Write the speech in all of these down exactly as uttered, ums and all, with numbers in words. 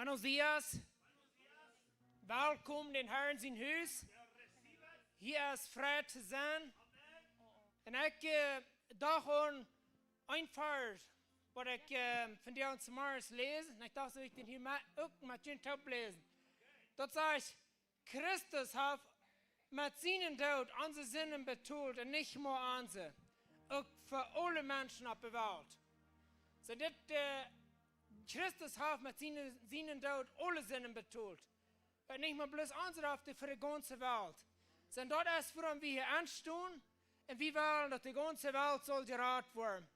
Buenos dias. Welkom en dän Harn sien Hus. Hia es frei to sennen. Un ekj, äh, docht aun een Varsch, waut ekj, äh, vondoag zemorjes läs. Un ekj docht, sull ekj dän hia mau uk met junt toop läsen. Daut sajcht: Christus haft met sienen Doot onse Sinden betolt un nich mau onse, uk fa aule Menschen opp de Welt. Soo dit, äh, Christus haft met sienen, sienen Doot aule Sinden betolt. Un nich mau bloos onse, oba fa de gaunze Welt. Soo daut es wuarom wie hia aunstonen un wie wellen, daut de gaunze Welt saul jerat woaren.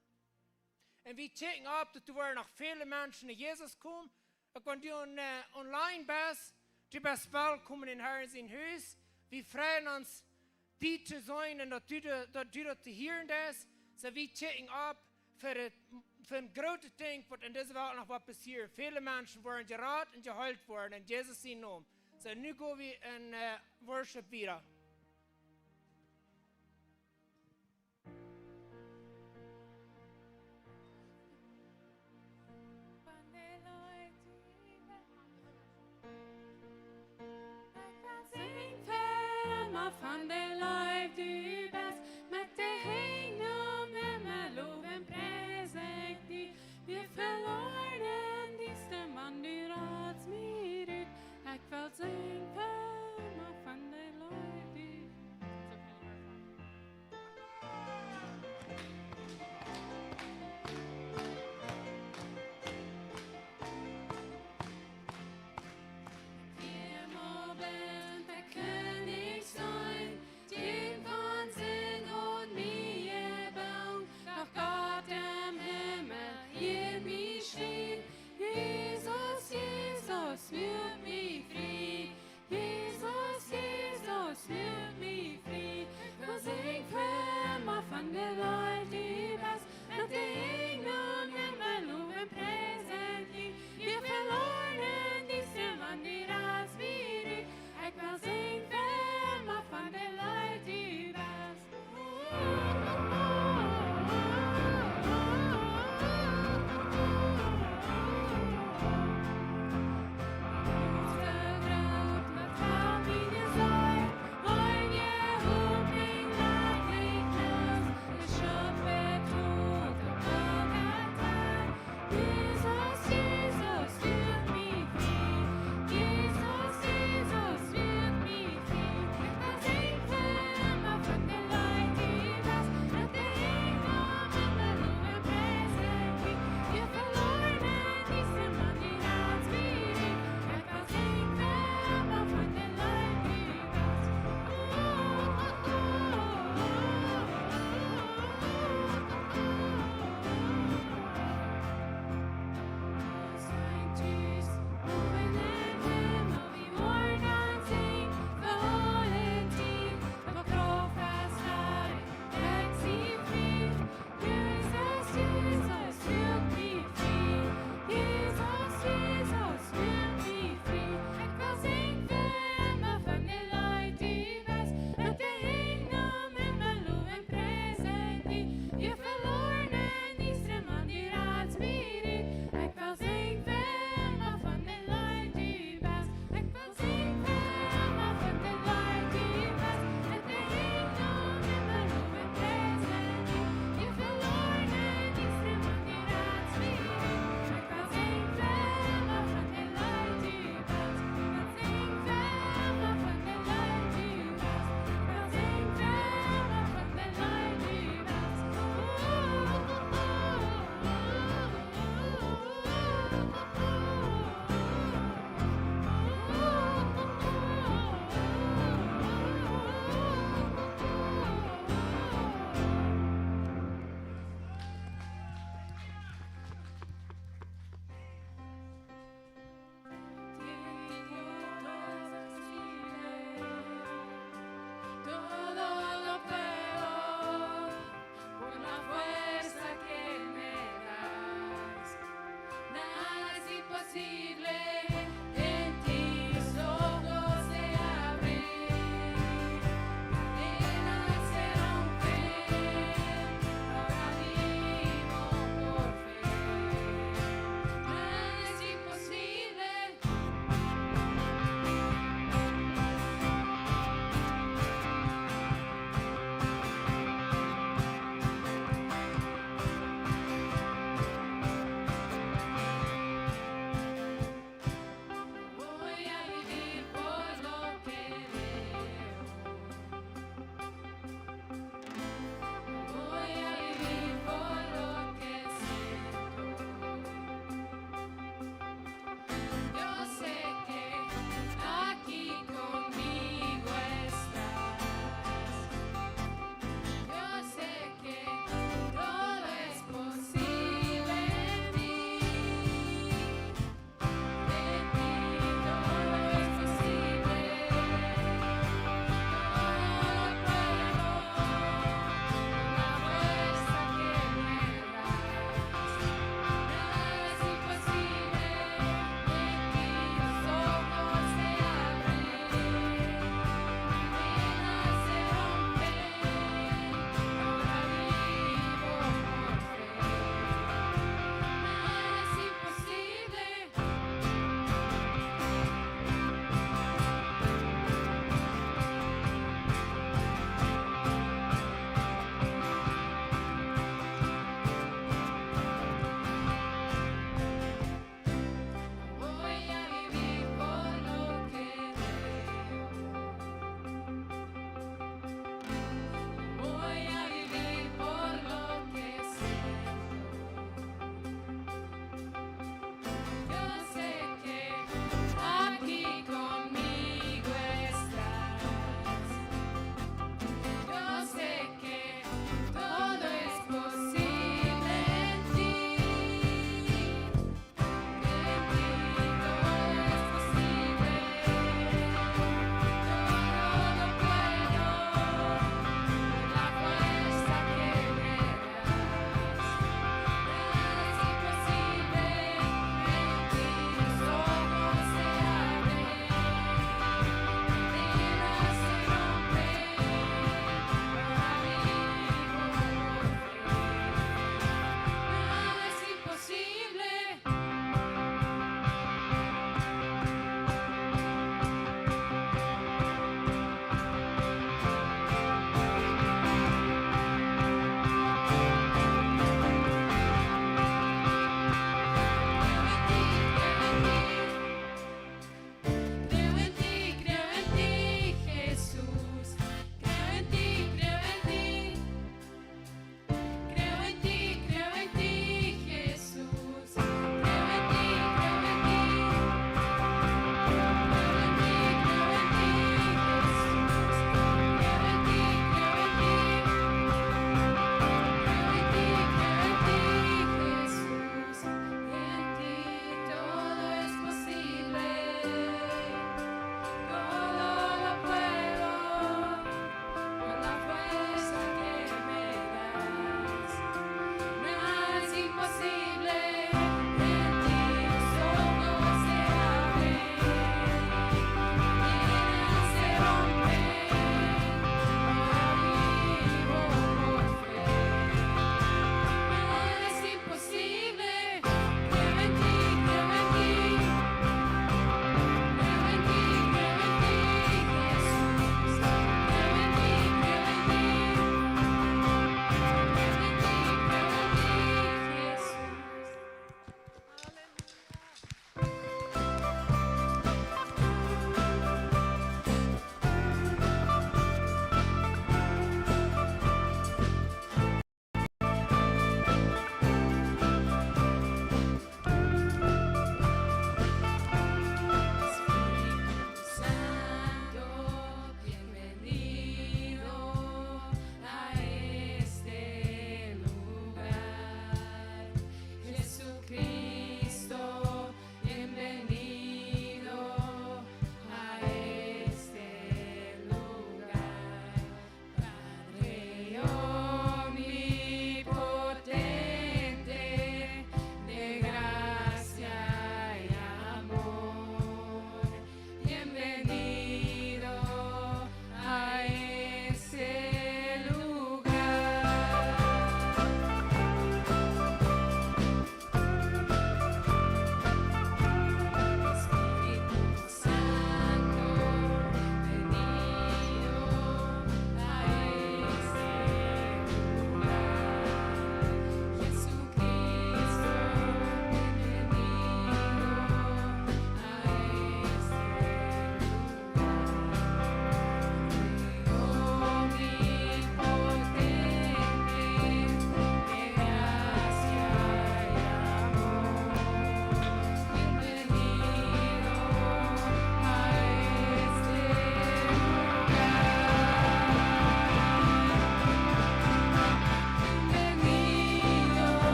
Un wie kjikjen opp, daut doa woaren noch väle Menschen no Jesus komen. Uk wan du on-, äh, online best, du best welkom en dän Harn sien Hus. Wie freien ons, die to seenen un daut du, daut du daut to hieren deist. Soo wie kjikjen opp fa daut, fa een grootet Dinkj, waut en dise Welt noch woat passieren. Väle Menschen woaren jerat un jeheelt woaren en Jesus sienen Nomen. Soo, nu go wie en, äh, Worship wieda. Von de Leew, dee du best. Ekj well sinjen fa emma von de Leew, dee du best. Met de Henj no Himmel, lowen, priesen die. Wie veloaren dien Nomen, du ratst mie rut. Ekj well sinjen fa emma von de Leew, dee du best. Hia em Oabend, ekj kaun nich sennen,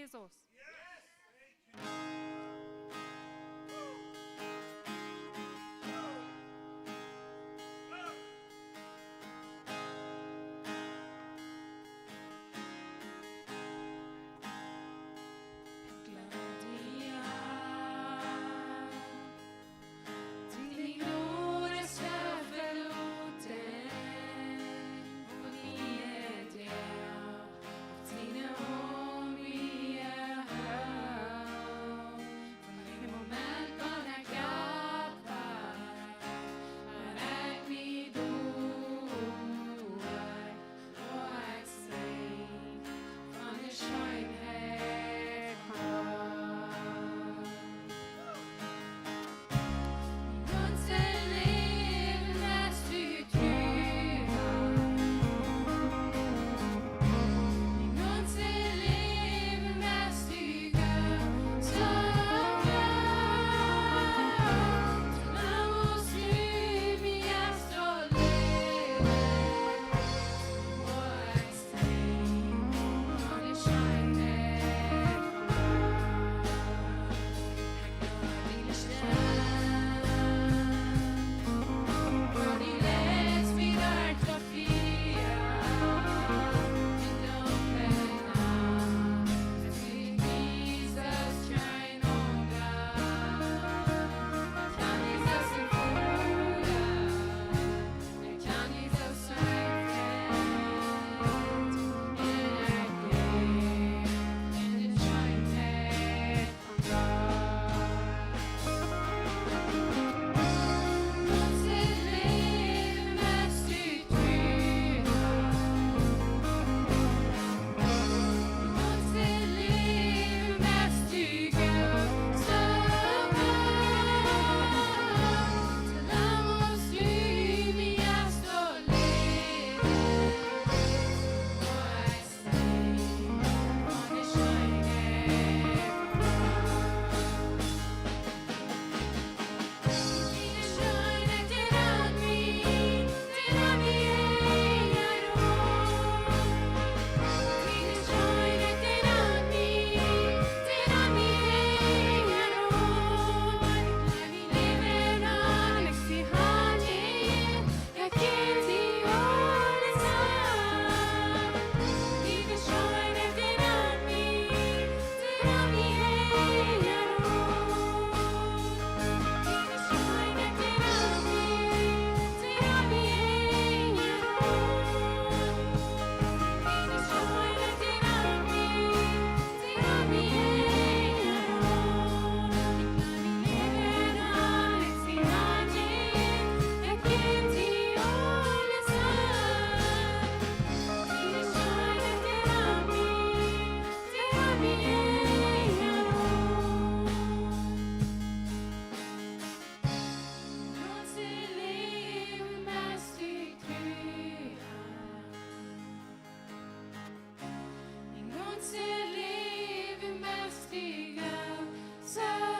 Jesus. Uh,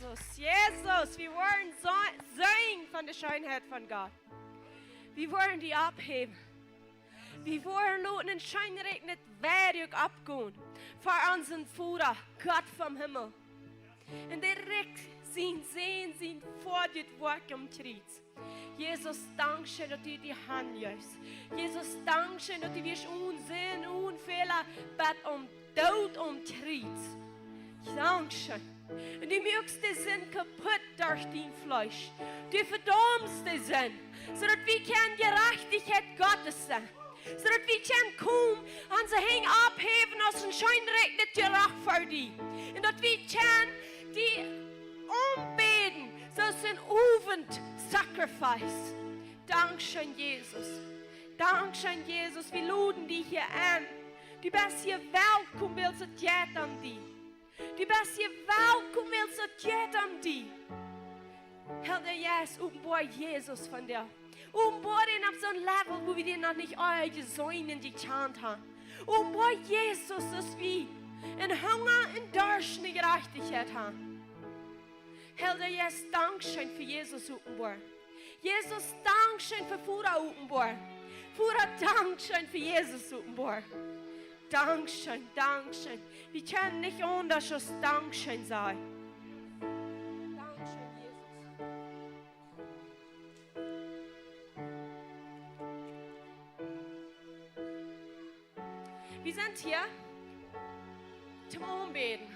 Jesus, Jesus, wie woaren so, sinjen von de Scheenheit von Gott. Wie woaren die oppheewen. Wie woaren loten een scheenrikjendet Werkj oppgonen fa onsen Voda, Gott vom Himmel. Un dee rikjt sienen Sän, sien Voda, daut Woakj aum Kjriez. Jesus, dankscheen, daut du die hanjeefst. Jesus, dankscheen, daut du wieescht onen Sind, onen Fäla, bat aum Doot aum Kjriez. Dankscheen. Un du moakst de Sind kaputt derch dien Fleesch. Du vedaumst de Sind, soo daut wie kjennen Jerajchtichkjeit Gottes sennen. Soo daut wie kjennen komen, onse Henj opphäwen aus een scheenrieekjendet Jeroch fa die. Un daut wie kjennen die aunbäden, soo aus een Offering, sacrifice. Dankscheen, Jesus. Dankscheen, Jesus. Wie loden die hia enn. Du best hia welkom, wiels et jeit om die. Du best hia welkom, wiels et jeit om die. Heilja Jeist, openboa Jesus vondoag. Openboa dän opp soon Level, wua wie dän noch nich aul jeseenen un jekjant haben. Openboa Jesus, daut wie een Hunga un Darscht no Jerajchtichkjeit haben. Heilja Jeist, dankscheen fa Jesus openboa. Jesus, dankscheen fa Voda openboa. Voda, dankscheen fa Jesus openboa. Dankscheen, dankscheen. Wie kjennen nich aundasch aus dankscheen sajen. Dankscheen, Jesus. Wie sent hia toom aunbäden,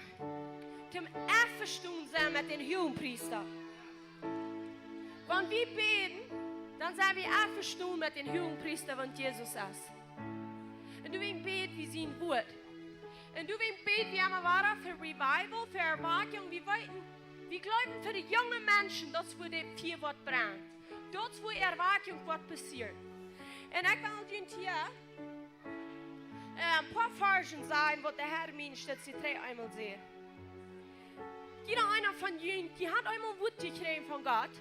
toom envestonen sennen met dän Huagenpriesta. Wan wie bäden, dan sent wie envestonen met dän Huagenpriesta, waut Jesus es. Un doawäajen bäd wie sien Wuat. Un doawäajen bäd wie emma wada fa Revival, fa Erwakjunk. Wie weeten, wie jleewen fa de junge Menschen, daut es wua de Fia woat brennen. Daut es wua Erwakjunk woat passieren. Un ekj well junt hia een poa Varschen sajen, waut de Herr mie en Stootje trigj eemol säd. Jieda eena von junt, dee haft eemol een Wuat jekjräajen von Gott.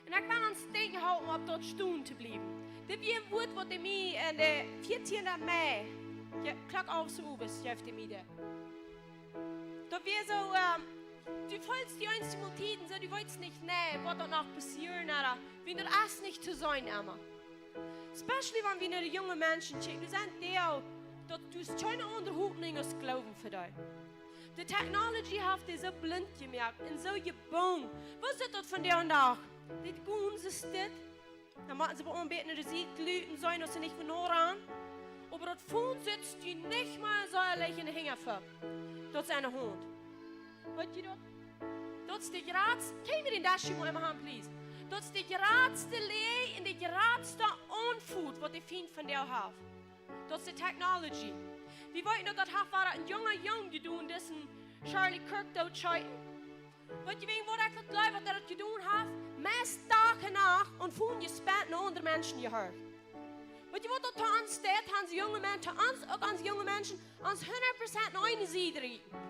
Un ekj well ons denkjen halpen, opp daut stonen to bliewen. Dit wia een Wuat, waut hee mie aun dän vieetieenden Mei, jo, Klock alf Ua's, jeef hee mie daut. Daut wia soo, ähm, du feelst die eensje Mol Tieden soo, du weetst nich, nä, waut doa noch passieren, ooda woo daut es nich to sennen emma. Especially wan wie no de junge Menschen kjikjen, dee sent deel, daut du hast kjeene aundre Hopninj aus Gloowen fa die. De technology haft dee soo blint jemoakt un soo jebungen. Waut es daut vondoag dän Dach? Dit gonen see stell. Dan motten see bie een bät no de Sied luten, seenen aus see nich von noa ran. Oba daut Phone sitt die nich mea soo leicht en de Henj fa. Daut es enne Haunt. Weetst du daut? Daut es de jratste, kjenn wie dän Desch mol emma haben, please? Daut es de jratste Läajen un de jratste Aunfluch, waut de Fient vondoag haft. Daut es de technology. Wie weeten daut, daut haft wada een junga Jung jedonen, dis een Charlie Kirk dootscheten. Weetst du, wäajen waut ekj daut jleew, waut hee daut jedonen haft? Meist Dach un Nacht aun Phone jespent un aundre Menschen jehorcht. Weetst du, waut daut to ons deit, aun de junge Menschen, to ons, uk aun de junge Menschen, ons hundat Prozent no eene Sied rieten.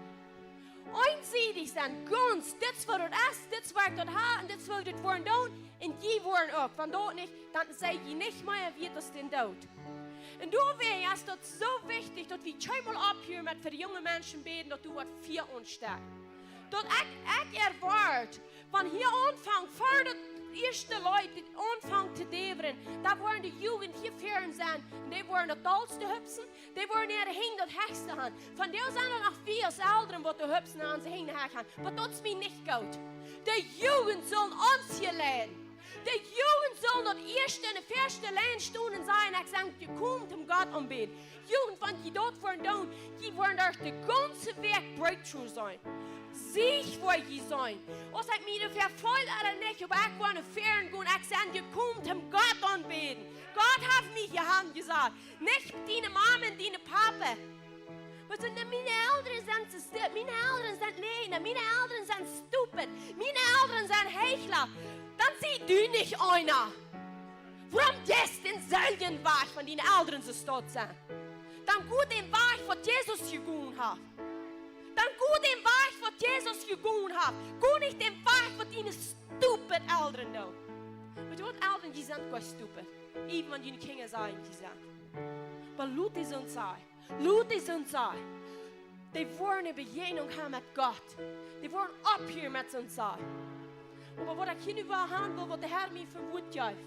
Eensiedich sennen, gaunz, dit es waut daut es, dit es waut ekj daut hab un dit es waut wie daut woaren doonen. Un jie woaren uk, wan daut nich, dan sent jie nich mea wieet aus dän Doot. Un doawäajen es daut soo wichtich, daut wie kjeenmol opphieren met fa de junge Menschen bäden, daut doa waut Fia aunsteit. Daut ekj, ekj erwoat, wan hia aunfangt, ver daut ieeschte Leet, dit aunfangt to däwren, dan woaren de Jugend hia ver sennen. Un dee woaren daut dollste hupsen, dee woaren äare Henj daut hechste haben. Vondoag sent doa noch wie aus Elren, waut doa hupsen un onse Henj hach haben. Oba daut es mie nich goot. De Jugend saul ons hia leiden. De Jugend saul daut ieeschte enne ieeschte Lien stonen un sajen: "Ekj sie jekomen om Gott aunbäden." Jugend, wan jie daut woaren doonen, jie woaren doa de gaunze Wäakj breakthrough sennen. Sieg woa jie sennen. Aus ekj mie doafäa feelen ooda nich, oba ekj woa no väaren gonen, ekj sie jekomen om Gott aunbäden. Gott haft mie hia hanjesat. Nich diene Mame un diene Papa. Waut sent dan miene Elren, sent see sti-, miene Elren sent Läajna, miene Elren sent stupid, miene Elren sent Heichla. Dan sie du nich eena. Wuarom jeist du dänselwjen Wajch, wan diene Elren soo stolt sent? Dan go dän Wajch, waut Jesus jegonen haft. Dan go dän Wajch, waut Jesus jegonen haft. Go nich dän Wajch, waut diene stupid Elren doonen. Weetst du waut, Elren, jie sent goa stupid. Even wan june Kjinja sajen, jie sent. Oba lot dee soont sajen. Lot dee soont sajen. Dee woaren eene Bejäajnunk haben met Gott. Dee woaren opphieren met soont sajen. Oba waut ekj hia nu wada haben well, waut de Herr mie fa een Wuat jeef.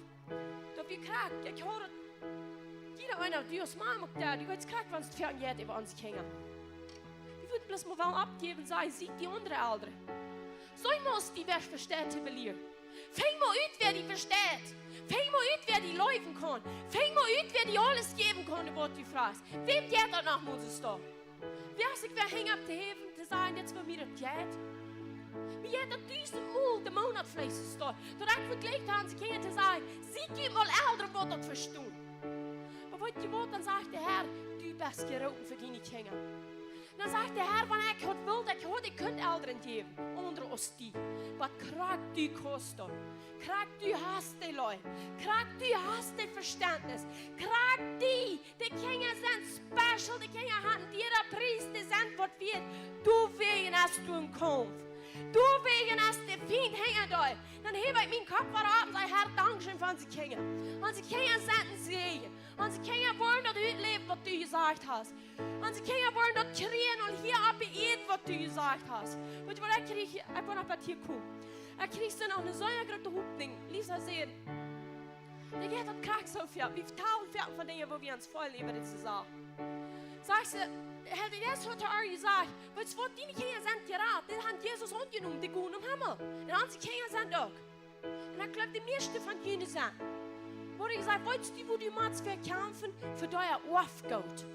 Daut wie krakjt, ekj hia daut, jieda eena, du aus Mame uk doa, du weetst krakjt, wan et foaken jeit äwa onse Kjinja. Wie wudden bloos mol wellen oppjäwen, sajen, sieekj die aundre Elren. Soo mott die wäa vesteit to belieren. Finj mol ut, wäa die vesteit. Finj mol ut, wäa die leewen kaun. Finj mol ut, wäa die aules jäwen kaun, waut du frajchst. Wäm jeit daut noch, Moses, doa? Wäa es ekj, wäa hinjt opp de Häwen to sajen, dit es fa mie daut Jelt? Wie jeit daut dusent mol de Moonat veleicht soo stoakj, daut ekj vejlikj aun onse Kjinja to sajen: "Sie jie mol Elren, waut daut vestonen." Oba weet jie waut, dan sajcht de Herr: "Du best jeroopen fa diene Kjinja." Dan sajcht de Herr: "Wan ekj haud wult, ekj haud, ekj kunn Elren jäwen, aundre aus die. Oba krakjt du kaust daut. Krakjt du hast de Leew. Krakjt du hast daut Vestentnis. Krakjt die, de Kjinja sent special, de Kjinja haben dee Pries, dee sent waut wieet. Doawäajen hast du een Kaumf. Doawäajen es de Fient hinja die." Dan häw ekj mienen Kopp wada opp un saj: "Herr, dankscheen fa onse Kjinja. Onse Kjinja sent een Säajen. Onse Kjinja woaren daut utläwen, waut du jesajcht hast. Onse Kjinja woaren daut kjrieen un hia oppe Ieed, waut du jesajcht hast." Weet jie waut, ekj kjrieech, ekj woa noch waut hia komen. Ekj kjrieech soo noch eene sea groote Hopninj. Lisa säd: "Dee jeit daut krakjt soo wiet. Wie vetalen foaken von Dinja, wua wie ons feelen äwa dit Sachen." Sajcht see: "Herr, dee Jeist haud to ar jesajcht: Weetst waut, diene Kjinja sent jerat. Dee haben Jesus aunjenomen, dee gonen nom Himmel. Un onse Kjinja sent uk." Un ekj jleew, de mieeschte von junt sent. Woo ekj saj, weetst du, wua du motst fa kjamfen? Fa dien Oafgoot.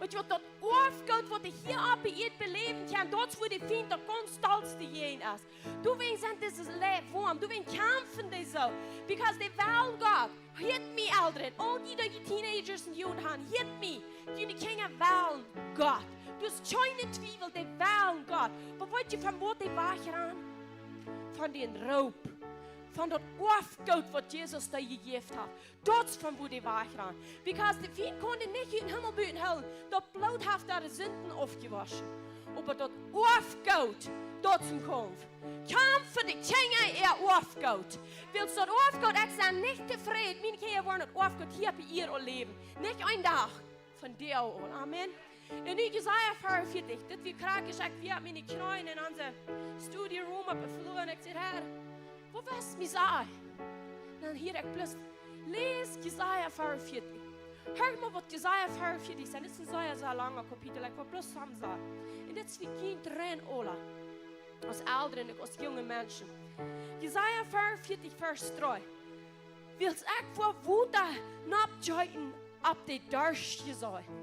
Weetst du waut, daut Oafgoot, waut du hia oppe Ieed beläwen kaust, daut es wua de Fient daut gaunz dollste jäajen es. Doawäajen sent dise Leew woam, doawäajen kjamfen dee soo. Because dee wellen Gott. Hieet mie, Elren, aul dee, dee Teenagers un Jugend han, hieet mie. June Kjinja wellen Gott. Daut es kjeene Twiewel, dee wellen Gott. Oba weetst du, von waut dee wajchrannen? Von dän Roop. Von daut Oafgoot, waut Jesus dee jejäft haft. Daut es von wua dee wajchrannen. Because de Fient kunn dee nich ut dän Himmel buten hoolen. Daut Bloot haft äare Sinden aufjewoschen. Oba daut Oafgoot, daut es een Kaumf. Kjamf fa de Kjinja äa Oafgoot. Wiels daut Oafgoot, ekj sie nich tofräd, miene Kjinja woaren daut Oafgoot hia oppe Ieed aul läwen. Nich een Dach. Von dee aul. Amen. Un nu Jesaja veeaunvieetich, dit wia krakjt, ekj wia opp miene Kjneeen en onse study room oppe Flua un ekj säd: "Herr, waut west mie sajen?" Dan hia ekj bloos: "Läs Jesaja veeaunvieetich. Hia mol waut Jesaja veeaunvieetich sajcht." Dit es een sea, sea langa Kapitel, ekj well bloos sajen. Un dit es fa junt aula. Aus Elren un aus junge Menschen. Jesaja veeaunvieetich, Varsch dree. Wiels ekj woa Wota nopp jeeten opp de Darscht, sajcht hee.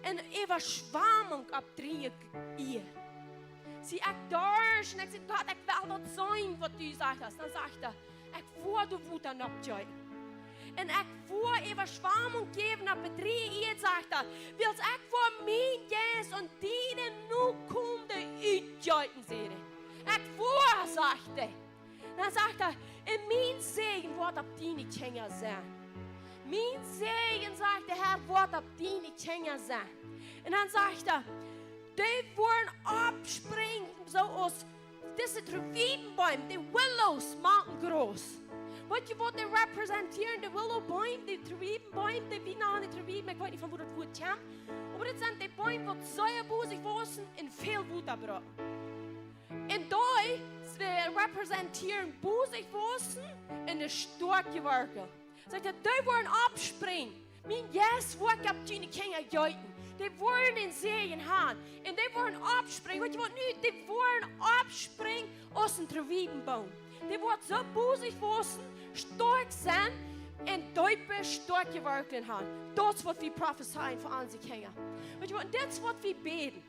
Un Äwaschwamunk opp drieeje Ieed. See, ekj darscht un ekj saj: "Gott, ekj well daut seenen, waut du sajchst." Dan sajcht hee: "Ekj woa de Wota nopp jeeten. Un ekj woa Äwaschwamunk jäwen opp de drieeje Ieed", sajcht hee. "Wiels ekj woa mienen Jeist aun diene Nokomen utjeeten", sajcht hee. "Ekj woa", sajcht hee. Dan sajcht hee: "Un mien Säajen woat opp diene Kjinja sennen." Mien Säajen, sajcht de Herr, woat opp diene Kjinja sennen. Un dan sajcht hee: "Dee woaren oppsprinjen soo aus dise Trewiebeboom, de willows, mank daut Graus." Weetst du waut dee representieren, de willow Boom, de Trewiebeboom, de, wie nanen dee Trewieben, ekj weet nich von wua daut Wuat kjemt. Oba dit sent de Boom, waut sea bosich wausen un väl Wota brucken. Un dee, see representieren bosich wausen un de stoakje Werkjel. Sajcht hee: "Dee woaren oppsprinjen. Mien Jeist woa ekj opp june Kjinja jeeten. Dee woaren een Säajen han. Un dee woaren oppsprinjen." Weetst du waut nu? "Dee woaren oppsprinjen aus een Trewiebeboom." Dee woat soo bosich wausen, stoakj sennen un deepe, stoakje Werkjel han. Daut es waut wie profezeien fa onse Kjinja. Weetst du waut? Dit es waut wie bäden.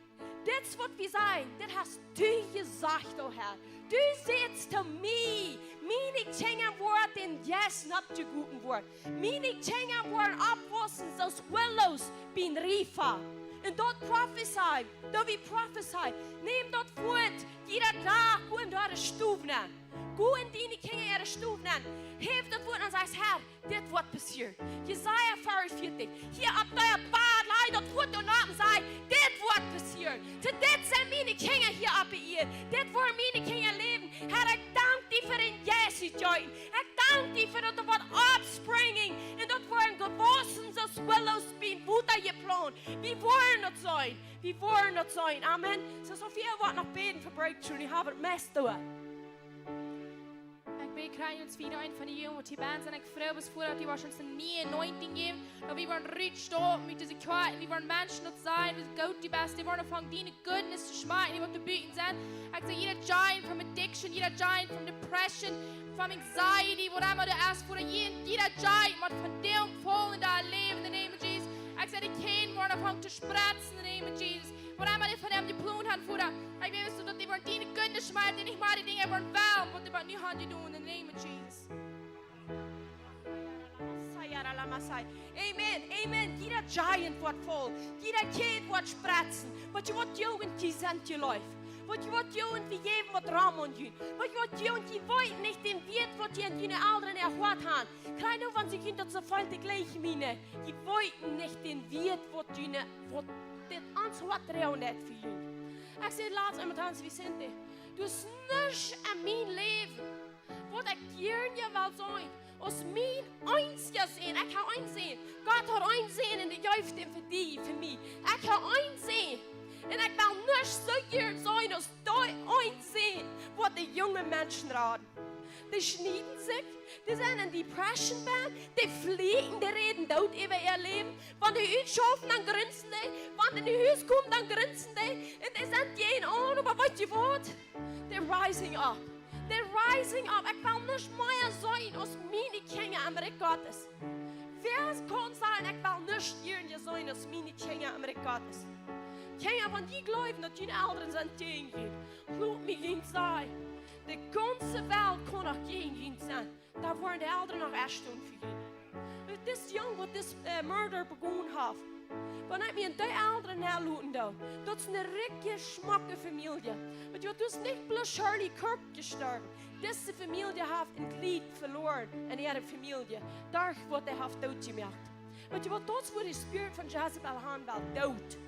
Dit es waut wie sajen: "Dit hast du jesajcht, o Herr. Du sätst to mie: Miene Kjinja woaren dän Jeist nopp jegoten woaren. Miene Kjinja woaren oppwausen soo aus willows biem Riefa." Un daut profezei, daut wie profezei. Nem daut Wuat, jieda Dach, go en diene Stow nenn. Go en diene Kjinja äare Stow nenn. Häw daut Wuat un saj: "Herr, dit woat passieren." Jesaja veeaunvieetich. Hia opp dien Bad laj daut Wuat doa nopp un saj: "Dit woat passieren. Dit sent miene Kjinja hia oppe Ieed. Dit woaren miene Kjinja läwen. Herr, ekj dank die fa dän Jeist utjeeten. Ekj dank die fa daut doa woat oppsprinjen. Un daut woaren jewausen soo aus willows biem Wota jeplaunt." Wie woaren daut seenen. Wie woaren daut seenen. Amen. Soo, Sophia woat noch bäden fa breakthrough. Dee haft daut meist doa. Ekj bäd krakjt fa jieda eenen von de Jungen, waut hia benne sent. Ekj frei mie, daut du woascht ons eene niee Anointing jäwen. Daut wie woaren rutstoppen ut dise Kjoakj un wie woaren Menschen daut sajen, woo goot du best. Wie woaren aunfangen, diene goodness to schmakjen, dee waut doa buten sent. Ekj saj, jieda giant from addiction, jieda giant from depression, from anxiety, whatever daut es, woo jieda, jieda giant mott vondoag faulen en dien Läwen, in the name of Jesus. Ekj saj, de Kjeen woaren aunfangen to spreaden, in the name of Jesus. Waut emma dee von am jeplont han, Voda, ekj bäd, daut dee woaren diene Gunst schmeeten, dee nich mea dee Dinja woaren wellen, waut dee bat nu han jedonen, in the name of Jesus. Amen, amen. Jieda giant woat voll, jieda Kjäd woat spretzen. Waut jie waut Jugent, jie sent jeläft. Waut jie waut Jugent, wie jäwen waut Rom aun junt. Waut jie waut Jugent, jie weeten nich dän Wieet, waut jie aun june Elren erhoat han. Kjikj nu, wan see junt daut soo väl to jlikj mienen. Jie weeten nich dän Wieet, waut june, waut dit ons Hoat droagen deit fa junt. Ekj säd latst emol to Hans Vicente: "Du hast nuscht en mien Läwen, waut ekj jiern je well sennen, aus mien eensja Sän." Ekj hab een Sän. Gott haft een Sän un dee jeef am fa die, fa mie. Ekj hab een Sän. Un ekj well nuscht soo jiern sennen, aus dee een Sän, waut de junge Menschen raden. Dee schnieden sikj, dee sent en Depression benn, dee flieekjen, dee räden Doot äwa äa Läwen. Wan dee utschaufen, dan grinsen dee. Wan dee no Hus komen, dan grinsen dee. Un dee sent jäajen aun, oba weetst du waut? They're rising up. They're rising up. Ekj well nuscht mea sennen aus miene Kjinja em Rikj Gottes. Wäa kaun sajen, ekj well nuscht jiern je sennen aus miene Kjinja em Rikj Gottes? Kjinja, wan jie jleewen, daut june Elren sent jäajen junt, lot mie junt sajen, de gaunze Welt kaun noch jäajen junt sennen. Dan woaren de Elren noch ieescht doonen fa junt. Dis Jung, waut dis, äh, Murder begonen haft, wan ekj mie en dee Elren nenloten doo, daut es eene rikje, schmocke Famielje. Weetst du waut, doa es nich bloos Charlie Kirk jestorwen. Dise Famielje haft een Jleet veloaren en äare Famielje, derch waut dee haft dootjemoakt. Weetst du waut, daut es wua de Spirit von Jezebel han well? Doot.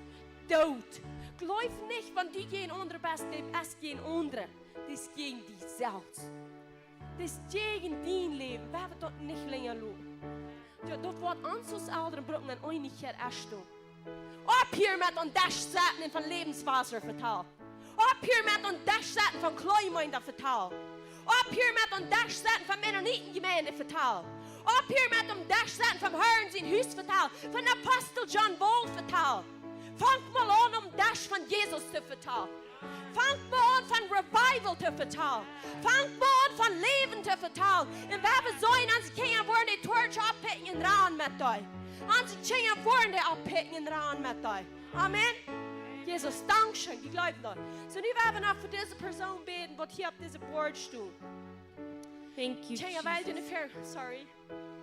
Doot. Jleew nich, wan du jäajen aundre best, dee es jäajen aundre. Dee es jäajen die selfst. Dee es jäajen dien Läwen. Wie haben daut nich lenja loten. Jo, daut woat ons aus Elren brucken en Eenichkjeit ieescht doonen. Opphieren met aun Desch sitten un von Lebenswasser vetalen. Opphieren met aun Desch sitten von Kjleemenda vetalen. Opphieren met aun Desch sitten von Mennonitenjemeinde vetalen. Opphieren met aun Desch sitten von Herrn sien Hus vetalen. Von Apostel John Bowles vetalen. Fang mol aun, aum Desch von Jesus to vetalen. Fang mol aun von Revival to vetalen. Fang mol aun von Läwen to vetalen. Un wie woaren seenen, onse Kjinja woaren de Torch oppikjen un rannen met die. Onse Kjinja woaren dee oppikjen un rannen met die. Amen. Jesus, dankscheen, jie jleewen daut. Soo, nu woa wie noch fa dise Persoon bäden, waut hia opp dise Board steit. Thank you, Kjinja, well jie Jesus. Nich ver-, sorry.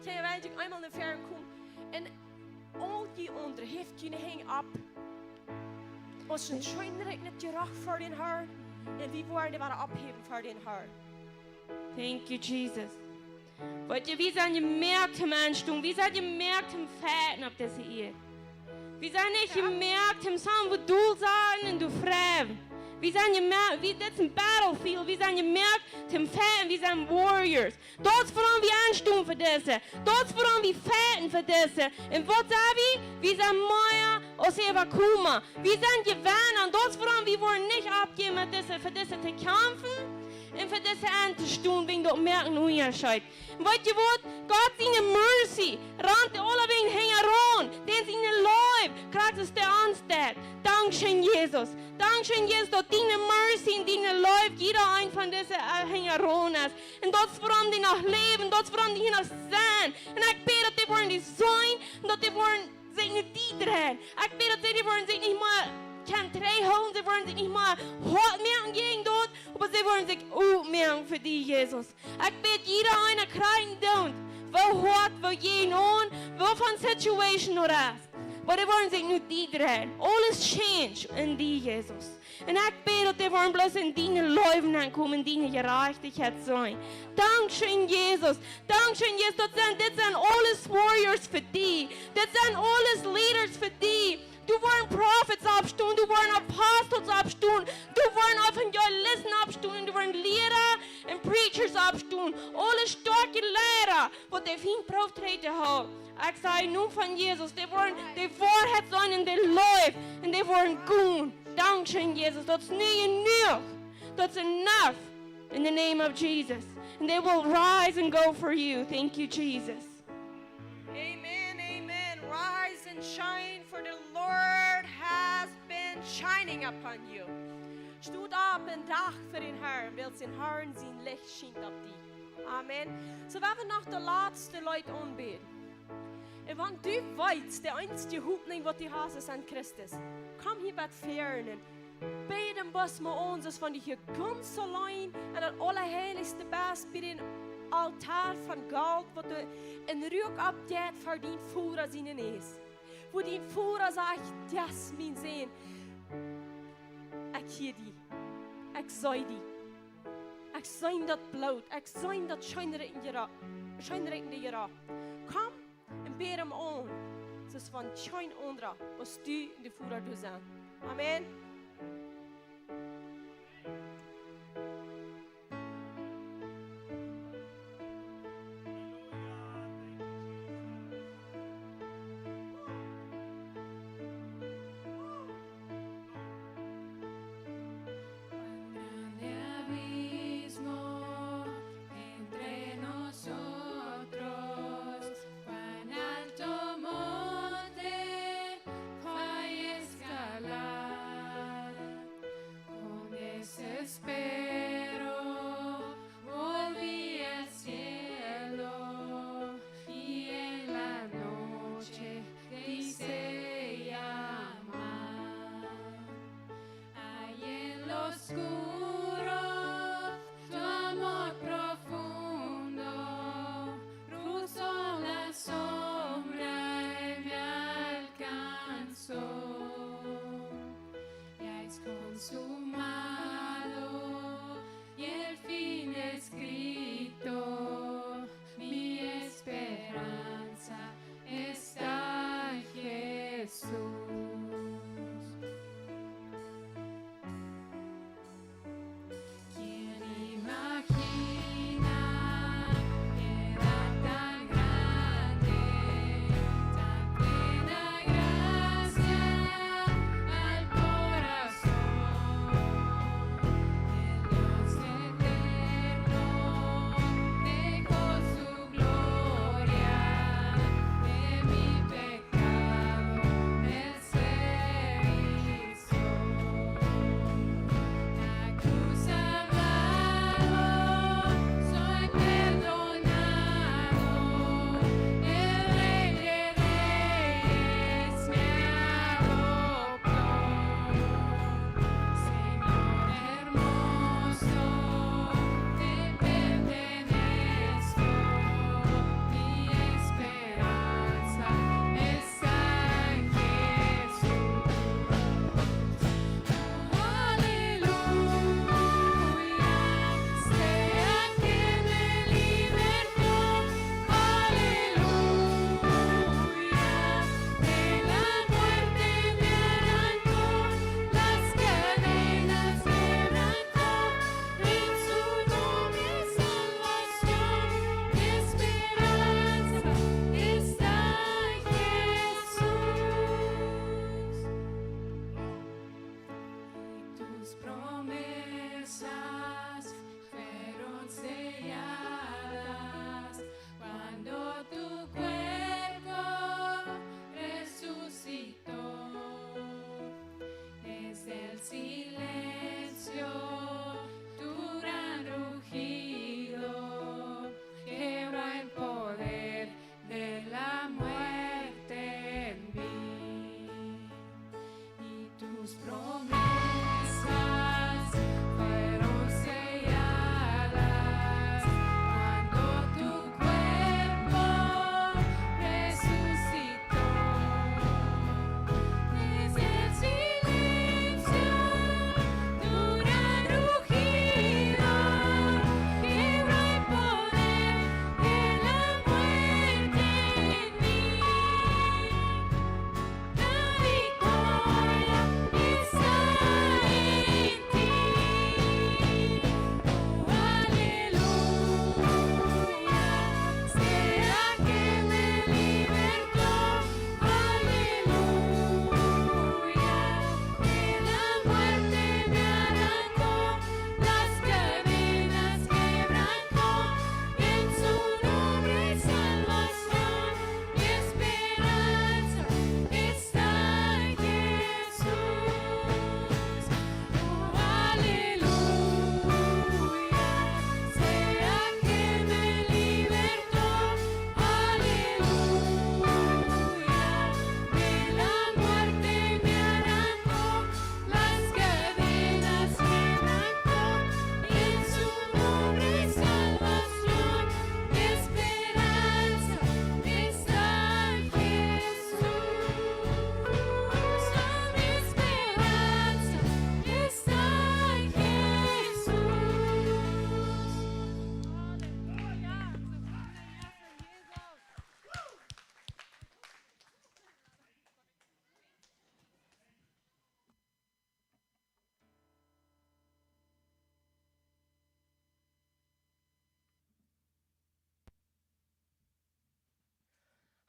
Kjinja, well jie eemol no ver komen. Un aul dee aundre, häft june Henj opp. Aus een scheenrieekjendet Jeroch ver dän Herrn. Un wie woaren dee wada opphäwen ver dän Herrn. Thank you, Jesus. Weetst du, wie sent jemoakt om auntostonen. Wie sent jemoakt om to fighten opp dise Ieed. Wie sent nich jemoakt om sajen, wie dol sent un dol fräwen. Wie sent jemoakt, wie, dit es een battlefield. Wie sent jemoakt om to fighten. Wie sent warriors. Daut es wuarom wie aunstonen fa dise. Daut es wuarom wie fighten fa dise. Un waut sent wie? Wie sent mea aus Äwakomen. Wie sent Jewenna. Un daut es wuarom wie woaren nich oppjäwen met dise, fa dise to kjamfen un fa dise auntostonen, wäajen daut moakt een Unjascheet. Un weetst du waut? Gott siene Mercy rant aulawäajen hinjaraun. Dän siene Leew, krakjt aus dee ons deit. Dankscheen, Jesus. Dankscheen, Jesus, daut diene Mercy un diene Leew jieda een von dise, äh, hinjaraun es. Un daut es wuarom dee noch läwen, daut es wuarom dee hia noch sent. Un ekj bäd, daut dee woaren die seenen, un daut dee woaren sikj no die dreien. Ekj bäd, daut see, dee woaren sikj nich mea kjennen trigjhoolen, see woaren sikj nich mea hoat moaken jäajen daut, oba see woaren sikj opmoaken fa die, Jesus. Ekj bäd, jieda eena kjrieen deit, woo hoat, woo jäajen aun, woo von situation daut es. Oba dee woaren sikj no die dreien. Aules change en die, Jesus. Un ekj bäd, daut dee woaren bloos en diene Leew aunkomen, en diene Jerajchtichkjeit seenen. Dankscheen, Jesus. Dankscheen, Jesus. Daut sent, dit sent aules warriors fa die. Dit sent aules leaders fa die. Doa woaren prophets oppstonen, doa woaren apostles oppstonen, doa woaren evangelisten oppstonen, doa woaren Liera un preachers oppstonen. Aule stoakje Liera, waut de Fient prooft trigjtoohoolen. Ekj saj em Nomen von Jesus, dee woaren de Woarheit seenen un de Leew, un dee woaren gonen. Dankscheen, Jesus. Daut es nu jenuach. Daut es enough. In the name of Jesus. And they will rise and go for you. Thank you, Jesus. Amen, amen. Rise and shine, for the Lord has been shining upon you. Stot opp un dach fa dän Herrn, wiels dän Herrn sien Licht schient opp die. Amen. Soo, wie woaren noch daut latste Leet aunbäden. Un wan du weetst, de eensje Hopninj waut du hast es aun Christus, komm hia bat väaren. Bäd am bloos mol aun, soo aus wan du hia gaunz auleen en daut Aulaheilichste best, bie dän Altoa von Golt, waut doa een Ruak oppjeit fa dien Voda siene Näs. Wua dien Voda sajcht: "Daut es mien Sän. Ekj hia die. Ekj see die. Ekj see daut Bloot. Ekj see daut scheenrieekjende Jera-, scheenrieekjende Jera." Komm un bäd am aun, soo aus wan kjeen aundra aus du un de Voda doa sent. Amen. Cuán grande abismo entre nosotros, cuán alto monte fue escalar.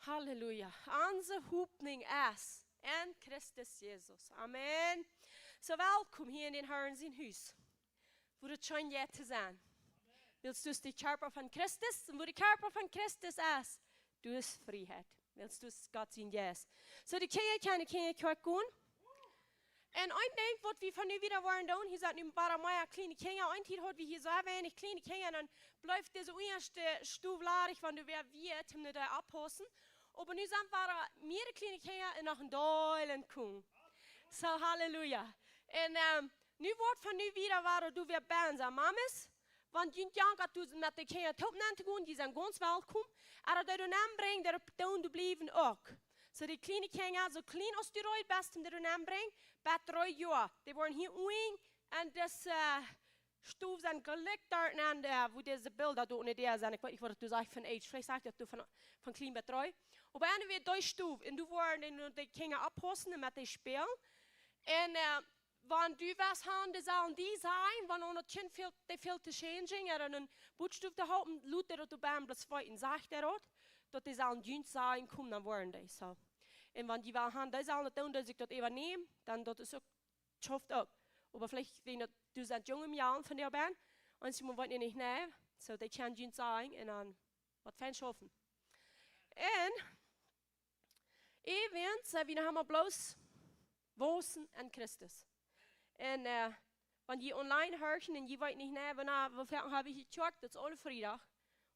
Halleluja. Onse Hopninj es en Christus Jesus. Amen. Soo, welkom hia en dän Harn sien Hus, wua daut scheen jeit to sennen. Wiels du best de Kjarpa von Christus, un wua de Kjarpa von Christus es, doa es Frieheit. Wiels du best Gott sien Jeist. Soo, de Kjinja kjennen, Kjinja kjoakj gonen. Un een Dinkj, waut wie von nu wieda woaren doonen, hia sent nu een poa mea kjliene Kjinja. Eene Tiet haud wie hia soo weinich kjliene Kjinja, dan bleef dise ieeschte Stow ladich, wan doa wäa wia, om no dee oppaussen. Oba nu sent wie mea kjliene Kjinja un noch een Deel aum komen. Soo, Halleluja. Un, ehm, nu woat von nu wieda woaren doa wäa bie sennen. Mames, wan jie jankat, doa met de Kjinja toop nenn to gonen, dee sent gaunz welkom. Oba dee doa nenn brinjen, dee doa doonen doa bliewen uk. Soo, de kjliene Kjinja, soo kjlien aus du reed best, om dee doa nenn brinjen, bat dree Joa. Dee woaren hia unjen un dise, eh, Stow sent jlikj doa aun de, wua dise Bilda doa unja dee sent. Ekj weet nich, waut daut sajcht von age. Veleicht sajcht daut doa von, von kjlien bat dree. Oba anyway, dee Stow. Un doa woaren dee, de Kjinja oppaussen un met dee spälen. Un, eh, wan du waut hast, dee sellen die sajen, wan aun daut Kjint fält, dee fält to changen, oda een Buakstow to hoolen, lot dee daut opp een bloos weeten, sajcht dee daut, daut dee sellen junt sajen, komm, dan woaren dee soo. Un wan dee waut haben, dee sellen daut doonen, daut ekj daut äwanäm, dan daut es uk, schauft uk. Oba veleicht, wan daut, du sent junge Mejalen von dee bie, un see motten nich, nä, soo, dee kjennen junt sajen, un dan waut fein schaufen. Un äwent, eh, wie haben bloos wausen en Christus. Un, eh, wan jie online horchen un jie weeten nich, nä, wanea, woo foaken hab ekj jekjoakt, daut es aule Friedach,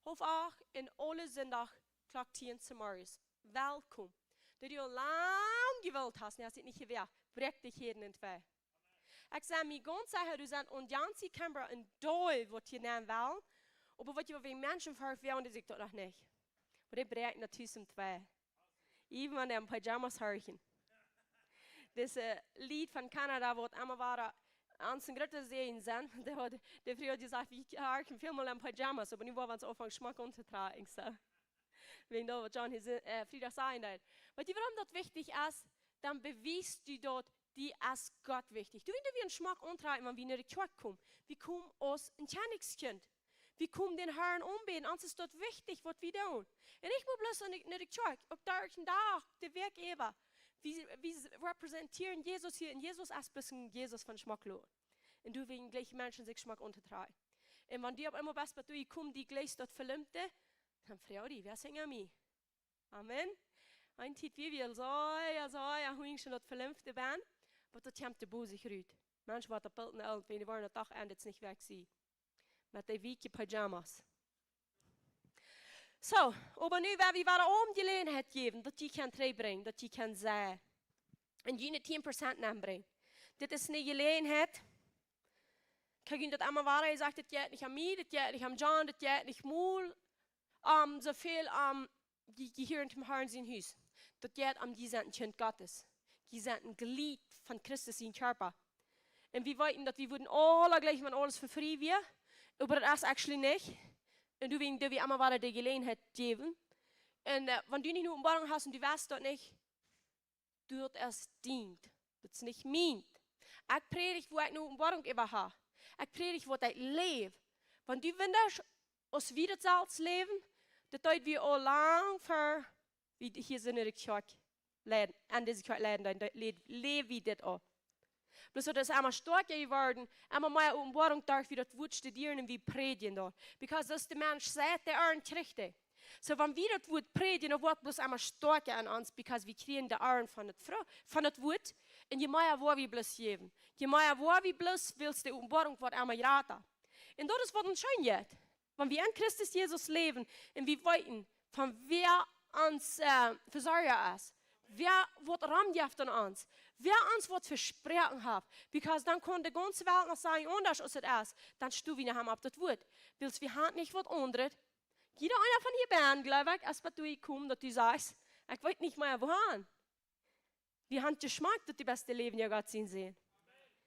haulf acht un aule Sindach, Klock tieen zemorjes. Welkom. Daut du aul lang jewult hast, nä, hast du nich jewäa, bräakj dee hia en twee. Ekj sie mie gaunz secha, doa sent en gaunz Kemper en Deel, waut hia nenn wellen. Oba waut jie, waut wie Menschen vehoawen, dee seenen daut noch nich. Oba dee bräakjen daut Hus en twee. Even wan dee en Pyjamas horchen. Dise Lied von Kanada, waut emma wieren, aun sien grooten Säajen sent. Dee haud, de Fru haud jesajcht, wie horchen väl mol en Pyjamas, oba nu woa wie ons aunfangen schmock auntotrakjen, soo. Wäajen daut, waut John hia, eh, Friedach säd, daut. Weetst du, wuarom daut wichtich es? Dan bewiest du daut, die es Gott wichtich. Du, wan wie ons schmock auntrakjen, wan wie no de Kjoakj komen. Wie komen aus een Kjennichskjint. Wie komen dän Harn aunbäden. Ons es daut wichtich, waut wie doonen. Un ekj mott bloos no de, no de Kjoakj. Uk derch dän Dach, de Wäakj äwa. Wie, wie repräsentieren Jesus hia. Un Jesus es bloos een Jesus von schmock loten. Un du, wäajen jlikj Menschen sikj schmock auntotrakjen. Un wan du opp eemol best, waut du hia komst, dee jlikj daut Velumpte, dan froag die, wäa es aun mie? Amen. Eene Tiet wia wie aul soo, jo, soo, jo, wie scheen daut Velumpte bie. Oba daut kjemt de Bosich rut. Menschen, waut opp Bilden oolt, wan dee woaren daut Dach endet, nich wajch sie. Met dee weekje Pyjamas. Soo, oba nu, wan wie woaren ons Jeläajenheit jäwen, daut jie kjennen trigjbrinjen, daut jie kjennen sajen. Un june tieen Prozent nenbrinjen. Dit es eene Jeläajenheit. Kjikj, daut emma wada, hee sajcht, dit jeit nich aun mie, dit jeit nich aun John, dit jeit nich mol, om soo väl, om dee, dee hia en däm Harn sien Hus. Daut jeit om, jie sent een Kjint Gottes. Jie sent een Jlied von Christus sien Kjarpa. Un wie weeten, daut wie wudden aule jlikj, wan aules fa frie wia. Oba daut es actually nich. Un du, wan du, wie emma wada de Jeläajenheit jäwen. Un, eh, wan du nich eene Openboarunk hast un du weetst daut nich, du, daut es dient. Daut es nich mient. Ekj prädj, woo ekj eene Openboarunk äwa hab. Ekj prädj, waut ekj läw. Wan du wundasch, aus wie daut selfst läwen, daut deed wie aul lang ver wie hia sent en de Kjoakj leiden, aun dise Kjoakj leiden, dan lä-, läw wie dit aul. Bloos daut es emma stoakja jeworden, emma mea Openboarunk derch wie daut Wuat studieren un wie prädjen doa. Because daut de Mensch sajcht, dee aren't kjricht. Soo, wan wie daut Wuat prädjen, dan woat bloos emma stoakja aun ons, because wie kjrieen de Arendt von daut Fru-, von daut Wuat. Un je mea woa wie bloos jäwen, je mea woa wie bloos, wiels de Openboarunk woat emma jrata. Un daut es, waut ons scheen jeit. Wan wie en Christus Jesus läwen un wie weeten, von wäa ons, eh, Vesorja es, wäa waut romjeft aun ons, wäa ons waut vesproaken haft, because dan kaun de gaunze Welt noch sajen aundasch aus et es, dan sto wie noch emma opp daut Wuat. Wiels wie haben nich waut aundret. Jieda eena von hia bie, jleew ekj, es waut du hia komst, daut du sajchst, ekj weet nich mea, wua han. Wie haben jeschmakt, daut dee best läwen, jo, Gott sien Sän.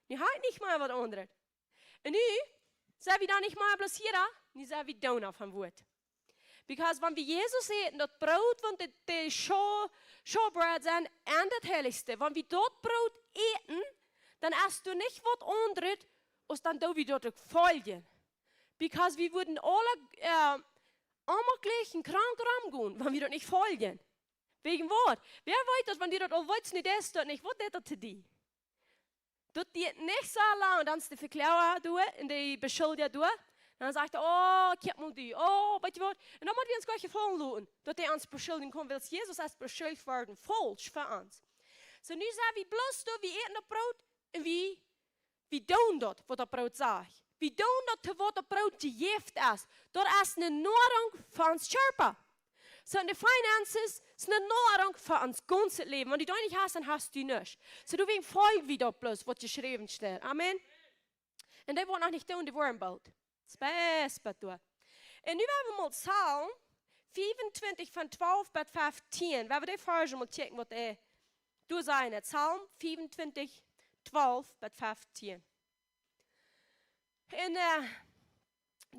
Nu hab ekj nich mea waut aundret. Un nu, sent wie dan nich mea bloos Hiera, nu sent wie Doona von Wuat. Because wan wie Jesus äten, daut Broot, waut de, de Scho-, Schowbroot sent, un daut Heilichste, wan wie daut Broot äten, dan es doa nich waut aundret, aus dan doo wie daut uk foljen. Because wie wudden aule, eh, aula jlikj un krank romgonen, wan wie daut nich foljen. Wäajen waut? Wäa weet daut, wan du daut aul weetst, nu deist daut nich, waut deit daut to die? Daut diet nich soo lang, dan es de Vekloaga doa un de Beschuldja doa. Dan sajcht hee: "Oh, kjikj mol die, oh, weetst du waut?" Un dan motten wie ons goanich jefaulen loten, daut hee ons beschuljen kaun, wiels Jesus es beschuldicht worden, faulsch fa ons. Soo, nu sent wie bloos doa, wie äten daut Broot un wie, wie doonen daut, waut daut Broot sajcht. Wie doonen daut, waut daut Broot jejäft es. Daut es eene Noarunk fa ons Kjarpa. Soo, de finances es eene Noarunk fa ons gaunzet Läwen. Wan du daut nich hast, dan hast du nuscht. Soo, doawäajen folj wie daut bloos, waut jeschräwen steit. Amen. Un dee woat noch nich doonen, dee woaren boolt. Spes bat doa. Un nu woa wie mol Psalm fiefuntwintich von twalf bat fieftieen. Woa wie dee Varsch mol checken, waut dee doa sajcht. Psalm fiefuntwintich, twalf bat fieftieen. Un, äh,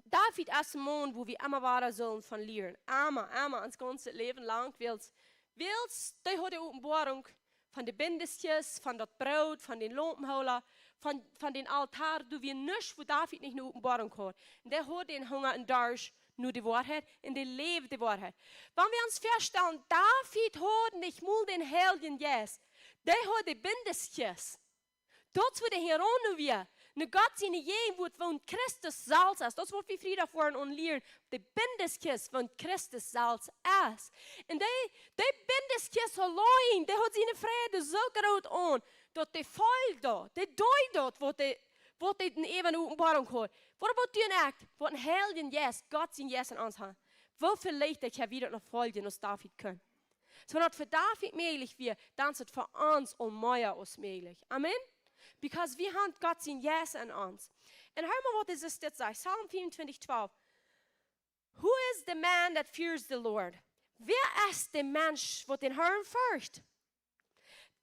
David es een Maun, wua wie emma wada sellen von lieren. Emma, emma, ons gaunzet Läwen lang, wiels, wiels, dee haud de Openboarunk von de Bindeskjist, von daut Broot, von dän Laumpenhoola, von, von dän Altoa, doa wia nuscht, wua David nich eene Openboarunk haud. Un dee haud dän Hunga un Darscht no de Woarheit, un dee läwd de Woarheit. Wan wie ons väastalen, David haud nich mol dän Heiljen Jeist, dee haud de Bindeskjist. Daut es wua de Heer aun nu wia. Nu Gott siene Jäajenwoat, wua Christus selfst es. Daut es waut wie Friedach woaren aunlieren. De Bindeskjist, wua Christus selfst es. Un dee, dee Bindeskjist auleen, dee haud siene Fräd soo groot aun, daut dee feeld daut, dee deed daut, waut dee, waut dee en äwa Openboarunk haud. Waut about du un ekj, waut een Heiljen Jeist, Gott sien Jeist en ons haben? Woo väl leichta kjenn wie daut noch foljen, aus David kunn? Soo wan daut fa David mäajlich wia, dan es et fa ons aul mea aus mäajlich. Amen? Because wie haben Gott sien Jeist en ons. Un hia mol waut es dit, sajcht Psalm fiefuntwintich twalf. "Who is the man that fears the Lord?" Wäa es de Mensch, waut dän Herrn fercht?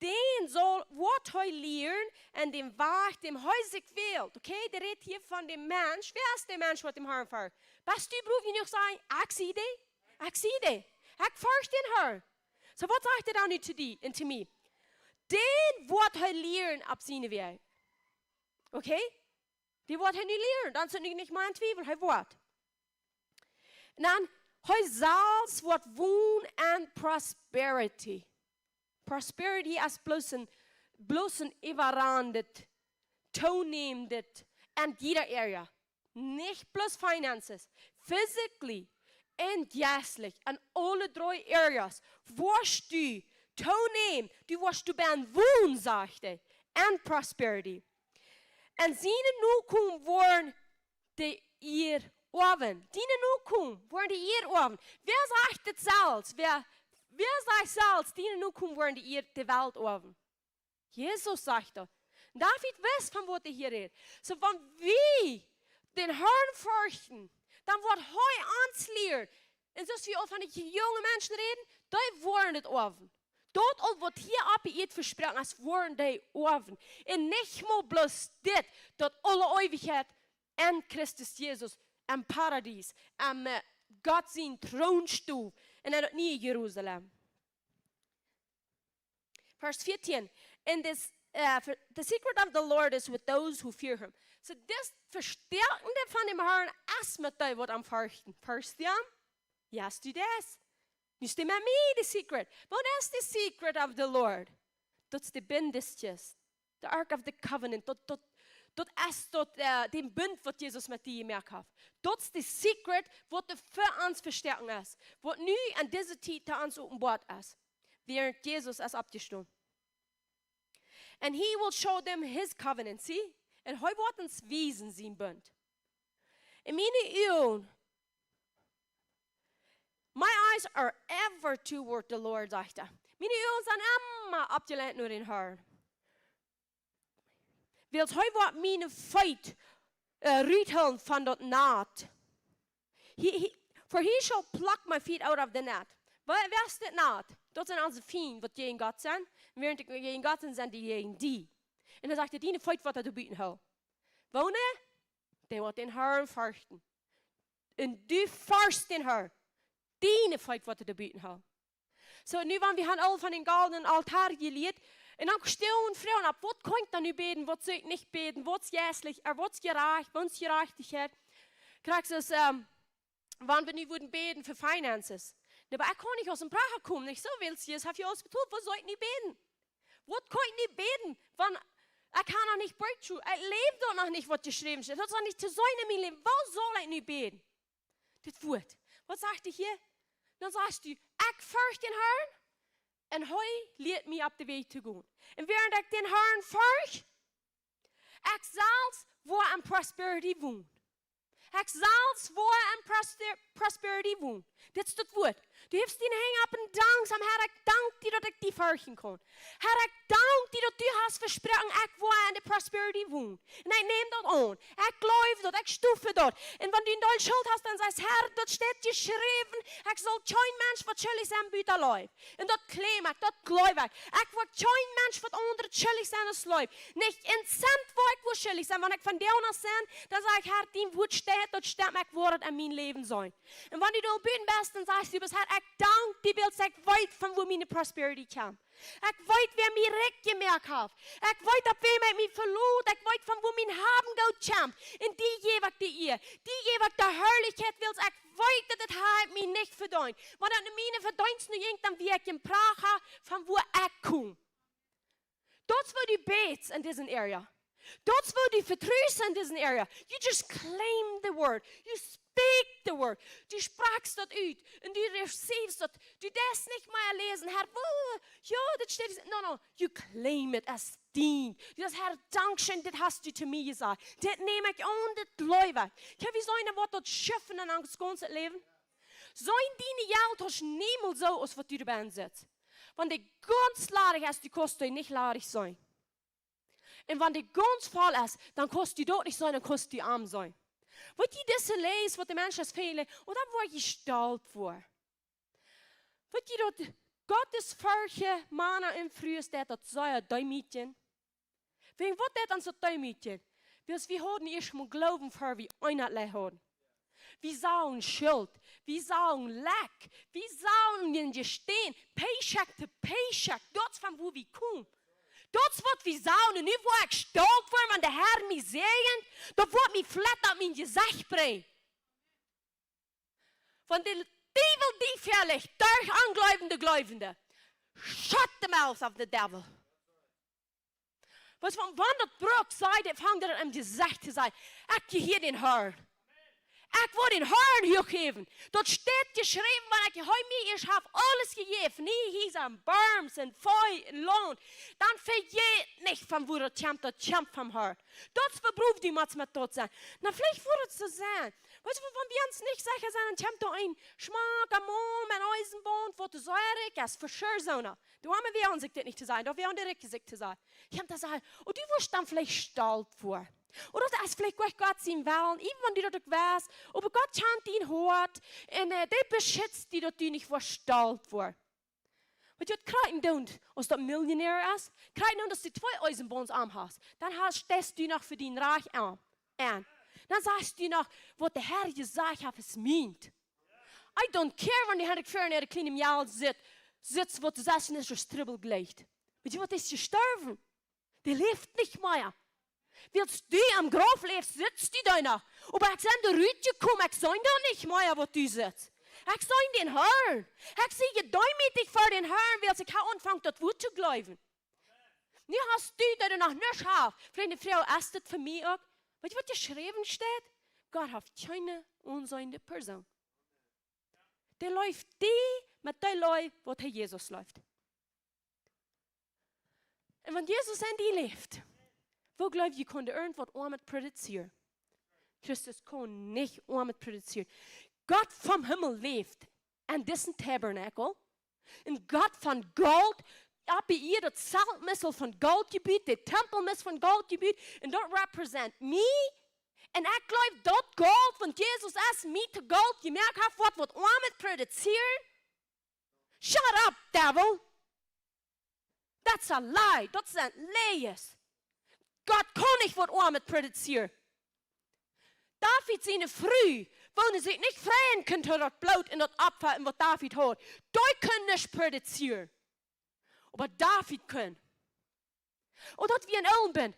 Dän saul, woat hee lieren en däm Wajch, däm hee sikj wält. Okay, dee rät hia von däm Mensch. Wäa es de Mensch, waut däm Herrn fercht? Best du brow jenuach sajen: "Ekj sie dee? Ekj sie dee. Ekj fercht dän Herrn." Soo, waut sajcht hee dan nu to die un to mie? Dän woat hee lieren opp siene Wäaj. Okay? Dee woat hee nu lieren. Dan sent wie nich mea en Twiewel. Hee woat. Un dan, hee selfst woat wonen en prosperity. Prosperity es bloos een, bloos een äwarendet, toonämendet en jieda area. Nich bloos finances, physically un jeistlich, en aule dree areas. Woascht du toonämen, du woascht doabennen wonen, sajcht hee, en prosperity. Un siene Nokomen woaren de Ieed oawen. Diene Nokomen woaren de Ieed oawen. Wäa sajcht et selfst? Wäa, wäa sajcht selfst, diene Nokomen woaren de Ieed, de Welt oawen? Jesus sajcht daut. David wist, von waut hee hia rät. Soo, wan wie dän Herrn ferchten, dan woat hee ons lieren. Un soo aus wie aul von de junge Menschen räden, dee woaren et oawen. Daut aul, waut hia opp de Ieed vesproaken es, woaren dee oawen. Un nich mol bloos dit, daut aule Eewichkjeit en Christus Jesus, em Paradies, em, äh, Gott sien Troonstool, un en daut niee Jerusalem. Varsch vieetieen. "And this, uh, for, the secret of the Lord is with those who fear him." Soo, dit Vestäakjende von däm Herrn es met dee, waut am ferchten. Ferchst du am? Yes, du deist. Nu es dee met mie, de secret. Waut es de secret of the Lord? Daut es de Bindeskjist. The Ark of the Covenant. Daut, daut, daut es daut, äh, dän Bunt, waut Jesus met die jemoakt haft. Daut es de secret, waut doa fa ons vestäakjen es. Waut nu en dise Tiet to ons openboat es. Wiels Jesus es oppjestonen. "And he will show them his covenant." See? Un hee woat ons wiesen sien Bunt. Un miene Uagen, "my eyes are ever toward the Lord," sajcht hee. Miene Uagen sent emma oppjelent no dän Herrn. "Wiels hee woat miene Feet, äh, ruthoolen von daut Nat." He, he, "for he shall pluck my feet out of the net." Wa-, waut es daut Nat? Daut sent onse Fiend, waut jäajen Gott sent. Un wäarent dee jäajen Gott sent, sent dee jäajen die. Un dan sajcht hee: "Diene Feet woat hee doa buten hoolen." Woone? Dee, waut dän Herrn ferchten. Un du ferchst dän Herrn. Diene Feet woat hee doa buten hoolen. Soo, nu, wan wie haben aul von dän goldnen Altoa jelieet, un dan stalen Froagen opp: Waut kaun ekj dan nu bäden, waut saul ekj nich bäden, waut es jeistlich, äh, waut es jerajcht, waut es Jerajchtichkjeit? Krakjt soo aus, ähm, wan wie nu wudden bäden fa finances. Oba ekj kaun nich aus een Pracha komen. Ekj soo, wiels Jesus haft je aules betolt, woo saul ekj nu bäden? Waut kaun ekj nu bäden? Wan ekj hab noch nich breakthrough. Ekj läw daut noch nich, waut jeschräwen steit. Daut es noch nich to seenen en mien Läwen. Woo saul ekj nu bäden? Dit Wuat. Waut sajcht hee hia? Dan sajchst du: "Ekj fercht dän Harn un hee lieet mie opp dän Wajch to gonen." Un wäarent ekj dän Harn fercht, ekj selfst woa en Prosperity wonen. Ekj selfst woa en Prosper-, Prosperity wonen. Dit es daut Wuat. Du hefst diene Henj opp un dankst am: "Herr, ekj dank die, daut ekj die ferchten kaun. Herr, ekj dank die, daut du hast vesproaken, ekj woa en de Prosperity wonen. Un ekj näm daut aun. Ekj jleew daut, ekj sto fa daut." Un wan du een Deel Schult hast, dan sajchst: "Herr, daut steit jeschräwen, ekj saul kjeen Mensch waut schuldich sennen buta Leew." Un daut claim ekj, daut jleew ekj. Ekj woa kjeen Mensch waut aundret schuldich sennen aus Leew. Nich een Cent woa ekj woa schuldich sennen. Wan ekj von die aun sie, dan saj ekj: "Herr, dien Wuat steit, daut stemt, ekj woa daut en mien Läwen seenen." Un wan du doa buten best, dan sajchst du: "Best Herr, ekj dank die, wiels ekj weet, von wua miene Prosperity kjemt. Ekj weet, wäa mie rikj jemoakt haft. Ekj weet, opp wäm ekj mie veloot. Ekj weet, von wua mien Haben Jelt kjemt. Un die jäw ekj de Ea. Die jäw ekj de Harlichkjeit, wiels ekj weet, daut daut hab ekj mie nich vedeent. Wan daut no miene Vedeenst no jinkj, dan wia ekj een Pracha von wua ekj kom." Daut es woo du bätst en dise area. Daut es woo du vetrust en dise area. You just claim the word. You speak the word. Du sprakjst daut ut. Un du receives daut. Du deist nich mea läsen: "Herr, woo? Jo, daut steit." No, no. You claim it as dien. Du sajchst: "Herr, dankscheen, dit hast du to mie jesajcht. Dit näm ekj aun, dit jleew ekj." Kjenn wie seenen, waut daut schift en ons gaunzet Läwen? Soo, diene Jelt es niemols soo aus waut du doabie sitst. Wan dee gaunz ladich es, du kaust dee nich ladich seenen. Un wan dee gaunz voll es, dan kaust du daut nich seenen, dan kaust du am seenen. Waut du dise läst, waut de Menschen es fälen, un dan woa jie stolt fa. Waut du daut, Gott es fa de Mana un Frues, daut daut sea deemootjen. Wäajen waut daut ons daut deemootjen? Wiels wie hauden ieescht mol Gloowen, ver wie eent hauden. Wie sagen Schult, wie sagen Lak, wie sagen en Jestän, paycheck to paycheck, daut es von wua wie komen. Daut es waut wie sagen. Un nu woa ekj stolt fa, wan de Herr mie säajent, daut woat mie flat opp mien Jesecht brinjen. Wan de Diewel die väalicht, derch onjleewende Jleewende, shut the mouth of the devil. Weetst, wan, wan daut brukt, saj, daut fangt aun em Jesecht to sajen: "Ekj jehia dän Harn. Ekj woa dän Harn huach jäwen. Daut steit jeschräwen, wan ekj, hee mie ieescht haft aules jejäft, nie hia en Boom, en Fee, en Launt, dan vejät nich, von wua daut kjemt, daut kjemt vom Harn." Daut es woo brow du motst met daut sennen. Na, veleicht woat et soo sennen. Weetst, wan, wan wie ons nich secha sent, dan kjemt doa een schmocka Maun met een Eisenbaunt, waut sea rikj es, for sure, soo. Dee oame, wie haben sikj dit nich to sajen, daut wie haben de Rikje sikj to sajen. Jie haben to sajen: "Oh, du woascht dan veleicht stolt fa. Ooda daut es veleicht goa nich Gott sien Wellen, even wan du daut uk weetst, oba Gott kjant dien Hoat un, äh, dee beschitzt die, daut du nich woascht stolt fa." Waut jie kjrieen doonen, aus daut Millionär es, kjrieen doonen, aus du twee Eisenbauns aun hast, dan hast, stellst du noch fa dien Rajcht aun. Un dan sajchst du noch: "Waut de Herr jesajcht haft, es mient." I don't care, wan du hia ver en de kjliene Mejal sitst, sitst, waut du sajchst, un es Strubbel jlikj. Weetst du, waut es jestorwen? Dee läft nich mea. Wiels du em Grauf läfst, sitst du doa noch. Oba ekj sie doa rutjekomen, ekj sie doa nich mea, waut du sitst. Ekj sie dän Harn. Ekj sie jedeemootijcht ver dän Harn, wiels ekj hab aunjefongen, daut Wuat to jleewen. Nu hast du, daut du noch nuscht hast. Vrind, Fru, es dit fa mie uk? Weetst du, waut jeschräwen steit? Gott haft kjeene onseende Persoon. Dee leeft die met dee Leew, waut hee Jesus leeft. Un wan Jesus en die läft, woo jleew jie, kunn dee irjentwaut Oamoot produzieren? Christus kaun nich Oamoot produzieren. Gott vom Himmel läft en disen Tabernakel. Un Gott von Golt, opp de Ieed, daut Zeltmissel von Golt jebut, de Tempel es von Golt jebut, un daut represent mie. Un ekj jleew, daut Golt, wan Jesus es mie to Golt jemoakt haft, woat waut Oamoot produzieren. Shut up, devil! That's a lie. Daut sent Läajes. Gott kaun nich waut Oamoot produzieren. David siene Fru, woo see sikj nich freien kunn äwa daut Bloot un daut Opfa un waut David haud, dee kunn nich produzieren. Oba David kunn. Un daut wie en oolen Bunt,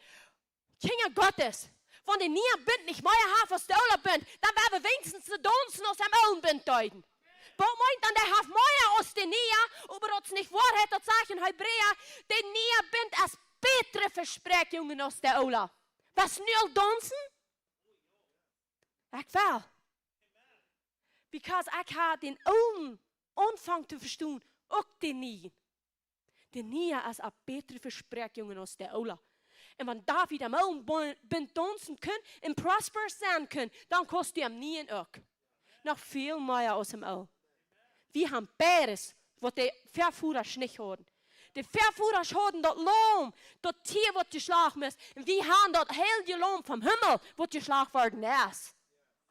Kjinja Gottes, wan de niea Bunt nich mea haft aus de oola Bunt, dan woa wie weenichstens soo daunzen aus em oolen Bunt deeden. Waut meent dan, dee haft mea Niee, oba daut es nich Woarheit, daut sajcht en Hebräa, de niee Bunt es bätre Vespräakjungen aus de oole. Best nu aul daunsen? Ekj well. Because ekj hab dän oolen aunjefongen to vestonen, uk dän nieen. De niee es opp bätre Vespräakjungen aus de oole. Un wan David em oolen Bun-, Bunt daunsen kunn un prosperous sennen kunn, dan kaust du em nieen uk. Noch väl mea aus em oolen. Wie haben beides, waut de Väavodasch nich hauden. De Väavodasch hauden daut Laum, daut Tia, waut jeschlacht wort, un wie haben daut heilje Laum vom Himmel, waut jeschlacht worden es.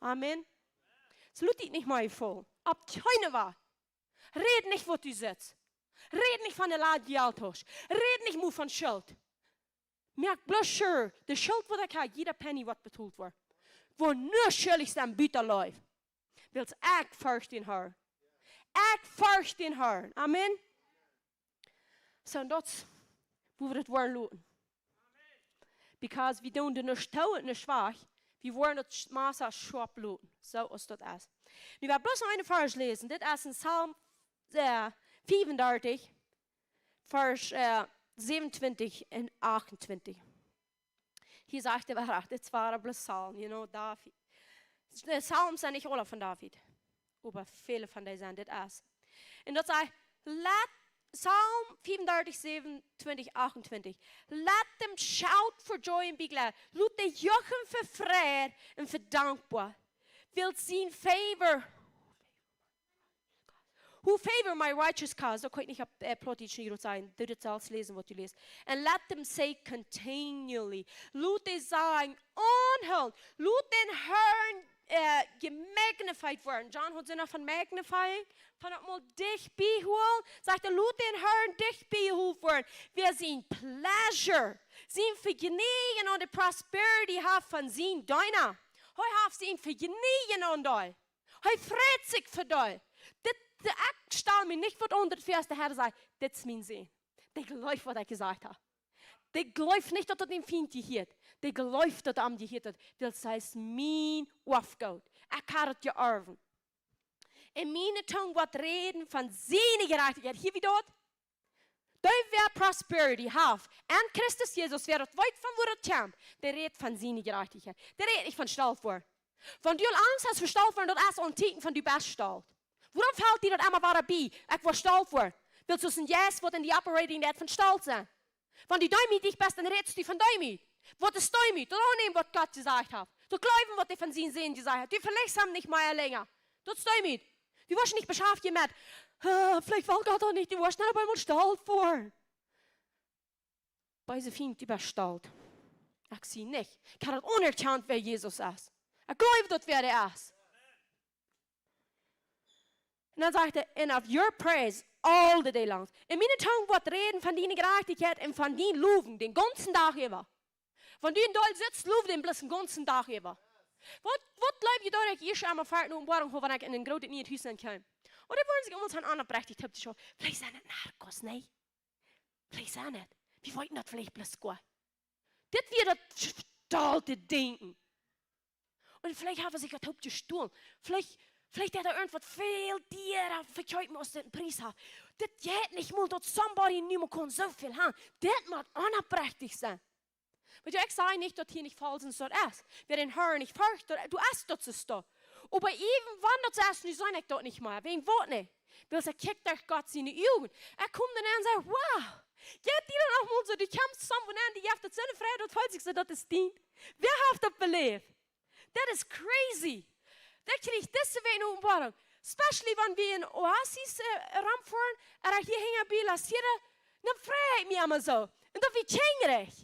Amen. Soo lot die nich mea faulen. Opp kjeene Wajch. Räd nich, waut du sitst. Räd nich von de ladje Jelttausch. Räd nich mea von Schult. Moak bloos sure, de Schult, waut ekj hab, jieda Penny woat betolt woaren. Woa nu schuldich sennen, bäta läwen. Wiels ekj fercht dän Harn. Ekj fercht dän Harn. Amen. Soo, un daut, woo wie daut woaren loten. Because wie doonen doa nuscht too un nuscht wajch. Wie woaren daut sch-, Massa schoap loten. Soo aus daut es. Nu, wie woaren bloos noch een Varsch läsen. Dit es en Psalm, äh, fiefundartich, Varsch, äh, säwenuntwintich un achtuntwintich. Hia sajcht de Woarheit, dit wia bloos Psalm, you know, David. De Psalms sent nich aule von David, oba väle von dee sent, dit es. Un daut sajcht, let, Psalm fiefundartich, säwenuntwintich, achtuntwintich. Let them shout for joy and be glad. Lot dee juchen fa Freid un fa Dankboa. Wiels sien favor Who favor my righteous cause, daut kaun ekj nich opp, äh, Plautdietsch nich rut sajen. Du daut selfst läsen, waut du läst. And let them say continually. Lot dee sajen aunhoolent. Lot dän Harn, äh, gemagnified woaren. John haud soo noch von magnifying, von daut mol dicht bie hoolen. Sajcht hee, lot dän Harn dicht bie hoolen woaren. Wäa sien pleasure, sien Vejnäajen aun de prosperity haft von sien Deena. Hee haft sien Vejnäajen aun dee. Hee freit sikj fa dee. Dit, de, ekj stal mie nich waut aundasch väa aus de Har sajcht, dit es mien Sän. Dee jleeft waut ekj jesajcht hab. Dee jleeft nich daut daut däm Fient jehieet. Dee jleeft daut daut am jehieet, daut, wiels hee es mien Oafgoot. Ekj hab daut jeorwen. Un miene Tung woat räden von siene Jerajchtichkjeit. Hia wie daut? Dee wäa prosperity haft en Christus Jesus, wäa daut weet von wua daut kjemt, dee rät von siene Jerajchtichkjeit. Dee rät nich von stolt woaren. Wan du aul Angst hast fa stolt woaren, daut es een Tieekjen von du best stolt. Wuarom felt die daut emma wada bie, ekj woa stolt woaren? Wiels du een Jeist waut en die operating deit von stolt sennen. Wan du deemootich best, dan rätst du von Deemoot. Waut es Deemoot? Daut aunnämen waut Gott jesajcht haft. Daut jleewen waut hee von sien Sän jesajcht haft. Du veleicht am nich mea lenja. Daut es Deemoot. Du woascht nich beschaft met, ah, veleicht well Gott daut nich, du woascht dan opp eemol stolt woaren. Beesa Fient, du best stolt. Ekj sie nich. Ekj hab daut aunerkjant, wäa Jesus es. Ekj jleew daut, wäa hee es. Un dan sajcht hee, and of your praise all the day long. Un miene Tung woat räden von diene Jerajchtichkjeit un von dien Lowen dän gaunzen Dach äwa. Wan du en Deel sitst, low dän bloos dän gaunzen Dach äwa. Waut, waut jleew jie daut ekj ieescht emol foaken Openboarunk hab, wan ekj en een grootet nieet Hus nenn kjeem? Ooda woaren sikj emol aun opprechtich toop to schauen. Veleicht sent et Narkos, nä? Veleicht sent et. Wie weeten daut veleicht bloos goa. Dit wia daut stolte Denkjen. Un veleicht haben see sikj daut oppjestolen. Veleicht, veleicht haft hee irjentwaut väl diera vekjeept aus daut een Pries haft. Dit jeit nich mol daut somebody nu mol kaun soo väl haben. Dit mott onopprechtich sennen. Wiels ekj saj nich daut hia nich faulsch es, daut es. Wäa dän Harn nich fercht, daut, du hast daut soo stonen. Oba even wan daut soo es, nu sie ekj daut nich mea. Wäajen waut nich? Wiels ekj kjikj derch Gott siene Uagen. Ekj kom dan aun un saj, wow. Jeit die daut uk mol soo, du kjemst somewhere aun, dee haft daut soo frie, daut feelt sikj soo, daut es dien. Wäa haft daut beläft? That is crazy. Daut kjrieech ekj dise Wäakj ne Openboarunk. Especially wan wie en Oasis, äh, romfoaren, ooda hia hinjen bie La Sierra, dan frei ekj mie emma soo. Un daut wia kjinjarich.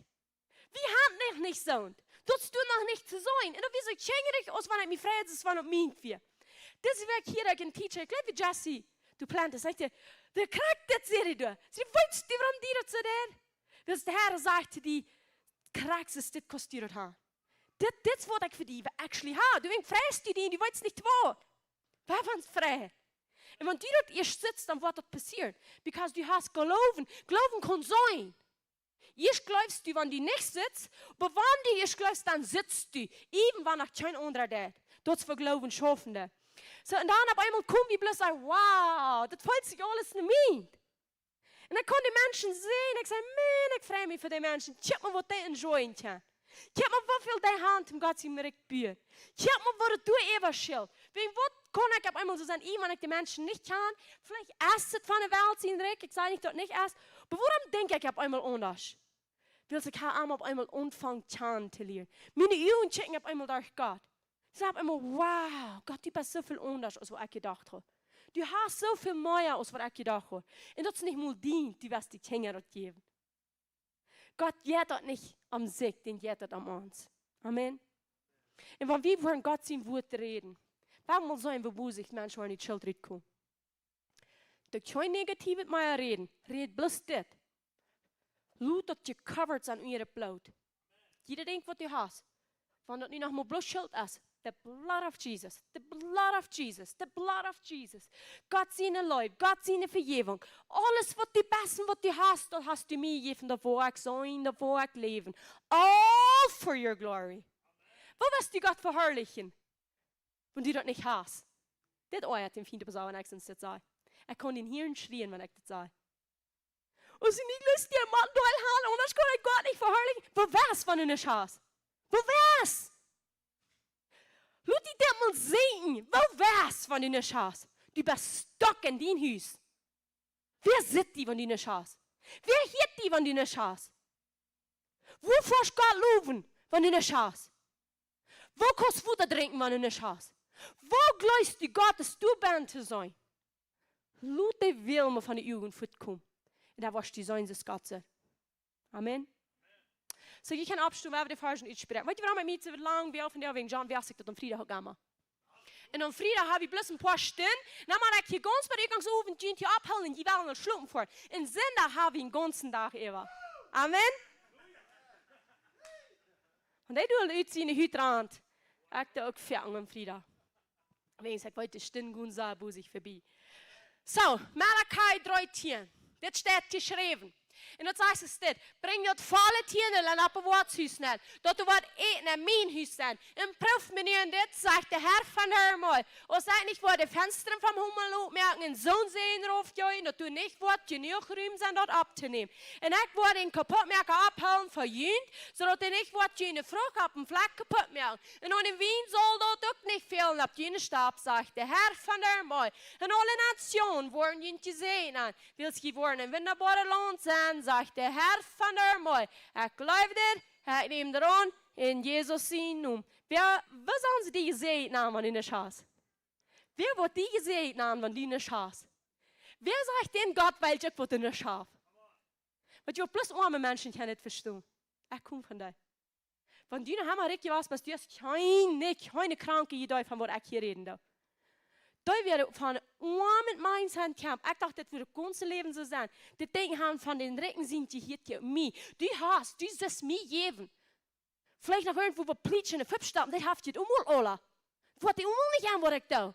Wie haben noch nich soont. Daut es doa noch nich to seenen. Un daut wia soo kjinjarich, aus wan ekj mie frei, aus wan et mient wia. Dise Wäakj hia, daut ekj een Teacher, ekj jleew, Jesse Duplantis, sajcht hee, de krakjt dit, säd hee doa. See, weetst du, wuarom die daut soo deit? Wiels de Har sajcht to die, krakjt dit kaust du daut haben. Dit, dit es waut ekj fa die actually hab. Du denkjst, freist du die, du weetst nich waut. Woavon frei? Un wan du daut ieescht sitst, dan woat daut passieren. Because du hast Gloowen. Gloowen kaun sennen. Ieescht jleefst du, wan du nich sitst, oba wan du ieescht jleefst, dan sitst du. Even wan noch kjeen aundra deit. Daut es fa Gloowen schaufende. Too, un dan opp eemol kome wie bloos, saj: "Wow, daut feelt sikj aules no mie." Un ekj kunn de Menschen seenen, ekj saj: "Man, ekj frei mie fa de Menschen. Kjikj mol, waut dee enjoyen kjennen. Kjikj mol, woo väl dee han toom Gott sien Rikj buen. Kjikj mol, waut daut doa äwa schilt." Wäajen waut kaun ekj opp eemol soo sennen, wan ekj de Menschen nich kjan? Veleicht es et von de Welt sien Rikj, ekj saj nich, daut nich es. Oba wuarom denkj ekj opp eemol aundasch? Wiels ekj ha am opp eemol aunjefongen kjanen to lieren. Miene Uagen kjikjen opp eemol derch Gott. Ekj saj opp eemol: "Wow, Gott, du best soo väl aundasch aus waut ekj jedocht haud. Du hast soo väl mea aus waut ekj jedocht haud." Un daut es nich mol dien, du woascht de Kjinja daut jäwen. Gott jeit daut nich om sikj, dee jeit daut om ons. Amen. Un wan wie woaren Gott sien Wuat räden, wuarom saul wie, woo sikj Menschen woaren de Schult rutkomen? Daut kjeen Negatiewet mea räden, räd bloos dit. Lot daut jecovered sennen unja daut Bloot. Jieda Dinkj waut du hast, wan daut nu noch mol bloos Schult es, the blood of Jesus, the blood of Jesus, the blood of Jesus. Gott siene Leew, Gott siene Vejäwunk. Aules waut du best un waut du hast, daut hast du mie jejäft, daut woa ekj seenen, daut woa ekj läwen. All for your glory. Woo woascht du Gott veharlichen, wan du daut nich hast? Dit oajat dän Fient oba soo, wan ekj soont dit saj. Ekj kaun dän hieren schrieen, wan ekj dit saj. Aus du nich lust, dee Maun doll han, aundasch kaun ekj Gott nich veharlichen. Woo woascht, wan du nich hast? Woo woascht? Lot die dit mol seenen. Woo woascht, wan du nich hast? Du best stuck en dien Hus. Wäa sitt die, wan du nich hast? Wäa hieet die, wan du nich hast? Woo woascht Gott lowen, wan du nich hast? Woo kaust Wota drinkjen, wan du nich hast? Woo jleefst du, Gott es doa benne to sennen? Lot dee Wellen von de Uagen fuatkomen. Un dan woascht du seenen, soo aus Gott sajcht. Amen. Soo, jie kjennen oppstonen, wie woaren de Varschen utspräakjen. Weet jie, wuarom ekj mie soo lang wea von dee, wäajen John wea sikj daut aum Friedach uk emma. Un aum Friedach hab wie bloos een poa Stunden. Dan mott ekj hia gaunz bie de Utgangsowent, jie hia aufhoolen, jie wellen aul schlopen foaren. Un Sindach hab wie een gaunzen Dach äwa. Amen. Un dee doonen ut siene Hut rannen. Ekj doo uk foaken aum Friedach. Wäajen ekj weet, de Stunden gonen soo bosich verbie. Soo, Malachi dree tieen. Dit steit jeschräwen. Un daut sajcht et dit: "Brinj daut volle Tiendel en opp daut Woatshus nenn, daut doa waut Äten en mien Hus es. Un proowt mie nu en dit, sajcht de Herr von de Armee. Aus ekj nich woa de Fenstren vom Himmel opmoaken un soon Säajen raufjeewen, daut doa nich woat jenuach Rum sennen, daut opptonämen. Un ekj woa dän Kaputtmoaka aufhoolen fa junt, soo daut hee nich woat june Frucht opp dän Flakj kaputtmoaken. Un aun dän Wien saul daut uk nich fälen opp june Stap, sajcht de Herr von de Armee. Un aule Natsjonen woaren junt jesäajnen, wiels jie woaren een wundaboaret Launt sennen, sajcht de Herr von de Armee. Ekj jleew dit, ekj näm dit aun, en Jesus sienen Nomen." Wäa, woo sellen see die jesäajnen, wan du nich hast? Wäa woat die jesäajnen, wan du nich hast? Wäa sajcht dän Gott, wiels ekj waut nich hab? Waut jie bloos oame Menschen kjennen nich vestonen. Ekj kom von doa. Wan du noch emma rikj wieescht, best du aus kjeene, kjeene Kranke hia doa, von waut ekj hia räden doo. Dee wieren von oame Menschen kjemt. Ekj docht, daut wudd daut gaunze Läwen soo sennen. Dit Dinkj haben von dän Rikjen sent, dee hieet hia mie. Du hast, du sest mie jäwen. Veleicht noch irjentwoo waut plietschen un fupp stoppen, dee haft dit emol aula. Waut dee emol nich aun, waut ekj doo.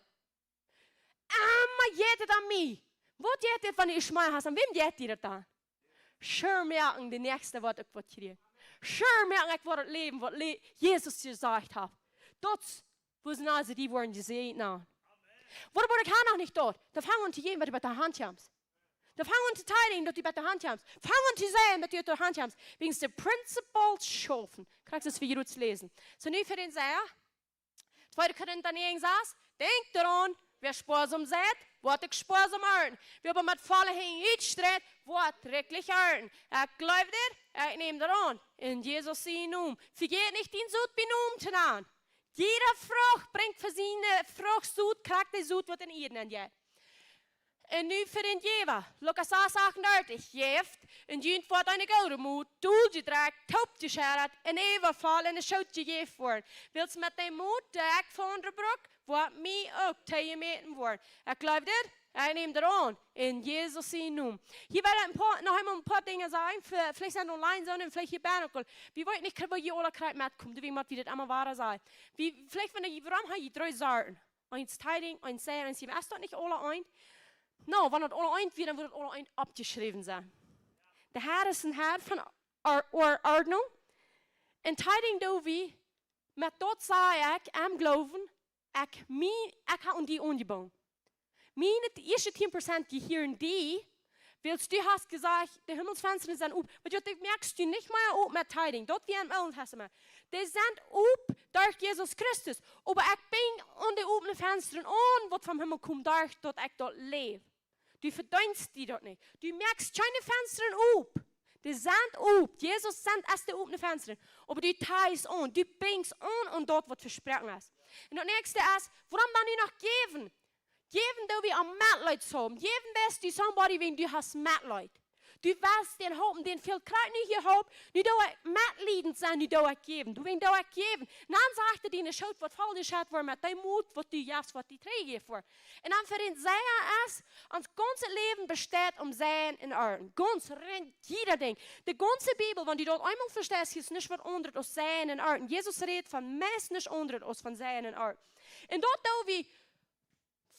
Emma jeit et aun mie. Waut jeit et, wan du schmea hast? Aun wäm jeit die daut dan? Sure moaken, de Näakjste woat uk waut kjrieen. Sure moaken, ekj woa daut läwen, waut le-, Jesus jesajcht haft. Daut es, woo see, aus see die woaren jesäajent, nä. Waut, waut ekj ha noch nich doa? Dan fang aun to jäwen, waut du bie de Haunt hast. Dan fang aun to tieden, daut du bie de Haunt hast. Fang aun to seenen, daut du bie de Haunt hast. Wäajen de Prinzipien schaufen. Krakjt soo aus wie hia läsen. Soo, nu fa dän Sach. Tweede Korinta näajen sas: "Denkjt doaraun, wäa spoasam seit, woat uk spoasam arnten. Wäa oba met volle Henj utstreit, woat rikjlich arnten." Ekj jleew dit, ekj näm dit aun. En Jesus sienen Nomen. Vejät nich, dien Sot bie Nomen to nanen. Jiede Frucht brinjt fa siene Frucht Sot, krakjt de Sot, waut en de Ieed nenjeit. Un nu fa dän Jäwa. Lukas sas achtundartich. Jäft, un junt woat eene goode Mot, dol jedrekjt, toop jescheddat un äwavoll en de Schoot jejäft woaren. Wiels met dän Mot, dän ekj fa aundre bruk, woat mie uk toojemäten woaren. Ekj jleew dit, ekj näm dit aun. En Jesus sienen Nomen. Hia well ekj een poa, noch eemol een poa Dinja sajen, ve-, veleicht sent online soo un veleicht hia bie uk aul. Wie weeten nich, woo jie aula krakjt metkomen, doawäajen mott wie dit emol wada sajen. Wie, veleicht, wan jie, wuarom ha jie dree Sorten? Eent tieden, eent seien, eent jäwen. Es daut nich aula eent? Nä, wan daut aula eent wia, dan wudd daut aula eent oppjeschräwen sennen. De Herr es een Herr von Or-, Or-, Ordnunk. Un tieden doo wie, met daut saj ekj, em Gloowen, ekj, mie, ekj hab aun die aunjebungen. Miene ieeschte tieen Prozent jehieren die, wiels du hast jesajcht, de Himmelsfenstren sent op. Oba jo, daut moakst du nich mea op met tithing. Daut wia em Oolen Tastament. Dee sent op derch Jesus Christus. Oba ekj bung aun de opne Fenstren aun, waut vom Himmel kjemt, derch daut ekj daut läw. Du vedeenst die daut nich. Du moakst kjeene Fenstren op. Dee sent op. Jesus sent aus de opne Fenstren. Oba du tithst aun. Du bungst aun aun daut, waut vesproaken es. Un daut näakjste es, wuarom dan nu noch jäwen? Jäwen doo wie om Metleet to haben. Jäwen best du somebody, wan du hast Metleet. Du west dän halpen, dän fält krakjt nu hia halpen. Nu doo ekj metliedent sennen, nu doo ekj jäwen. Du, wan doo ekj jäwen. Un dan sajcht hee, diene Schoot woat voll jeschett woaren met dän Moot, waut du jefst, waut die trigj jeft woat. Un dan fa dän Sieja es, ons gaunzet Läwen besteit om Seien un Arnten. Gaunz rein jieda Dinkj. De gaunze Bibel, wan du daut eemol vesteist, es nuscht waut aundret aus Seien un Arnten. Jesus rät von meist nuscht aundret aus von Seien un Arnten. Un daut doo wie,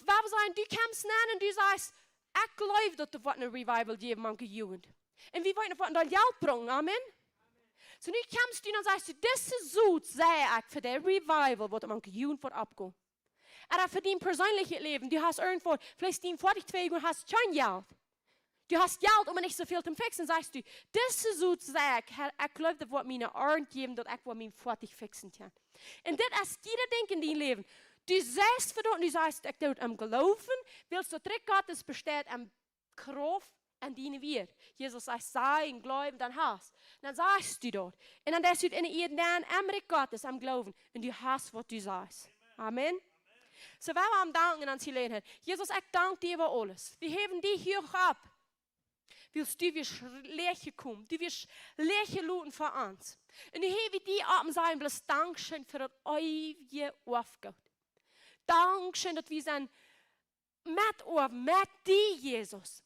wan wie sajen, du kjemst nenn un du sajchst, ekj jleew, daut doa woat een Revival jäwen mank de Jugend. Un wie woaren doa Jelt brinjen, amen. Soo nu kjemst du un dan sajchst du, dise Summa saj ekj fa de Revival, waut mank de Jugend woat oppkomen. Ooda fa dien perseenlichet Läwen, du hast irjentwoo, veleicht dien Foatich twei Joa hast kjeen Jelt. Du hast Jelt, oba nich soo väl to fixen, sajchst du, dise Summa saj ekj, Herr, ekj jleew, daut woat mie eene Arnt jäwen, daut ekj woa mien Foatich fixen kjennen. Un dit es jieda Dinkj en dien Läwen. Du sajchst fa daut, du sajchst, ekj doo daut em Gloowen, wiels daut Rikj Gottes besteit em Krauft en diene Wieed. Jesus sajcht, saj un jleew, dan hast. Dan sajchst du daut. Un dan deist du en de Ieed, dan em Rikj Gottes, em Gloowen. Un du hast, waut du sajchst. Amen. Soo, wie wellen am danken aun dise Jeläajenheit. Jesus, ekj dank die äwa aules. Wie häwen die hia opp. Wiels du best leeja jekomen. Du best leeja jeloten fa ons. Un nu hab wie die opp un sajen bloos Dankscheen fa daut eewje Oafgoot. Dankscheen, daut wie sent met Oaw, met die, Jesus.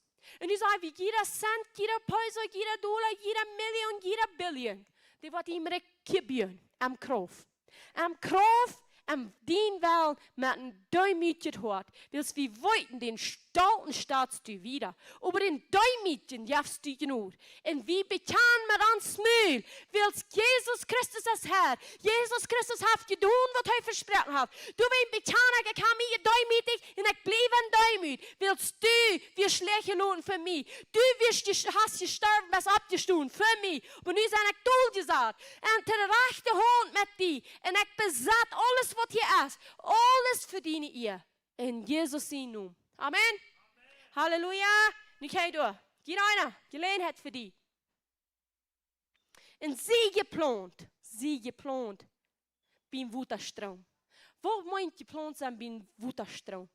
Un nu saj wie, jieda Cent, jieda Peso, jieda Dolla, jieda Million, jieda Billion, dee woat die em Rikj buen, em Krauft. Em Krauft, em dien Wellen, met een deemootjet Hoat. Wiels wie weeten, dän Stolten statst du wieda. Oba dän Deemootjen jefst du Jnod. Un wie bekjanen met ons Mul, wiels Jesus Christus es Herr. Jesus Christus haft jedonen, waut hee vesproaken haft. Du, wan ekj bekjan, ekj hab mie jedeemootijt un ekj bliew en Deemoot. Wiels du best leeja jeloten fa mie. Du best, hast jestorwen, best oppjestonen fa mie. Oba nu sie ekj doljesat. Un to de rajchte Haunt met die. Un ekj besat aules, waut hia es. Aules fa diene Ea. En Jesus sienen Nomen. Amen. Halleluja. Nu kjikj doa. Jieda eena, Jeläajenheit fa die. Un sie jeplaunt, sie jeplaunt biem Wotastroom. Waut meent jeplaunt sennen biem Wotastroom?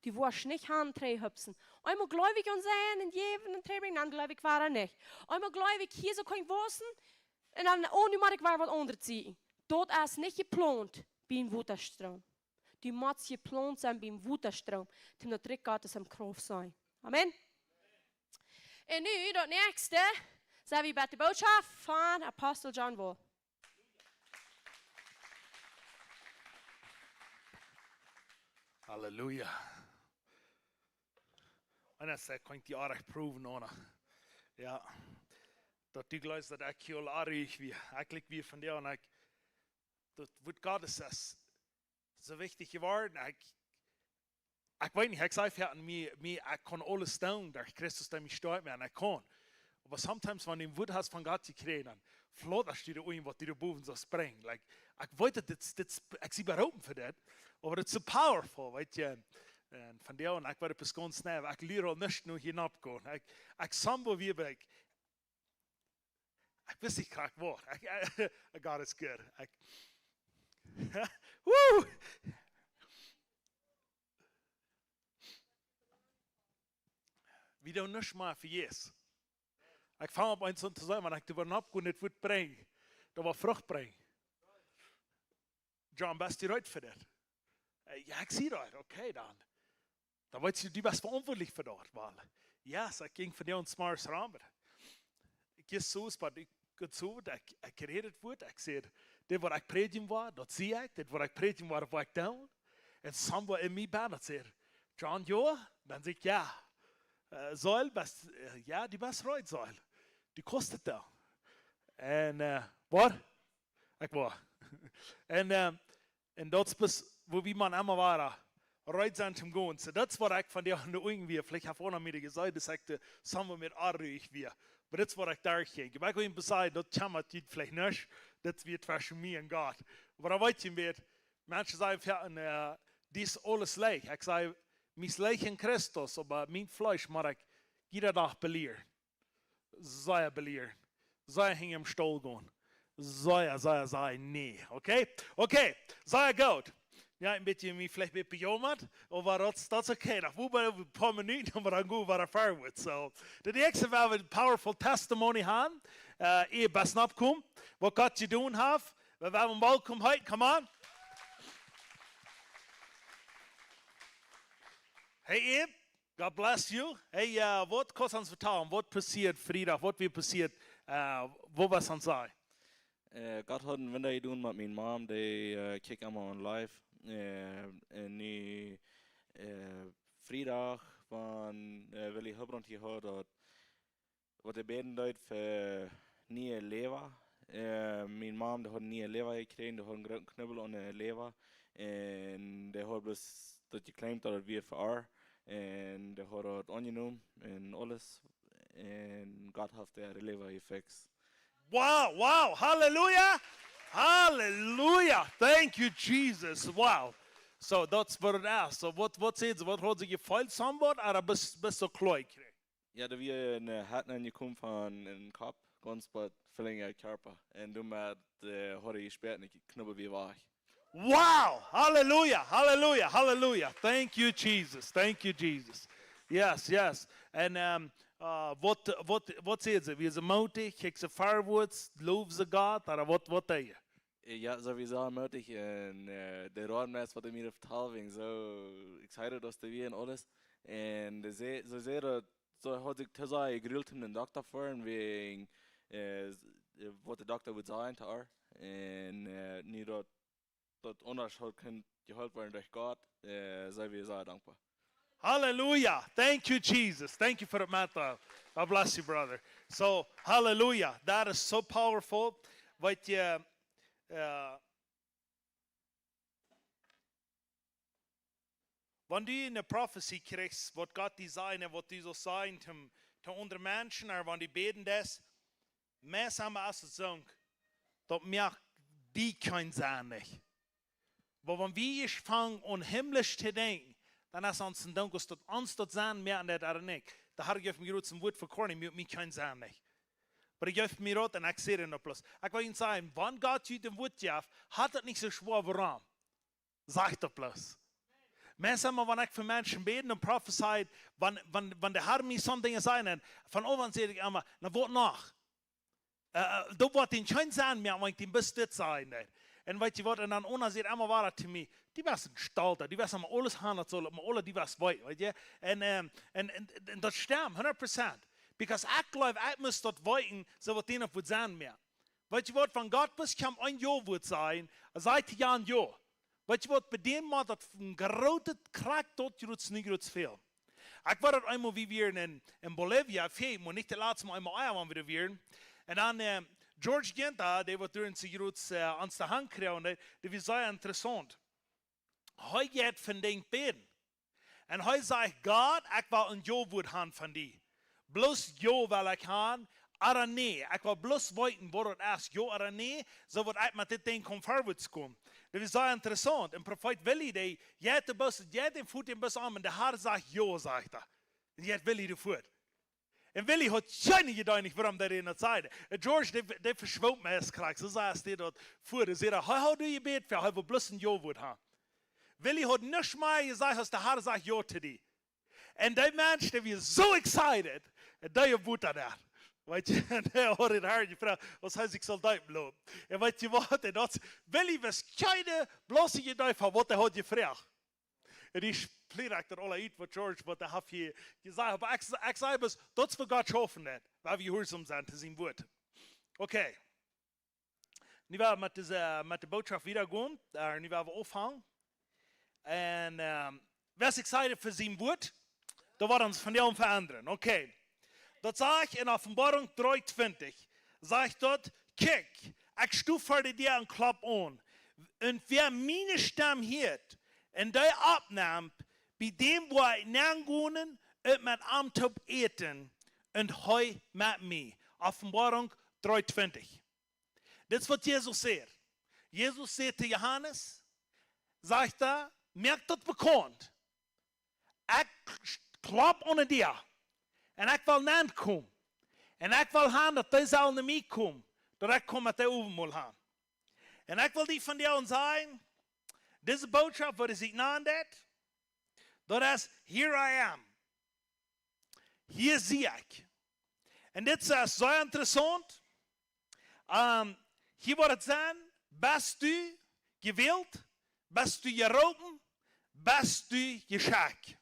Du woascht nich han trigj hupsen. Eemol jleew ekj aun seien un jäwen un trigj brinjen, dan jleew ekj wada nich. Eemol jleew ekj, hia soo kaun ekj wausen, un dan, oh, nu mott ekj wada waut aundret seenen. Daut es nich jeplaunt biem Wotastroom. Du motst jeplaunt sennen biem Wotastroom, toom daut Rikj Gottes em Krauft sennen. Amen. Un nu, daut näakjste, sent wie bie de Bootschoft von Apostel John Wall. Halleluja. Eena sajcht, kaun ekj die oajch proowen, Anna? Jo. Daut du jleefst, daut ekj hia aul oajch wia. Ekj likj wia von die aun, ekj, daut Wuat Gottes es soo wichtich jeworden. Ekj, ekj weet nich, ekj saj fa mie, mie, ekj kaun aules doonen, derch Christus, dee mie stoakjt, un ekj kaun. Oba sometimes, wan du een Wuat hast von Gott jekjräajen, dan flautast du doa irjent waut, die doa bowen soo sprinjen. Like, ekj weet daut, dit, dit, ekj sie beroopen fa dit, oba dit es soo powerful, weetst du. Un von doa aun, ekj weet, daut es gaunz neiw, ekj lia aul nich no hia nopp gonen. Ekj, ekj saj woo wiet ekj, ekj wist nich krakjt waut. Ekj, God is good. Ekj, woo! Wie doonen nuscht mea fa Jesus. Ekj fang opp eemol aun to sajen, wan ekj doa nopp go, dit woat brinjen. Daut woat Frucht brinjen. John, best du reed fa dit? Eh, jo, ekj sie reed. Okay, dan. Dan weetst du, du best veauntwuatlich fa daut, wiels, yes, ekj jinkj von doa aun zemorjes raun. Ekj jleew soo, oba ekj, ekj saj, ekj, ekj räd daut Wuat, ekj saj, dit waut ekj prädjen well, daut sie ekj, dit waut ekj prädjen well, woa ekj doonen. Un somewhere en mie benen sajcht, John, jo? Dan saj ekj, jo. Eh, Saul, best, eh, jo, du best reed, Saul. Du kaust daut doonen. Un, eh, waut? Ekj woa. Un, eh, un daut es bloos, woo wie mau emma wieren reed sent toom gonen. Soo, daut es waut ekj von dee aun de Uagen wia. Veleicht haft eena mie jesajcht, daut ekj de Somma mea onruhig wia. Oba daut es waut ekj doa jinkj. Oba ekj well junt sajen, daut kjemmat junt veleicht nich. Daut wia tweschen mie un Gott. Oba dan weet jie, Menschen sajen, jo, un, äh, daut es aules leicht. Ekj saj, mie es leicht en Christus, oba mien Fleesch mott ekj jieda Dach belieren. Sea belieren. Sea hinjam Stool gonen. Sea, sea, sea, nä. Okay? Okay, sea goot. Jo, een bät, mie veleicht een bät bejaumat, oba daut, daut es okay. Noch woo bie een poa Minuten, oba dan gonen wie wieda verwoat. Soo, de näakjste woa wie een powerful testimony haben. Äh, ea best opkomen, waut Gott jedonen haft. Wie woaren am welkom heeten, come on. Hey, Abe. God bless you. Hey, äh, waut kaust ons vetalen? Waut passieed Friedach? Waut wia passieet? Äh, waut wia aun die? Äh, Gott haud een Wunda jedonen met miene Mom, dee, äh, kjikjt emma on live. Äh, un nu, äh, Friedach, wan, äh, Willy Hilbrand hia haud, daut waut hee bäden deed fa niee Leewa. Äh, miene Mom, dee haud niee Leewa jekjräajen, dee haud een grooten Knubbel aun de Leewa. Un dee haud bloos daut jekjleemt daut et wia fa äa. Un dee haud daut aunjenomen un aules. Un Gott haft de Leewa jefixt. Wow, wow, halleluja. Halleluja. Thank you, Jesus. Wow. Soo, daut es waut et es. Soo, waut, waut säd see? Waut haud see jefeelt? Somewhat, oba best, best soo kloa jekjräajen? Jo, doa wia een, äh, Hoat aunjekomen von een Kopp, gaunz bat Flinja Kjarpa. Un doamet, äh, haud ekj jespäat un de Knubbel wia wajch. Wow! Halleluja, halleluja, halleluja. Thank you, Jesus. Thank you, Jesus. Yes, yes. Un, ähm, äh, waut, waut, waut säd see? Wia see mootich? Kjikjt see verwoats? Loowd see Gott? Ooda waut, waut deed see? Äh, jo, sowieso mootich. Un, äh, de Raunmess, waut hee mie vetald, wia soo excited aus dee wia un aules. Un dee säd, see säd daut, see haud sikj too sea jegruelt, om no dän Dokta to foaren, wäajen, äh, s-, äh, waut de Dokta wudd sajen to äa. Un, äh, nu daut, daut aundasch haud kunt jeheelt woaren derch Gott, äh, sent wie sea dankboa. Hallelujah. Thank you, Jesus. Thank you for the matter. God bless you, brother. So, hallelujah. That is so powerful. Weet jie, äh, wan du eene Profetie kjrichst, waut Gott die sajen un waut du saust sajen to, to aundre Menschen, ooda wan du bäden deist, meist emma es et soo, daut moakt die kjeen Senn, nich? Oba wan wie ieescht fangen aun himmlisch to denkjen, dan es ons een Dank, aus daut ons daut Senn moaken deit ooda nich. De Herr jeef mie jrods een Wuat fa Corny, mie, mie kjeen Senn, nich? Oba hee jeef mie daut un ekj säd daut bloos. Ekj well junt sajen, wan Gott junt een Wuat jeft, haft daut nich soo schwoa, wuarom? Sajcht daut bloos. Meist emma, wan ekj fa Menschen bäd un profezei, wan, wan, wan de Herr mie soone Dinja sajcht, un von oben saj ekj emma, na waut noch? Äh, äh, daut woat dän kjeen Senn mea, wan ekj dän bloos dit saj, nä. Un weet jie waut, un dan eena sajcht emma wada to mie, du best een Stolta, du best emma aules han, daut saul emma aules, du best weit, weet jie? Un, ähm, un, un, un daut stemt, hundat Prozent. Because ekj jleew, ekj mott daut weeten, soo waut dän opp wudd sennen mea. Weet jie waut, wan Gott bloos kjemt een Jo wudd sajen, sajcht hee jo een Jo. Weet jie waut, bie dän mott daut een grootet Krakjt daut jrods, nich jrods väl. Ekj wia daut eemol, wie wieren en, en Bolivia, väl, mau nich daut latste Mol, eemol ea, wan wie doa wieren. Un dan, äh, George Ginta, dee waut doa en sien jrods, äh, aun de Haunt kjrieech, dee, dee wia sea interessaunt. Hee jeit von Dinja bäden. Un hee sajcht, Gott, ekj well een Jo wudd han von die. Bloos Jo well ekj han, ooda nä. Ekj well bloos weeten, waut daut es, Jo ooda nä, soo daut ekj met dit Dinkj kaun verwoats komen. Daut wia sea interessaunt. Un Profeet Willy, dee jeit de Bus, jeit dän Foot dän Bus aun, un de Herr sajcht, Jo, sajcht hee. Un jeit Willy de Foot. Un Willy haud kjeene Jedanken, wuarom dee daut sajcht. Un George, dee, dee veschwoot mie aus krakjt. Soo sajcht hee daut fa, dee säd, hee haud jebät fa, hee wull bloos een Jo wudd han. Willy haud nuscht mea jesajcht, aus de Herr sajcht Jo to die. Un dee Mensch, dee wia soo excited, un dee wudd daut. Weet jie, un dee haud daut Herr jefroacht, aus hee sikj sull deepen loten. Un weet jie waut, un daut, Willy wist kjeene bloose Idee von waut hee haud jefroacht. Un ekj spleet daut aula ut, waut George, waut hee haft hia jesajcht. Oba ekj, ekj saj bloos, daut es waut Gott schaufen deit, wan wie jehuarsom sent to sien Wuat. Okay. Nu woa wie met dise, met de Bootschoft wieda gonen. Äh, nu woa wie aunfangen. Un, ähm, wäa es excited fa sien Wuat? Daut woat ons vondoag veendren. Okay. Daut sajcht en Openboarunk dree twintich. Sajcht daut, kjikj, ekj sto ver de Däa un klopp aun. Un wäa miene Stemm hieet un dee oppnemt, bie däm woa ekj nengonen un met am toop äten, un hee met mie. Openboarunk dree twintich. Dit es waut Jesus sajcht. Jesus sajcht to Johanes, sajcht hee: Moak daut bekaunt. Ekj klopp aun de Däa. Un ekj well nenkomen. Un ekj well han daut dee sellen no mie komen, daut ekj kaun met dee Owentmol han. Un ekj well die vondoag sajen, dise Bootschoft, waut sikj nanen deit, daut es: Here I am. Hia sie ekj. Un dit es sea interessaunt. Ähm, hia woat et sennen: Best du jewält? Best du jeroopen? Best du jeschekjt?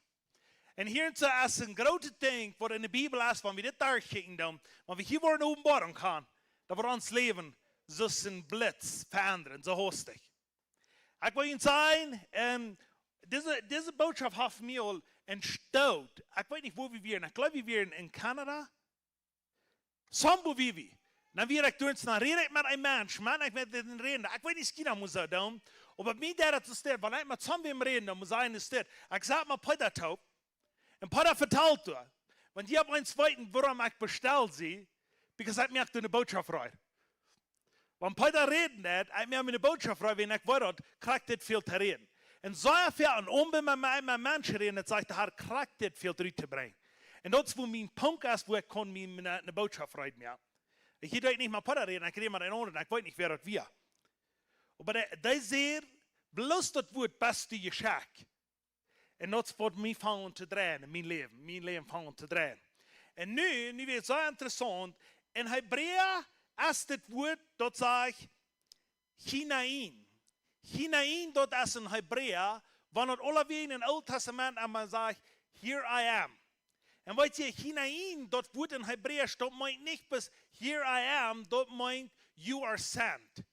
Un hia es een grootet Dinkj waut enne Bibel es, wan wie dit derchkjikjen dan, wan wie hia woaren Openboarunk han, daut woat ons Läwen soo aus een Blitz veendren, soo hastich. Ekj well junt sajen, ähm, dise, dise Bootschoft haft mie aul een Stoot. Ekj weet nich wua wie wieren. Ekj gleew wie wieren en Kanada. Soo wia wie. Dan wia ekj doa, dan räd ekj met een Mensch, Maun, ekj met dän räden. Ekj weet nich, kjeen mott soo doonen. Oba mie deed daut soo stell, wan ekj met someone räd, dan mott ekj sajen, soo stell. Ekj sat met Peter toop. Un Peter vetald doa. Wan jie opp eemol weeten, wuarom ekj bestell sie, because ekj moak doa eene Bootschoft reed. Wan Peter räden deed, ekj moak eene Bootschoft reed, wan ekj weet daut, krakjt dit väl to räden. Un soo väl aun Ombe met mie, met Menschen räden, daut sajcht, de Herr krakjt dit väl trigj to brinjen. Un daut es wua mien Punkt es, wua ekj kaun mie eene, eene Bootschoft reed moaken. Ekj weet nich met Peter räden, ekj räd met een aundren, ekj weet nich wäa daut wia. Oba dee, dee säd, bloos daut Wuat: Best du jeschekjt? Un daut es waut mie aunfunk to dreien en mien Läwen. Mien Läwen aunfunk to dreien. Un nu, nu woat et sea interessaunt. En Hebräa es dit Wuat, daut sajcht Hinain. Hinain, daut es en Hebräa, wan et aulawäajen em Oolen Tastament emma sajcht: Here I am. Un weet jie, Hinain, daut Wuat en Hebräisch, daut meent nich bloos: Here I am, daut meent: You are sent.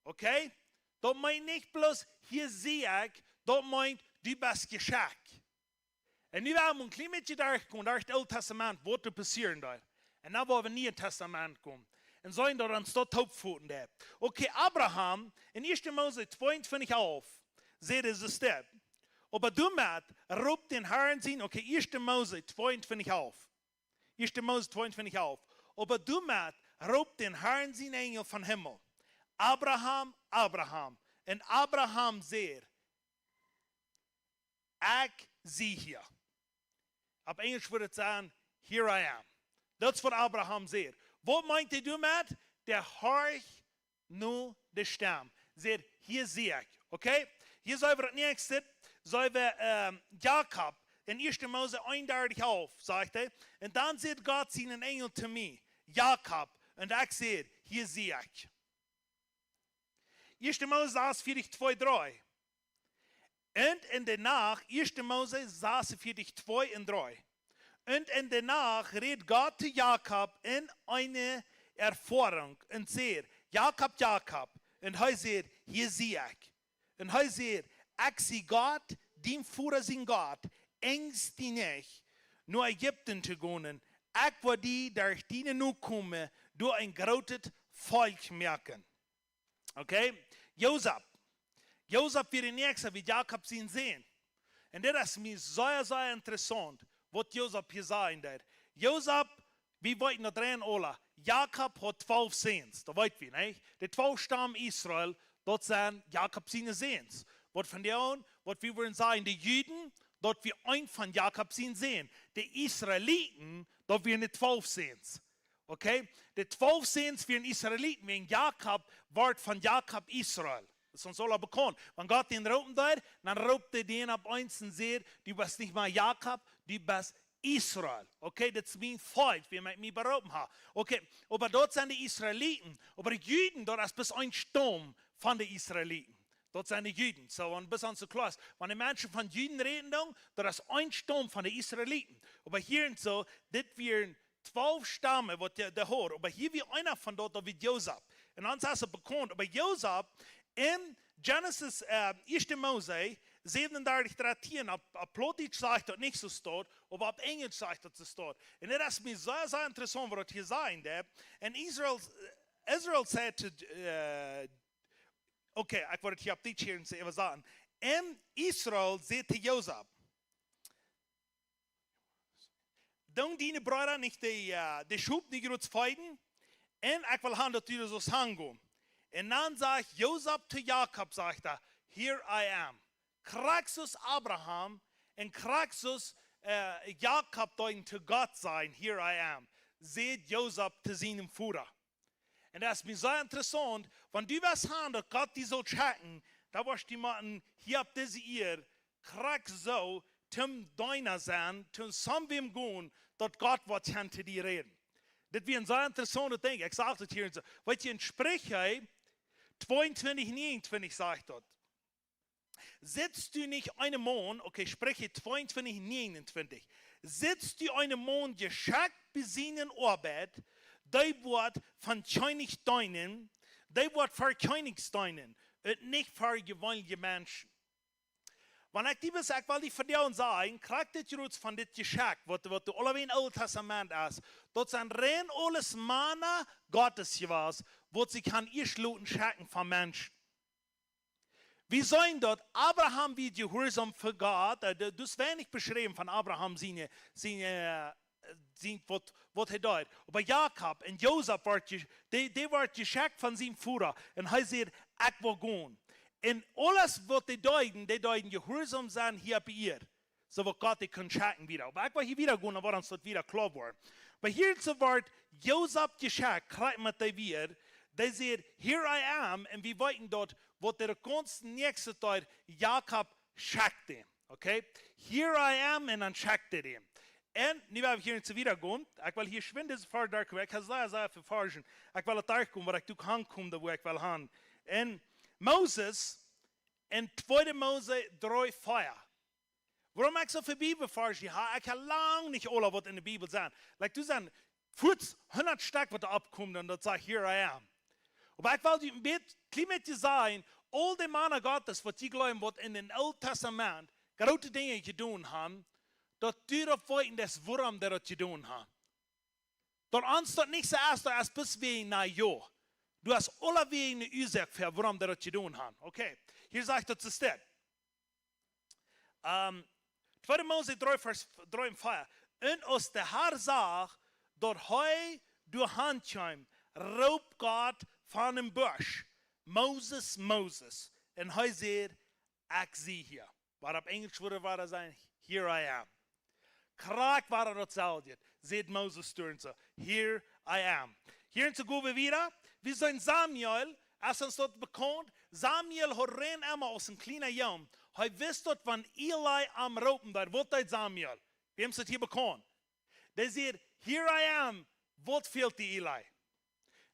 Okay? Daut meent nich bloos: Hia sie ekj, daut meent: Du best jeschekjt. Un nu woa wie een kjlien bät derchgonen derch daut Oole Tastament, waut doa passieren deed. Un dan woa wie em Nieen Tastament komen. Un seenen daut ons daut toopfoten deed. Okay, Abraham, en Ieeschte Mose tweeuntwintich alf, sajcht et soo steit: Oba doamet roopt dän Herrn sien, okay, Ieeschte Mose tweeuntwintich alf. Ieeschte Mose tweeuntwintich alf. Oba doamet roopt dän Herrn sien Enjel vom Himmel: Abraham, Abraham. Un Abraham sajcht: Ekj sie hia. Opp Enjlisch wudd et sennen: Here I am. Daut es waut Abraham sajcht. Waut meent hee doamet? Dee horcht no de Stemm. Sajcht: Hia sie ekj. Okay? Hia sent wie daut näakjste. Sent wie, ähm, Jakob. En Ieeschte Mose eenundartich alf, sajcht hee: Un dan säd Gott sienen Enjel to mie: Jakob. Un ekj säd: Hia sie ekj. Ieeschte Mose sas vierzig, twee, dree. Un en de Nacht, Ieeschte Mose sas vierzig, twee un dree. Un en de Nacht räd Gott to Jakob en eene Erfoarunk un säd: Jakob, Jakob. Un hee säd: Hia sie ekj. Un hee säd: Ekj sie Gott, dien Voda sien Gott. Enjst die nich, no Ägipten to gonen. Ekj woa die derch diene Nokomen doa een grootet Volkj moaken. Okay? Josef. Josef wia de näakjste, wia Jakob sien Sän. Un dit es mie sea, sea interessaunt, waut Josef hia sajen deed. Josef, wie weeten daut rein aula. Jakob haud twalf Säns, daut weet wie, nä? De twalf Stam Israel, daut sent Jakob siene Säns. Waut von dee aun, waut wie wudden sajen, de Juden, daut wia eent von Jakob siene Säns. De Israeliten, daut wieren de twalf Säns. Okay? De twalf Säns wieren Israeliten, wäajen Jakob wort von Jakob Israel. Daut es ons aula bekaunt. Wan Gott dän roopen deed, dan roopt hee dän opp eemol un sajcht: Du best nich mea Jakob, du best Israel. Okay, daut es mien Volkj, wäa mie beroopen haft. Okay, oba daut sent de Israeliten. Oba de Juden, daut es bloos een Staum von de Israeliten. Daut sent de Juden. Soo, un bloos ons soo kloa es, wan de Menschen von Juden räden dan, daut es een Staum von de Israeliten. Oba hia un soo, dit wieren twalf Stamen, waut dee, dee haud. Oba hia wia eena von daut, daut wia Josef. Un ons es et bekaunt. Oba Josef, en Genesis, äh, Ieeschte Mose, säwenundartich, dartieen, opp, opp Plautdietsch sajcht daut nich soo steit, oba opp Enjlisch sajcht daut soo steit. Un daut es mie sea, sea interessaunt, waut daut hia sajcht, nä? And Israel, Israel said to, äh, Okay, ekj woa daut hia opp Dietsch hieren, see äwasaten. En Israel säd to Josef: Doonen diene Breeda nich de, äh, de Schop nich groot feeden? Un ekj well han daut du doa sust hangonen. Un dan sajcht Josef to Jakob, sajcht hee: Here I am. Krakjt soo aus Abraham un krakjt soo aus, äh, Jakob deeden to Gott sajen: Here I am, säd Josef to sienen Voda. Un daut es mie sea interessaunt, wan du west han daut Gott die saul schekjen, dan woascht du motten hia opp dise Ieed krakjt soo toom Deena sennen, toom soo wäm gonen, daut Gott woat kjennen to die räden. Dit wia een sea interessauntet Dinkj. Ekj sach daut hia en soo. Weetst du, en Spricha tweeuntwintich näajenuntwintich sajcht daut: Sitst du nich eenen Maun, okay, Spricha tweeuntwintich näajenuntwintich: Sitst du eenen Maun jeschekjt bie siene Oabeit, dee woat fa Kjennichs deenen, dee woat fa Kjennichs deenen, un nich fa jeweenelje Menschen. Wan ekj die bes, ekj well die vondoag sajen, krakjt dit Jroots von dit Jeschekj, waut, waut doa aulawäajen em Oolen Tastament es, daut sent rein aules Mana Gottes jewast, waut sikj han ieescht loten schekjen von Menschen. Wie seenen daut Abraham wia jehuarsom fa Gott, äh, daut es weinich beschräwen von Abraham siene, siene, äh, sien, waut, waut hee deed. Oba Jakob un Josef wort je-, dee, dee wort jeschekjt von sienen Voda. Un hee säd: Ekj woa gonen. Un aules waut dee deeden, dee deeden jehuarsom sennen hia opp Ieed. Soo waut Gott dee kunn schekjen wada. Oba ekj woa hia wada gonen, dan woat ons daut wada kloa woaren. Oba hia soo wort Josef jeschekjt, krakjt met dee Wieed, dee säd: Here I am, un wie weeten daut, waut de gaunze näakjste Tiet Jakob schekjt am. Okay? Here I am, un dan schekjt hee am. Un nu woa wie hia nich wada gonen. Ekj well hia schwind dise Varsch derchgonen. Ekj hab sea, sea väl Varschen. Ekj well et derchgonen, waut ekj doa aunkomen, doa wua ekj well han. Un Moses, en tweede Mose dree vea. Wuarom ekj soo väl Bibelvarschen hab, ekj hab lang nich aule waut en de Bibel sent. Like, doa sent fuaz hundat Stekj waut doa oppkomen un daut sajcht: Here I am. Oba ekj well die een bät, kjlien bät sajen, aul dee Mana Gottes waut jie jleewen waut en daut Oole Tastament groote Dinja jedonen haben, daut du daut weeten deist, wuarom dee daut jedonen haben. Daut ons daut nich soo es, daut es bloos wäajen, na jo. Du hast aulawäajen eene Uasoak fa, wuarom dee daut jedonen haben. Okay, hia sajcht daut soo steit. Ähm, tweede Mose dree, Varsch dree un vea. Un aus de Har sach, daut hee doa han kjeem, roopt Gott von dän Busch: Moses, Moses. Un hee säd: Ekj sie hia. Waut opp Enjlisch wudd wada sennen: Here I am. Krakjt wia daut daut selwje. Säd Moses doa soo: Here I am. Hia en soo go wie wada. Wie seenen Samuel, es ons daut bekaunt. Samuel haud rein emma aus een kjliena Jung. Hee wist daut, wan Eli am roopen deed, waut deed Samuel? Wäm es daut hia bekaunt? Dee säd: Here I am, waut fält die, Eli?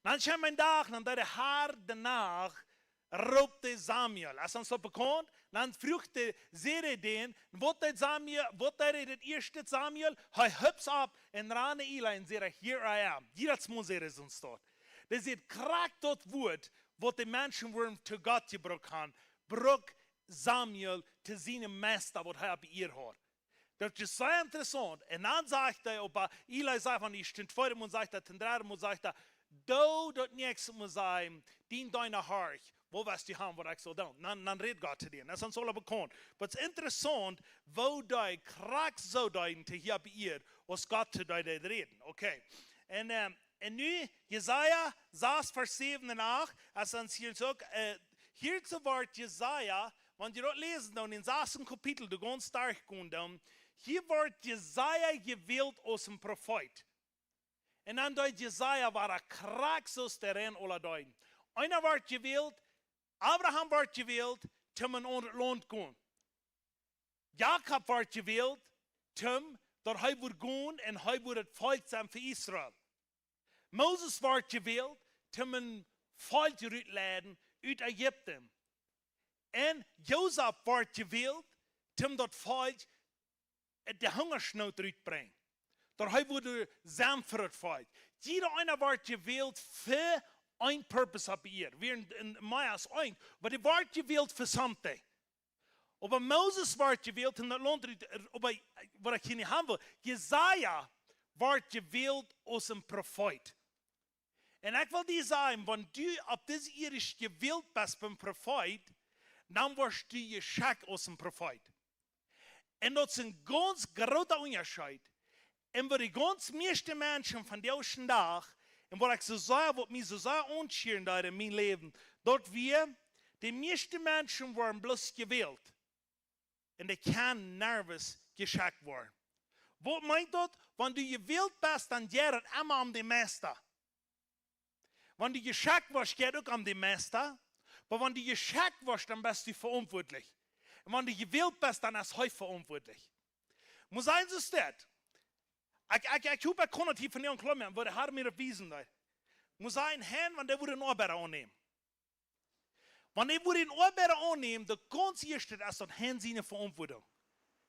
Dan kjeem een Dach, dan deed de Har de Nacht, roopt hee Samuel. Es ons daut bekaunt? Dan fruach hee, säd hee dän, waut deed Samuel, waut deed hee daut ieeschte, Samuel? Hee hups opp un rand no Eli un säd: Here I am. Jiedatsmol säd hee soont daut. Dee säd, krakjt daut Wuat, waut de Menschen wudden to Gott jebrukt haben, brukt Samuel to sienen Meista, waut hee opp Ieed haud. Daut es sea interessaunt. Un dan sajcht hee, oba Eli sajcht, wan hee daut tweede Mol sajcht, daut dredde Mol sajcht hee: Doo daut näakjste Mol sajen, dien Deena horcht, waut woascht du haben, waut ekj saul doonen? Dan, dan rät Gott to dän. Daut es ons aula bekaunt. Oba daut es interessaunt, woo dee krakjt soo deeden to hia opp Ieed, aus Gott to dee deed räden. Okay. Un, ähm, un nu, Jesaja sas, Varsch säwen un acht, es ons hia uk, äh, hia soo wort Jesaja, wan jie daut läsen dan, en daut sasde Kapitel, de gaunze Tiet gonen dan, hia wort Jesaja jewält aus een Profeet. Un dan deed Jesaja wada krakjt soo aus de rein aula deeden. Eena wort jewält, Abraham wort jewält, toom en aundret Launt gonen. Jakob wort jewält, toom, daut hee wudd gonen un hee wudd daut Volkj sennen fa Israel. Moses wort jewält, toom een Volkj rutleiden ut Ägipten. Un Josef wort jewält, toom daut Volkj ut de Hungasnoot rutbrinjen. Daut hee wudd sennen fa daut Volkj. Jieda eena wort jewält fa een Purpose opp Ieed. Wie en, en Moses eent, oba dee wort jewält fa something. Oba Moses wort jewält en daut Launt, oba waut ekj hia nich haben well, Jesaja wort jewält aus een Profeet. Un ekj well die sajen, wan du opp dise Ieed jewält best biem Profeet, dan woascht du jeschekjt aus een Profeet. Un daut es een gaunz groota Unjascheet. Un waut de gaunz mieeschte Menschen vondoag dän Dach, un waut ekj soo sea, waut mie soo sea aunschieren deed en mien Läwen, daut wia, de mieeschte Menschen woaren bloos jewält. Un dee kjennen nuscht jeschekjt woaren. Waut meent daut? Wan du jewält best, dan jeit daut emma om dän Meista. Wan du jeschekjt woascht, jeit uk om dän Meista. Oba wan du jeschekjt woascht, dan best du veauntwuatlich. Un wan du jewält best, dan es hee veauntwuatlich. Mott sennen, soo es daut. Ekj, ekj, ekj hop, ekj kaun daut hia von dee aunklommen, woo de Herr mie daut wiesen deed. Mott sennen, Herr, wan dee wudden een Oabeida aunnämen. Wan dee wudden een Oabeida aunnämen, daut gaunz ieeschte es daut Herr siene Veauntwuatunk.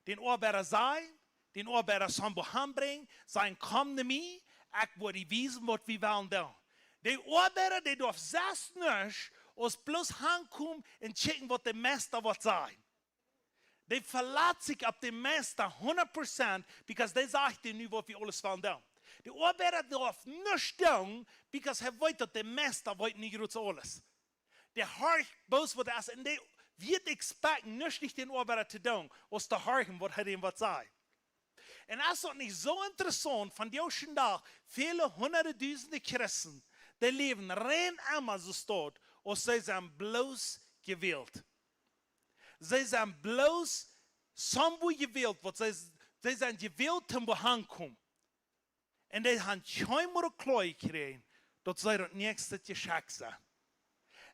Dän Oabeida sajen, dän Oabeida soo bohan brinjen, sajen: "Komm no mie, ekj woa die wiesen, waut wie wellen doonen." De Oabeida, dee darf selfst nuscht, aus bloos aunkomen un checken, waut de Meista woat sajen. Dee velat sikj opp dän Meista hundat Prozent, because dee sajcht die nu, waut wie aules wellen doonen. De Oabeida darf nuscht doonen, because hee weet, daut de Meista weet nu jrods aules. Dee horcht bloos, waut hee es, un dee woat expecten, nuscht nich dän Oabeida to doonen, aus to horchen, waut hee dän woat sajen. Un es daut nich soo interessaunt, vondoag dän Dach, väle hundade dusende Christen, dee läwen rein emma soo stolt, aus see sent bloos jewält. See sent bloos soo jewält, waut see, see sent jewält, om bohan komen. Un dee haben kjeenmol kloa jekjräajen, daut see daut näakjste jeschekjt sent.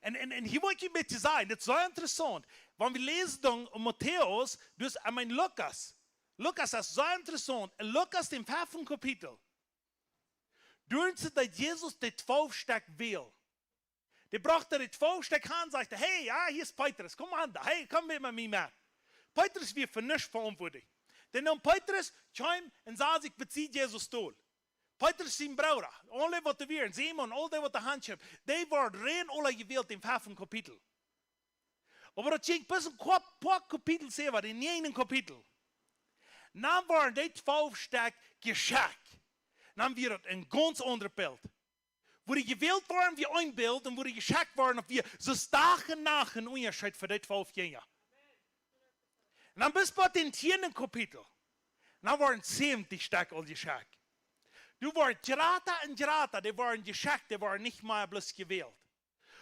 Un, un, un hia well ekj een bät sajen, daut es soo interessaunt. Wan wie läsen dan en Matäus, dus, ekj meen, Lukas. Lukas es soo interessaunt. En Lukas, dän feften Kapitel, doa sajcht Jesus de twalf Stekj wäl. Dee brocht de twalf Stekj han, sajcht: "Hey, jo, hia es Petrus, komm aun, hey, komm met mie met." Petrus wia fa nuscht veauntwuatlich. Dan neem Petrus, kjeem un sad sikj bie Jesus dol. Petrus sien Brooda, aule waut doa wieren, Simon, aul dee waut doa han kjeemen, dee worden rein aula jewält em feften Kapitel. Oba daut jinkj bloos een poa, poa Kapitels wieda, dän näajenden Kapitel. Dan worden dee twalf Stekj jeschekjt. Dan wia daut een gaunz aundret Bilt. Woo dee jewält worden, wia een Bilt, un woo dee jeschekjt worden, daut wia soo Dach un Nacht een Unjascheet fa dee twalf Jinja. Un dan bat bie dän tieenden Kapitel. Un dan worden säwentich Stekj aul jeschekjt. Doa worden jrata un jrata, dee worden jeschekjt, dee worden nich mea bloos jewält.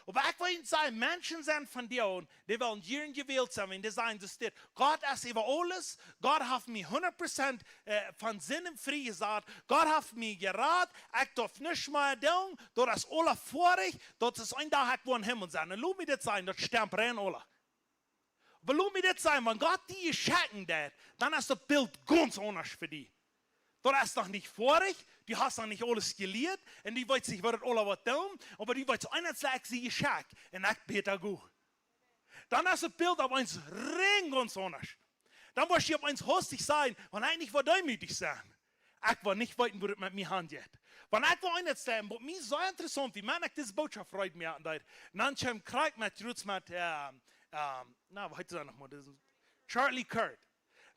Oba ekj well junt sajen, Menschen sent vondoag, dee wellen hia jewält sennen, wan dee sajen, daut steit: "Gott es äwa aules, Gott haft mie hundat Prozent, äh, von Sinden friejesat, Gott haft mie jerat, ekj darf nuscht mea doonen, daut es aula foadich, daut es een Dach, ekj woa em Himmel sennen." Un lot mie dit sajen, daut stemt rein aula. Oba lot mie dit sajen, wan Gott die jeschekjt haft, dan es daut Bilt gaunz aundasch fa die. Daut es noch nich foadich, du hast noch nich aules jelieet, un du weetst nich, waut daut aula woat doonen, oba du weetst, eent es, ekj sie jeschekjt, un ekj bäta goot. Dan es daut Bilt opp eemol rein gaunz aundasch. Dan woascht du opp eemol hastich sajen: "Wan ekj nich woa deemootich sennen, ekj woa nich weeten, woo daut met mie aunjeit." Wan ekj woa eent sajen, waut mie soo interessaunt, woo mau ekj dise Botschaft reed mie aun deed, dan kjeem krakjt met, jrods met, ähm, ähm, na, waut heet daut noch mol? Daut es Charlie Kirk.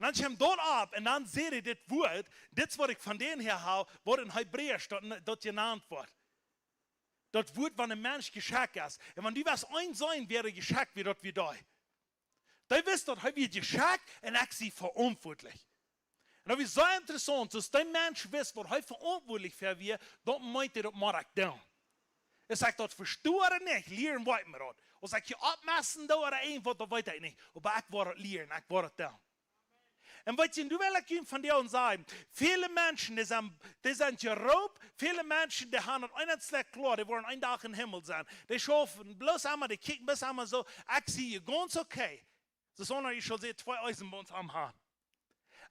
Dan kjeem daut opp un dan säd hee dit Wuat, dit es waut ekj von dän häa hab, waut en Hebräisch daut, daut jenant woat. Daut Wuat, wan een Mensch jeschekjt es. Un wan du west eent sennen, wäa jeschekjt wia, daut wia dee. Dee wist, daut hee wia jeschekjt un ekj sie veauntwuatlich. Un daut wia soo interessaunt, daut dee Mensch wist, waut hee veauntwuatlich fa wia, daut meent hee, daut mott ekj doonen. Aus ekj daut vesto ooda nich, lieren woa ekj mie daut. Aus ekj hia oppmessen doo ooda irjentwaut, daut weet ekj nich. Oba ekj woa daut lieren, ekj woa daut doonen. Un weetst du, du, well ekj junt vondoag sajen, väle Menschen, dee sent, dee sent jeroopt, väle Menschen, dee haben daut eent schlajcht kloa, dee woaren een Dach em Himmel sennen. Dee schaufen bloos emol, dee kjikjen bloos emol soo, ekj sie hia gaunz okay. Daut es, wan ekj saul sajen, twee Eisen bie ons aum Harn.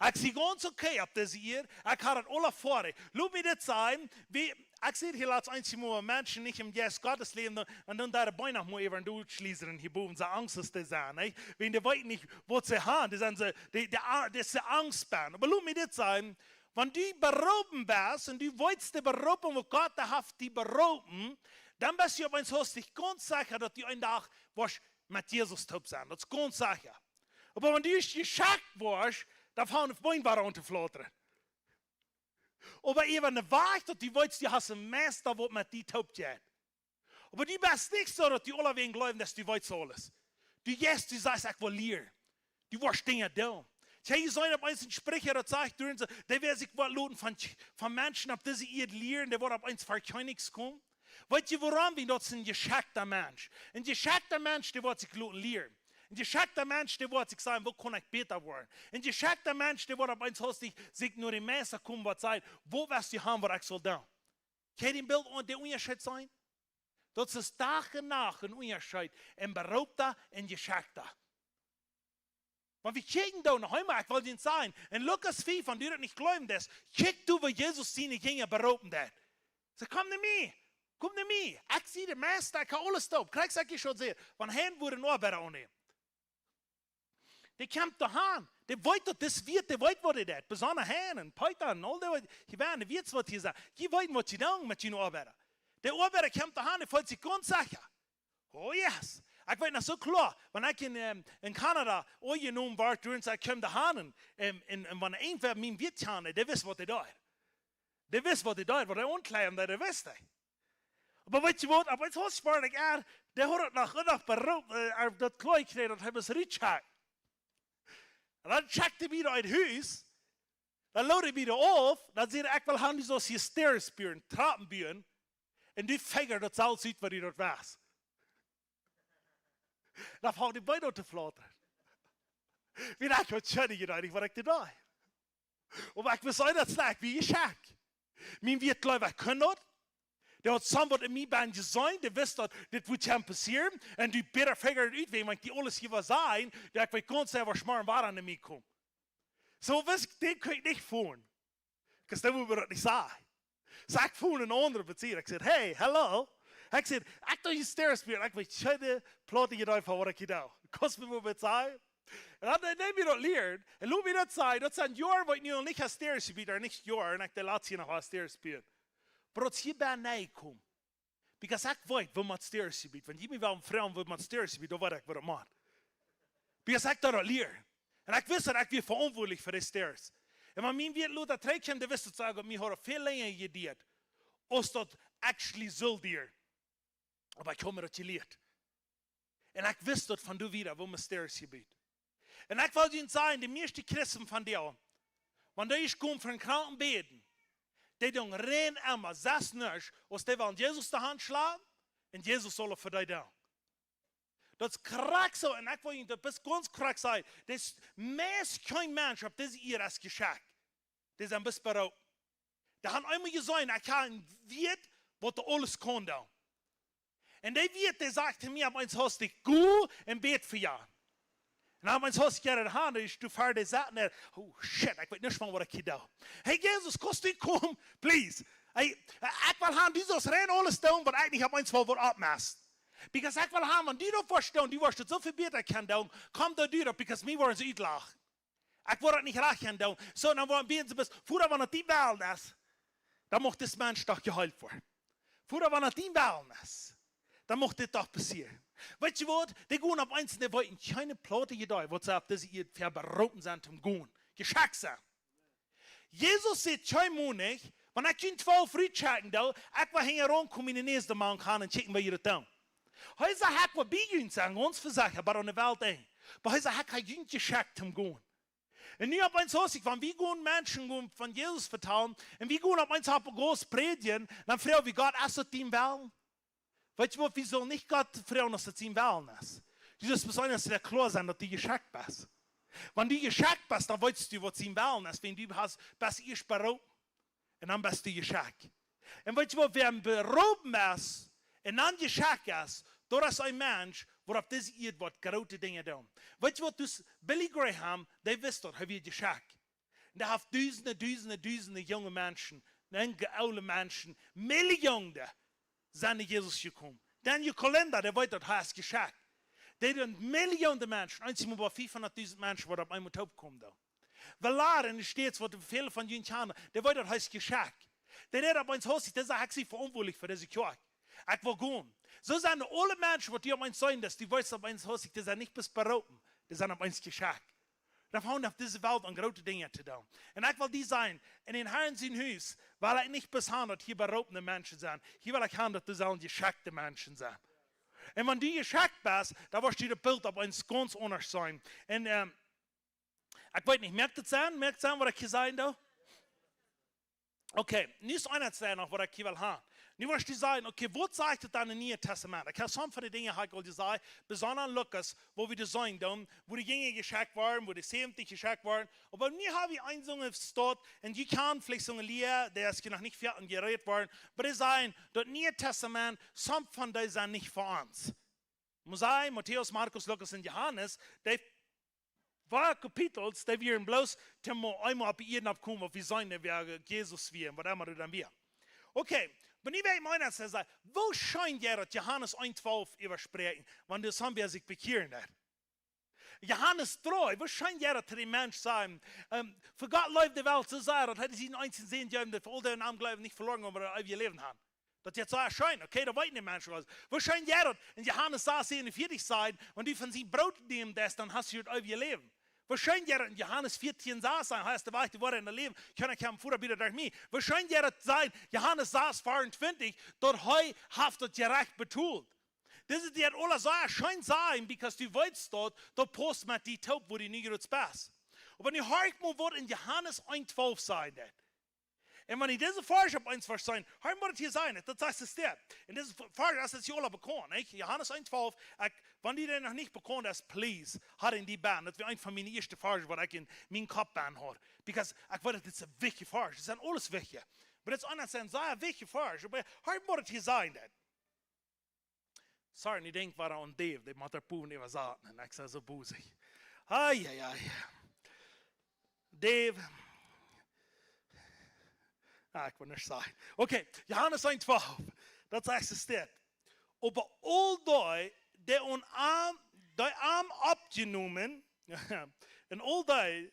Ekj sie gaunz okay opp dise Ieed, ekj hab daut aula foadich. Lot mie dit sajen, woo, ekj säd hia latst eent mol, Menschen nich em Jeist Gottes läwen, dan, un dan doa de Beena mol äwa en Dach schliepen hia bowen, soo Angst es dee sent, nä? Wan dee weeten nich, waut see haben, dee sent soo, dee, dee, dee sent Angst bie. Oba lot mie dit sajen, wan du beroopen best un du weetst de Beroopunk, waut Gott doa haft die beroopen, dan best du opp eemol hastich gaunz secha, daut du een Dach woascht met Jesus toop sennen. Daut es gaunz secha. Oba wan du jeschekjt woascht, dan fangen de Beena aun to flautren. Oba äwa ne Wajch, daut du weetst, du hast een Meista, waut met die toop jeit. Oba du best nich soo, daut du aulawäajen jleewen, daut du weetst aules. Du jeist, du sajchst, ekj well lieren. Du woascht Dinja doonen. Ekj hab jeseenen opp eent en Spricha, daut sajcht, du, dee, wäa sikj woat loten von, von Menschen opp dise Ieed lieren, dee woat opp eent ver Kjennichs komen. Weetst du wuarom? Wiels daut es een jeschekjta Mensch. Een jeschekjta Mensch, dee woat sikj loten lieren. Een jeschekjta Mensch, dee woat sikj sajen, woo kaun ekj bäta woaren? Een jeschekjta Mensch, dee woat opp eent hastich sikj no dän Meista komen, waut sajcht, woo woascht du haben, waut ekj saul doonen? Kjenn jie daut Bilt aun dän Unjascheet seenen? Daut es Dach un Nacht een Unjascheet, een Beroopta un een Jeschekjta. Oba wie kjikjen doa noch eemol, ekj well junt sajen, en Lukas fief, wan du daut nich jleewen deist, kjikj du, woo Jesus siene Jinja beroopen deed. See, komm no mie, komm no mie, ekj sie de Meista, ekj hab aules toop. Krakjt soo aus ekj saul sajen, wan Hein wudd een Oabeida aunnämen. Dee kjemt doa han, dee weet daut dis Wieet, dee weet waut dee deit. Besonda Hein un Peeta un aul dee, waut hia wieren, dee weeten waut hia sent. Dee weeten waut see doonen met june Oabeida. De Oabeida kjemt doa han, dee feelt sikj gaunz secha. Oh yes. Ekj weet noch soo kloa, wan ekj en, ähm, en Kanada aunjenomen wort, doa un see kjeem doa han un, ähm, un, un wan irjentwäa mien Wieet kjand, dee wist waut dee deed. Dee wist waut dee deed, waut dee aunkjleiden deed, dee wist dee. Oba weetst du waut, opp eent haud ekj, dee haud daut noch, noch beroopt, äh, daut Kjleet jekjräajen, daut hee must rutschekjen. Un dan schekjt hee mie no daut Hus, dan lood hee mie doa auf, dan säd hee, ekj well han, du saust hia Stairs buen, Trappen buen, un du figure daut selfst ut, waut du daut west. Dan funk ekj beid aun to flautren. Wiels ekj haud kjeen Idee, waut ekj deed. Oba ekj wist, daut es nich, wie jeschekjt. Mien Wieet jleewd, ekj kunn daut. Dee haud somewhat en mie bennen jeseenen, dee wist daut dit wudd kjennen passieren. Un dee bäta figure ut, wan ekj dee aules hia wudd sajen, daut ekj weet gaunz secha, waut morjen wada aun mie kjemt. Soo wist ekj, dän kunn ekj nich foolen. Wiels dee wudd mie daut nich sajen. Soo ekj foon een aundren Bezieher. Ekj säd, hey, hello. Ekj säd, ekj doo hia Stairs buen, ekj weet kjeene Plaut hia doa von waut ekj hia doo. Kaust mie waut sajen? Un dan, dan neem ekj daut lieren. Un lot mie daut sajen, daut sent Joaren, waut ekj nu aul nich aus Stairs buen, nich Joaren, un ekj de latste noch aus Stairs buen. Oba daut es hia bie mie jekomen. Because ekj weet, woo met Stairs jebut. Wan jie mie wellen froagen, woo met Stairs jebut, dan weet ekj, waut ekj meen. Because ekj deed daut lieren. Un ekj wist, daut ekj wia veauntwuatlich fa de Stairs. Un wan mien Wieet lota trigjkjeem, dan wist ekj, daut mie haud väl lenja jeduat, aus daut actually sull dieren. Oba ekj haud mie daut jelieet. Un ekj wist daut von doa wieda, woo met Stairs jebut. Un ekj well junt sajen, de mieeschte Christen vondoag, wan dee ieescht komen fa een Kranken bäden, dee doonen rein emma sest nuscht, aus dee wellen Jesus de Haunt schlajen un Jesus saul fa dee doonen. Daut es krakjt soo, un ekj well junt daut bloos gaunz krakjt sajen, daut es meist kjeen Mensch opp dise Ieed es jeschekjt. Dee sent bloos beroopen. Dee haben eemol jeseenen, ekj hab een Wieet, waut doa aules kaun doonen. Un dee Wieet, dee sajcht to mie opp eent hastich, go un bäd fa an. Un opp eent hastich jeit hee han, dee es too far, dee sajcht, oh shit, ekj weet nich mea, waut ekj hia doo. Hey Jesus, kaust du komen, please? Hey, ekj well han, du saust rein aules doonen, waut ekj nich opp eent well, waut oppmest. Because ekj well han, wan du daut woascht doonen, du woascht daut soo väl bäta kjennen doonen, komm doa derch, because mie woaren see utlachen. Ekj woa daut nich rajcht kjennen doonen. Soo, dan woaren wie en soo best, Voda, wan daut dien Wellen es, dan mucht dis Mensch doch jeheelt woaren. Voda, wan daut dien Wellen es, dan mucht dit doch passieren. Weetst du waut? Dee gonen opp eent, dee weeten kjeene Plaut hia doa, waut see opp dise Ieed fa beroopen sent toom gonen. Jeschekjt sent. Jesus säd kjeenmol nich, wan ekj junt twalf rutschekjen doo, ekj woa hinjaraun komen, de näakjste Maun gonen un kjikjen, woo jie daut doonen. Hee säd, ekj woa bie junt sennen, gaunz vesechat, bat aun de Welt Enj. Oba hee säd, ekj hab junt jeschekjt toom gonen. Un nu opp eent soo aus ekj, wan wie gonen Menschen gonen von Jesus vetalen, un wie gonen opp eent opp Gott prädjen, dan froag wie Gott, es daut dien Wellen? Weetst du waut, wie sellen nich Gott froagen, aus daut sien Wellen es. Du sust besonda doa kloa sennen, daut du jeschekjt best. Wan du jeschekjt best, dan weetst du, waut sien Wellen es, wan du hast, best ieescht beroopen. Un dan best du jeschekjt. Un weetst du waut, wäa beroopen es un dan jeschekjt es, daut es een Mensch, waut opp dise Ieed woat groote Dinja doonen. Weetst du waut, dus Billy Graham, dee wist daut, hee wia jeschekjt. Un dee haft dusende, dusende, dusende junge Menschen, un oole Menschen, Millionen sent no Jesus jekomen. Daniel Kolenda, dee weet daut, hee es jeschekjt. Dee doonen Millionen Menschen, eent mol bie fiefhundatdusent Menschen, waut opp eemol toopkomen doonen. Velar en de States, waut väle von junt kjanen, dee weet daut, hee es jeschekjt. Dee rät opp eent hastich, dee sajcht, ekj sie veauntwuatlich fa dise Kjoakj. Ekj well gonen. Soo sent aule Menschen, waut du opp eent seenen deist, du weetst opp eent hastich, dee sent nich bloos beroopen, dee sent opp eent jeschekjt. Daut haft opp dise Welt aun groote Dinja to doonen. Un ekj well die sajen, en dän Herrn sien Hus well ekj nich bloos haben, daut hia beroopne Menschen sent. Hia well ekj haben, daut doa sellen jeschekjte Menschen sennen. Un wan du jeschekjt best, dan woat daut Bilt opp eemol gaunz aundasch sennen. Un, ähm, ekj weet nich, moakt daut Senn? Moakt daut Senn, waut ekj hia saj, doa? Okay, nu es eent noch, waut ekj hia well haben. Nu woascht du sajen, okay, waut sajcht daut dan em Nieen Tastament? Ekj hab some von de Dinja hab ekj aul jesajcht, besonda Lukas, wua wie daut seenen doonen, wua de Jinja jeschekjt worden, wua de säwentich jeschekjt worden. Oba nu hab wie een soone Staut, un jie kjennen veleicht soone Lia, dee es hia noch nich fäadich jerät worden, oba dee sajen, daut Niee Tastament, some von dee sent nich fa ons. Mosai, Matäus, Markus, Lukas un Johanes, dee fief Kapitels, dee wieren bloos, toom mau eemol opp de Ieed oppkomen, waut wie seenen, dee wia Jesus wia, un waut emma daut dan wia. Okay, oba nu well ekj mol eent sajen, woo scheen jeit daut Johanes eent twalf äwaspräakjen, wan doa soon Bäa sikj bekjieren deit. Johanes dree, woo scheen jeit daut to dän Mensch sajen, ähm, fa Gott leeft de Welt soo sea, daut hee sienen eensjen Sän jeef, daut aul dee aun am jleewen nich veloaren gonen, oba daut eewje Läwen haben. Daut jeit soo scheen, okay, daut weet een Mensch waut. Woo scheen jeit daut, en Johanes sas säwenunvieetich sajcht, wan du von sien Broot nämen deist, dan hast du daut eewje Läwen. Woo scheen jeit daut, en Johanes vieetieen sas sajcht, hee es de Wajch, de Woarheit un daut Läwen, kjeena kjemt nom Voda buta derch mie. Woo scheen jeit daut sajcht, Johanes sas veeauntwintich, daut hee haft daut Jerecht betolt. Dit es daut aules soo scheen sajen, because du weetst daut, daut pausst met die toop, wua du nu jrod best. Oba nu hia ekj mol waut en Johanes eent twalf sajcht daut. Un wan jie dise Varsch opp eemol vestonen, hia mott et hia sennen, daut sajcht et doa. En dise Varsch es et hia aul bekaunt, nich? Johanes eent twalf, ekj, wan die noch nich bekaunt es, please, hab dän bie die. Daut wia eent von miene ieeschte Varsch, waut ekj en mienen Kopp bie haud. Because ekj weet, daut es een wichtja Varsch, et sent aules wichtje. Oba daut es een sea wichtja Varsch, oba hia mott et hia sennen. Sorry, nu denkj wada aun Dave, dee mott doa bowen äwasaten. Un ekj sie soo bosich. Ai, ai, ai. Dave. Ah, ekj well nuscht sajen. Okay, Johanes eent twalf. Daut sajcht et doa. Oba aul dee, dee aun am, dee am oppjenomen, un aul dee,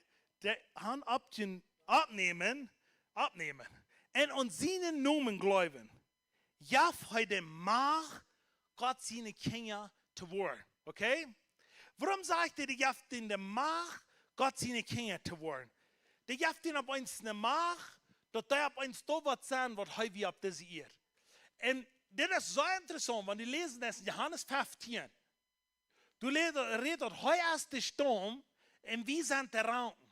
dee am oppjen-, oppnämen, oppnämen, un aun sienen Nomen jleewen, jeef hee de Macht, Gott siene Kjinja to woaren. Okay? Wuarom sajcht hee, dee jeef an de Macht, Gott siene Kjinja to woaren? Dee jeef an opp eemol de Macht, daut hee opp eemol doa waut sennen, waut hee wia opp dise Ieed. Un dit es soo interessaunt, wan du läsen deist en Johanes feftieen. Du lä-, rät daut hee es de Staum un wie sent de Ranken.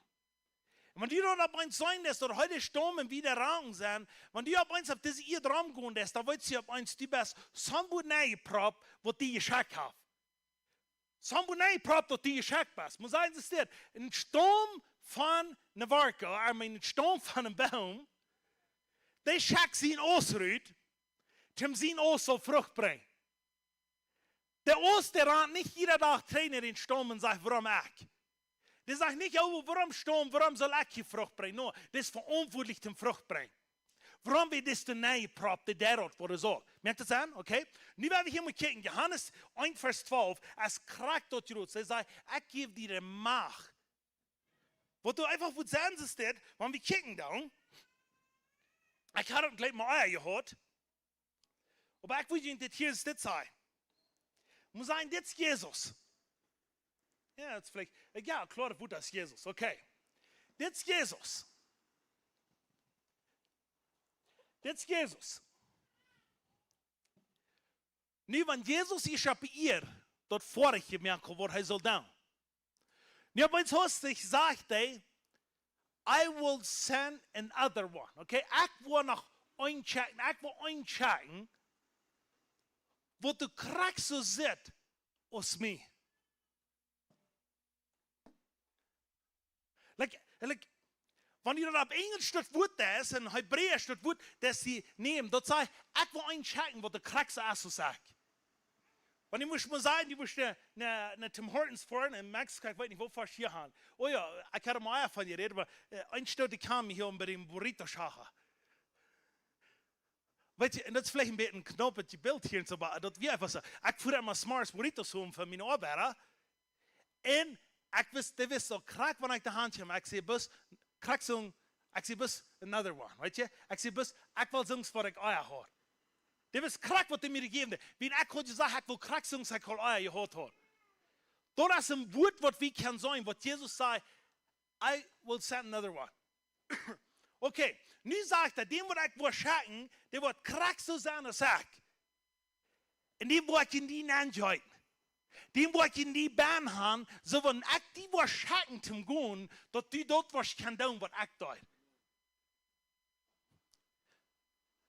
Un wan du daut opp eemol seenen deist, daut hee de Staum un wie de Ranken sent, wan du opp eemol opp dise Ieed romgonen deist, dan weetst du opp eemol, du best somebody niepropp, waut die jeschekjt haft. Somebody niepropp, waut die jeschekjt best. Mott sennen, et es dit, een Staum von eene Warke, I mean, een Staum von een Boom, dee schekjt sien Aust rut, toom sien Aust saul Frucht brinjen. De Aust, dee rant nich jieda Dach trigj no dän Staum un sajcht: "Wuarom ekj?" Dee sajcht nich: "Oh, wuarom Staum, wuarom saul ekj hia Frucht brinjen?" No, dee es veauntwuatlich toom Frucht brinjen. Wuarom wia dis de niepropp, dee deit daut, waut et saul? Moakt daut Senn? Okay. Nu woa wie hia mol kjikjen. Johanes eent Varsch twalf, aus krakjt daut jrod. Hee sajcht: "Ekj jäw die de Macht." Waut du eefach wudd sennen, es dit, wan wie kjikjen dan. Ekj haud et jlikj mol ea jehuat. Oba ekj wull junt dit hia es dit sajen. Mott sennen, dit es Jesus. Jo, daut es veleicht, jo, kloa, daut es Jesus, okay. Dit es Jesus. Dit es Jesus. Nu, wan Jesus es opp de Ieed, daut foadich jemoakt, waut hee saul doonen. Nu, opp eemol hastich sajcht hee: "I will send another one." Okay, ekj woa noch eenen schekjen, ekj woa eenen schekjen, waut doa krakjt soo sitt aus mie. Like, like, wan du daut opp Enjelsch daut Wuat deist, en Hebräisch daut Wuat, daut see nämen, daut sajcht: "Ekj woa eenen schekjen, waut doa krakjt soo es aus ekj." Wan du motst mol sajen, du motst no, no, no Tim Hortons foaren en Mexiko, ekj weet nich, woo wiet hia han. Oh jo, ekj haud mol von die jerät, oba, äh, een Stoot, ekj kjeem hia om bie dän Burrito Schacha. Weetst, un daut es veleicht een bät een knappet Bilt hia un soo, oba daut wia eefach soo. Ekj fua emma zemorjes Burritos hole fa miene Oabeida. Un ekj wist, dee wist soo krakjt, wan ekj doa han kjeem, ekj säd bloos, krakjt soo, ekj säd bloos: "Another one," weetst? Ekj säd bloos: "Ekj well soont, waut ekj ea haud." Dee wist krakjt, waut dee mie jejäft haud. Wan ekj haud jesajcht: "Ekj well krakjt soont, waut ekj ea jehaut haud." Daut es een Wuat, waut wie kjennen seenen, waut Jesus säd: I will send another one. Okay, nu sajcht hee, dän woa ekj woa schekjen, dee woat krakjt soo sennen aus ekj. Un dän woa ekj en die nenjeeten. Dän woa ekj en die bennen han, soo wan ekj die woa schekjen toom gonen, daut du daut woascht kjennen doonen waut ekj deed.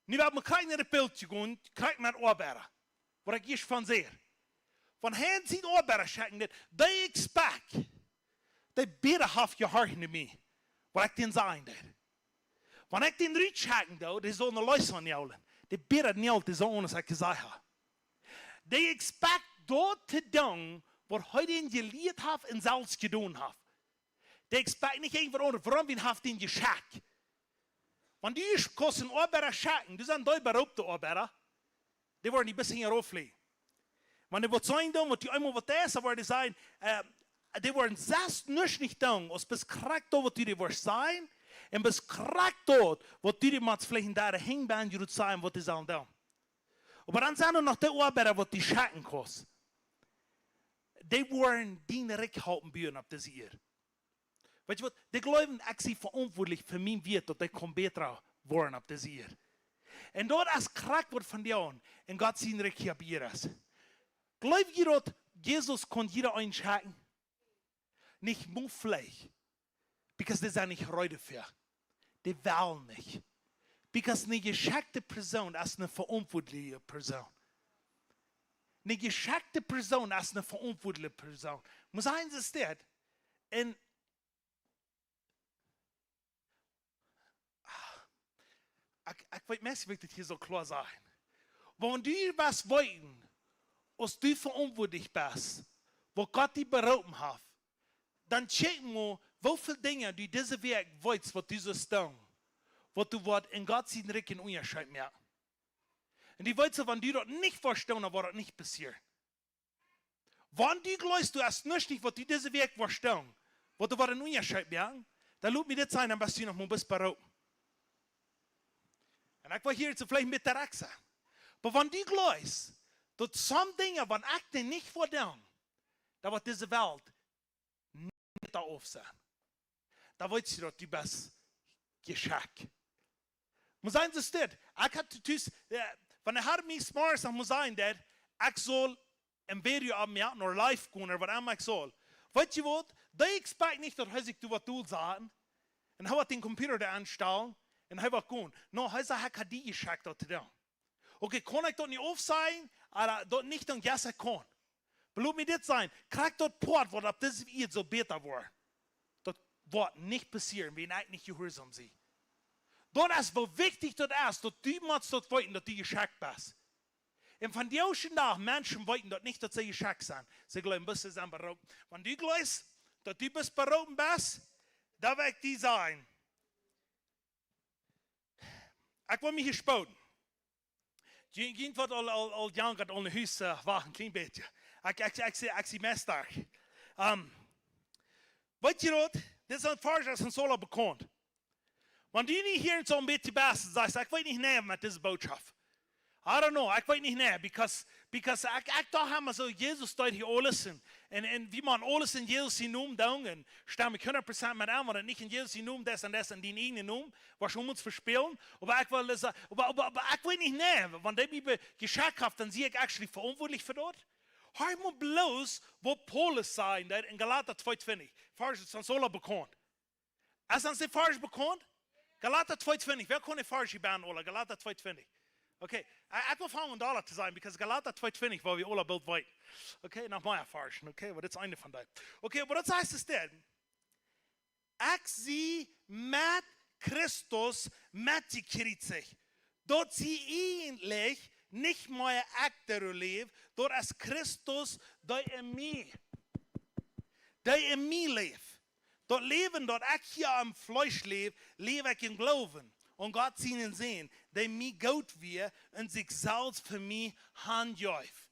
Nu woa wie krakjt no daut Bilt gonen, krakjt met Oabeida. Waut ekj ieescht von säd. Wan hee siene Oabeida schekjen deed, they expect, dee bäden haft jehorcht no mie. Waut ekj dän sajen deed. Wan ekj dän rutschekjen doo, dee saul ne Leeson nälen. Dee bäden nält, dee saul aules ekj jesajcht ha. They expect daut to doonen, waut hee dän jelieet haft un selfst jedonen haft. They expect nich irjent waut aundret, wuarom wie haft dän jeschekjt. Wan du ieescht kaust en Oabeida schekjen, du sent dee beroopte Oabeida, dee woaren die bloos hinjarauf flieen. Wan dee waut sajen doonen, waut du eemol waut deist, dan woaren dee sajen, äh, dee woaren selfst nuscht nich doonen, aus bloos krakjt daut, waut du dee woascht sajen, un bloos krakjt daut, waut du dee motst veleicht en dee hinjbennen, jrod sajen, waut dee sellen doonen. Oba dan sent doa noch dee Oabeida, waut du schekjen kaust. Dee woaren dien Rikj halpen buen opp dise Ieed. Weetst du waut? Dee jleewen, ekj sie veauntwuatlich fa mien Wieet, daut dee kaun bäta woaren opp dise Ieed. Un daut es krakjt waut vondoag en Gott sien Rikj hia bie es. Jleew jie daut Jesus kaun jieda eenen schekjen? Nich mau veleicht. Because dee sent nich reed doafäa. Dee wellen nich. Because ne jeschekjte Persoon es ne veauntwuatliche Persoon. Ne jeschekjte Persoon es ne veauntwuatliche Persoon. Mott sennen, es dit. Un, ah, ekj, ekj weet, Mensch, ekj well dit hia soo kloa sajen. Wan du waut weetst, aus du veauntwuatlich best, waut Gott die beroopen haft, dan check mau, woo väl Dinja du dise Wäakj weetst, waut du sust doonen, waut du woascht en Gott sien Rikj een Unjascheet moaken. Un du weetst, wan du daut nich vestonen, dan woat daut nich passieren. Wan du jleefst, du hast nuscht nich, waut du dise Wäakj woascht doonen, waut du woascht een Unjascheet moaken, dan lot mie dit sajen, dan best du noch mau bloos beroopen. Un ekj well hia soo veleicht een bät direkt sennen. Oba wan du jleefst, daut some Dinja, wan ekj dee nich woa doonen, dan woat dise Welt nich doa auf sennen. Dan weetst du, daut du best jeschekjt. Mott sennen, es dit. Ekj haud tus, äh, wan ekj haud mie zemorjes noch mott sajen, daut ekj saul een Video oppmoaken ooda live gonen ooda waut emma ekj saul. Weetst du waut? Dee expect nich, daut hee sikj doa woat dol saten. Un hee woat dän Computer doa aunstalen. Un hee woat gonen. No, hee sajcht, ekj hab die jeschekjt, daut to doonen. Okay, kaun ekj daut nich aufsajen? Ooda daut nich, dan yes, ekj kaun. Oba lot mie dit sajen, krakjt daut Poat, waut opp dise Ieed saul bäta woaren, daut woat nich passieren, wan ekj nich jehuarsom sie. Daut es, woo wichtich daut es, daut du motst daut weeten, daut du jeschekjt best. Un vondoag dän Dach, Menschen weeten daut nich, daut see jeschekjt sent. See jleewen bloos, see sent beroopen. Wan du jleefst, daut du best beroopen best, dan well ekj die sajen, ekj well mie hia spoden. Jie, jie waut aul, aul, aul jankat aun de Hus, äh, wachten, kjlien bät. Ekj, ekj, ekj, ekj, ekj sie meist doa. Ähm, weetst du waut? Dit es een Varsch, daut es ons aula bekaunt. Wan du nich hia en soo een bät best un sajchst, ekj weet nich, nä, met dise Botschaft. I don't know, ekj weet nich, nä, because, because ekj, ekj docht emma soo, Jesus deed hia aules un, un, un wie motten aules en Jesus sienen Nomen doonen, un stemm ekj hundat Prozent met aun, wan daut nich en Jesus sienen Nomen es, dan es en dienen eenen Nomen, waut wie ons vespälen, oba ekj well daut sajen, oba, oba, oba ekj weet nich, nä, wan dee mie be-, jeschekjt haft, dan sie ekj actually veauntwuatlich fa daut. Hia mott bloos, waut Paulus sajen deed en Galata twee twintich, Varsch, daut es ons aula bekaunt. Es ons dee Varsch bekaunt? Galata twee twintich. Wäa kaun dee Varsch hia bie aula? Galata twee twintich. Okay. Ekj, ekj well aunfangen doa to sennen, because Galata twee twintich, wua wie aula boolt weeten. Okay, noch mea Varschen. Okay, oba dit es eent von dee. Okay, oba daut sajcht es dit. Ekj sie met Christus metjekjriezicht. Daut sie eejentlich nich mea ekj, dee läft, daut es Christus, dee en mie, dee en mie läft. Daut Läwen, daut ekj hia aum Fleesch läw, läw ekj em Gloowen aun Gott sienen Sän, dee mie goot wia un sikj selfst fa mie hanjeef.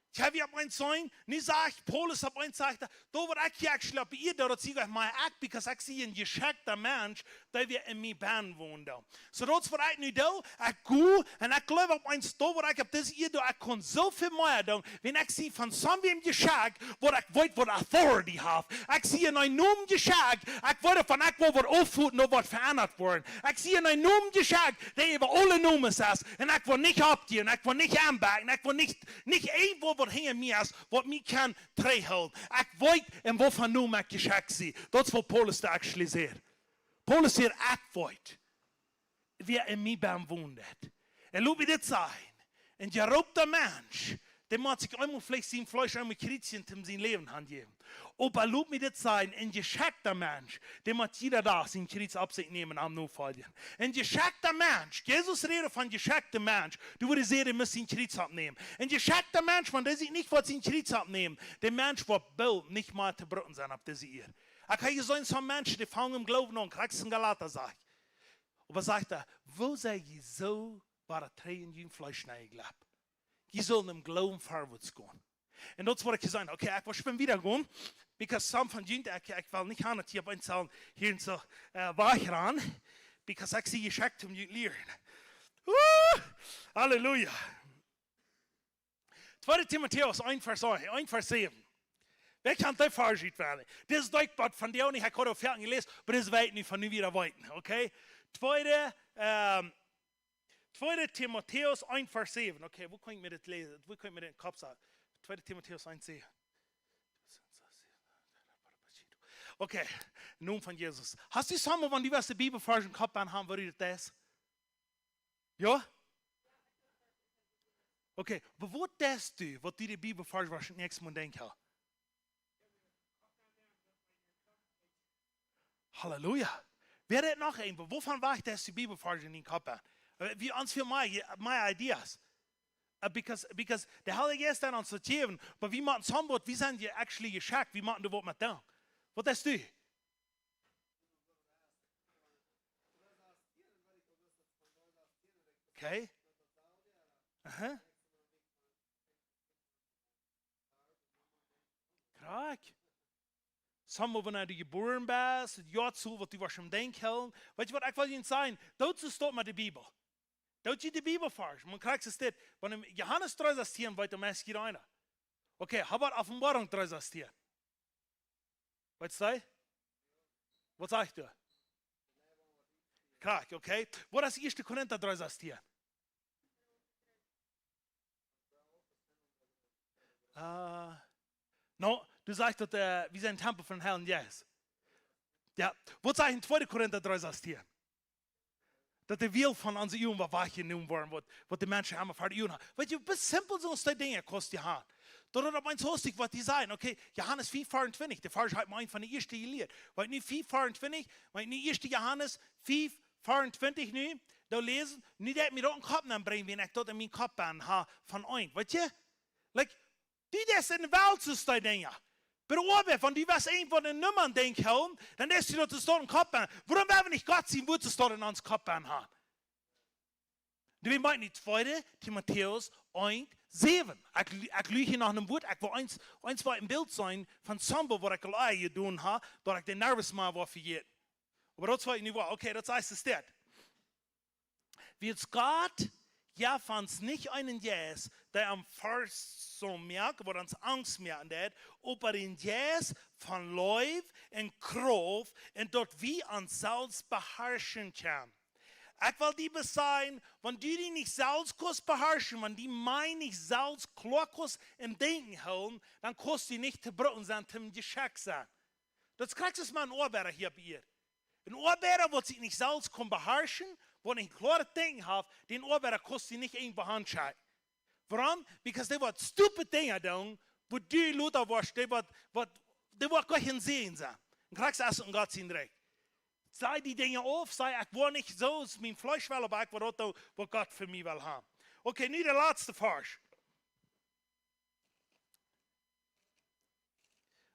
Ekj hab hia opp eent seenen, nu sajcht Paulus opp eent, sajcht hee, doa woa ekj hia actually opp de Ieed, daut sie ekj mie ekj, because ekj sie een jeschekjta Mensch, dee wia en mie bennen wonen. Soo daut es waut ekj nu doo, ekj go, un ekj jleew opp eent, doa woa ekj opp dise Ieed, ekj kaun soo väl mea doonen, wan ekj sie von someone jeschekjt, waut ekj weet waut authority haft. Ekj sie een Nomen jeschekjt, ekj weet von ekj woa waut oppvoeden, no waut veendat woaren. Ekj sie een Nomen jeschekjt, dee äwa aule Nomes es, un ekj woa nich oppjäwen, ekj woa nich aunbäakjen, ekj woa nich nich irjentwaut waut hinja mie es, waut mie kaun trigjhoolen. Ekj weet, en waut fa Nomen ekj jeschekjt sie. Daut es waut Paulus doa actually sajcht. Paulus sajcht, ekj weet, wäa en mie bennen wont. Un lot mie dit sajen. Een jeroopta Mensch, dee mott sikj eemol veleicht sien Fleesch eemol kjrieen, toom sien Läwen hanjäwen. Oba lot mie dit sajen, een jeschekjta Mensch, dee mott jieda Dach sien Kjriez opp sikj nämen un am nofoljen. Een jeschekjta Mensch, Jesus räd von jeschekjta Mensch, du wudst sajen, dee mott sien Kjriez oppnämen. Een jeschekjta Mensch, wan dee sikj nich woat sien Kjriez oppnämen, de Mensch woat boolt nich mea to brucken sennen opp dise Ieed. Ekj hab jeseenen, soone Menschen, dee fangen em Gloowen aun, krakjt soo aus Galata sajcht. Oba sajcht hee, woo sie jie soo, woo daut hee en jun Fleesch nenn jleeft? Jie sellen em Gloowen verwoats gonen. Un daut es waut ekj saj, okay, ekj woa schwind wieda gonen, because some von junt, ekj, ekj well nich han, daut jie opp eent sellen hia soo, äh, wajchrannen, because ekj sie jeschekjt om junt lieren. Woo! Halleluja! Tweede Timotäus eent Varsch, eent Varsch säwen. Wäa kaun dee Varsch utwenjen? Dit es daut waut von dee nich, ekj haud aul väl jeläst, oba dit es weit nich von nu wieda weeten, okay? Tweede, ähm, Tweede Timotäus eent Varsch säwen. Okay, woo kaun ekj mie dit läsen? Woo kaun ekj mie dit em Kopp sajen? Tweede Timotäus eent säwen. Okay, em Nomen von Jesus. Hast du someone, wan du woascht de Bibelvarsch em Kopp aunhaben, woo du daut deist? Jo? Okay, oba waut deist du, waut du de Bibelvarsch woascht daut näakjste Mol denkjen? Halleluja. Wäa haft noch een? Woo von wajch es de Bibelvarsch en dien Kopp? Äh, wie ons väl mea, mea Ideas. Äh, because, because de Heilje Jeist haft ons daut jejäwen, oba wie motten somebody, wie sent je actually jeschekjt, wie motten doa waut met doonen. Waut deist du? Okay. Aha. Krakjt. Somebody, wan du jebuaren best, daut Joa, soo waut du woascht em Denkjen hoolen. Weetst du waut, ekj well junt sajen, daut es daut met de Bibel. Daut es de Bibelvarsch. Maun krakjt es dit, wan em Johanes dree sastieen, weet de mieeschte eena. Okay, how about Openboarunk dree sastieen? Waut sajcht? Waut sajcht hee? Krakjt, okay. Waut es Ieeschte Korinta dree sastieen? Äh, no, du sajchst daut, äh, wie sent Tempel von Heiljen Jeist. Jo, waut sajcht en Tweede Korinta dree sastieen? Daut de Welt von onse Uagen woat wajchjenomen woaren, waut, waut de Menschen emma ver de Uagen haben. Weetst du, woo simpel soone Dinja kaust du haben. Daut daut opp eemol hastich woat die sajen, okay, Johanes fief veeauntwintich, de Varsch haft mie eent von de ieeschte jelieet. Weetst du, fief veeauntwintich, weetst du, ieeschte Johanes fief veeauntwintich nu, doa läsen, nu deit mie daut em Kopp nenn brinjen, wan ekj daut en mienen Kopp hab von eent, weetst du? Like, du deist en de Welt soo Dinja. Oba wan du woascht irjentwaut en Nomen denkjen, dan deist du daut soo em Kopp haben. Wuarom woa wie nich Gott sien Wuat soo en ons Kopp haben? Du, wie meent nich Tweede Timotäus eent säwen. Ekj, ekj lus hia noch een Wuat, ekj well eent, eent waut een Bilt seenen von somebody waut ekj aul jedonen hab, daut ekj dän Nervus mol woa vejäten. Oba daut well ekj nich woa. Okay, daut sajcht et dit. Wiels Gott jeft ons nich eenen Jeist, dee ons Forcht moakt, waut ons Angst moaken deit, oba een Jeist von Leew un Krauft un daut wie ons selfst beharschen kjennen. Ekj well die bloos sajen, wan du die nich selfst kaust beharschen, wan du die mie nich selfst kloa kaust em Denkjen hoolen, dan kaust du nich to brucken sennen, toom jeschekjt sennen. Daut es krakjt soo aus met een Oabeida hia opp Ieed. Een Oabeida waut sikj nich selfst kaun beharschen, waut nich kloa Denkjen haft, dän Oabeida kaust du nich irjentwua hanschekjen. Wuarom? Because dee woat stupid Dinja doonen, wua du lota woascht, dee woat, woat, dee woat goanich een Säajen sennen. Un krakjt soo es et en Gott sien Rikj. Saj die Dinja auf, saj, ekj woa nich soo aus mien Fleesch well, oba ekj woa daut doonen, waut Gott fa mie well haben. Okay, nu de latste Varsch.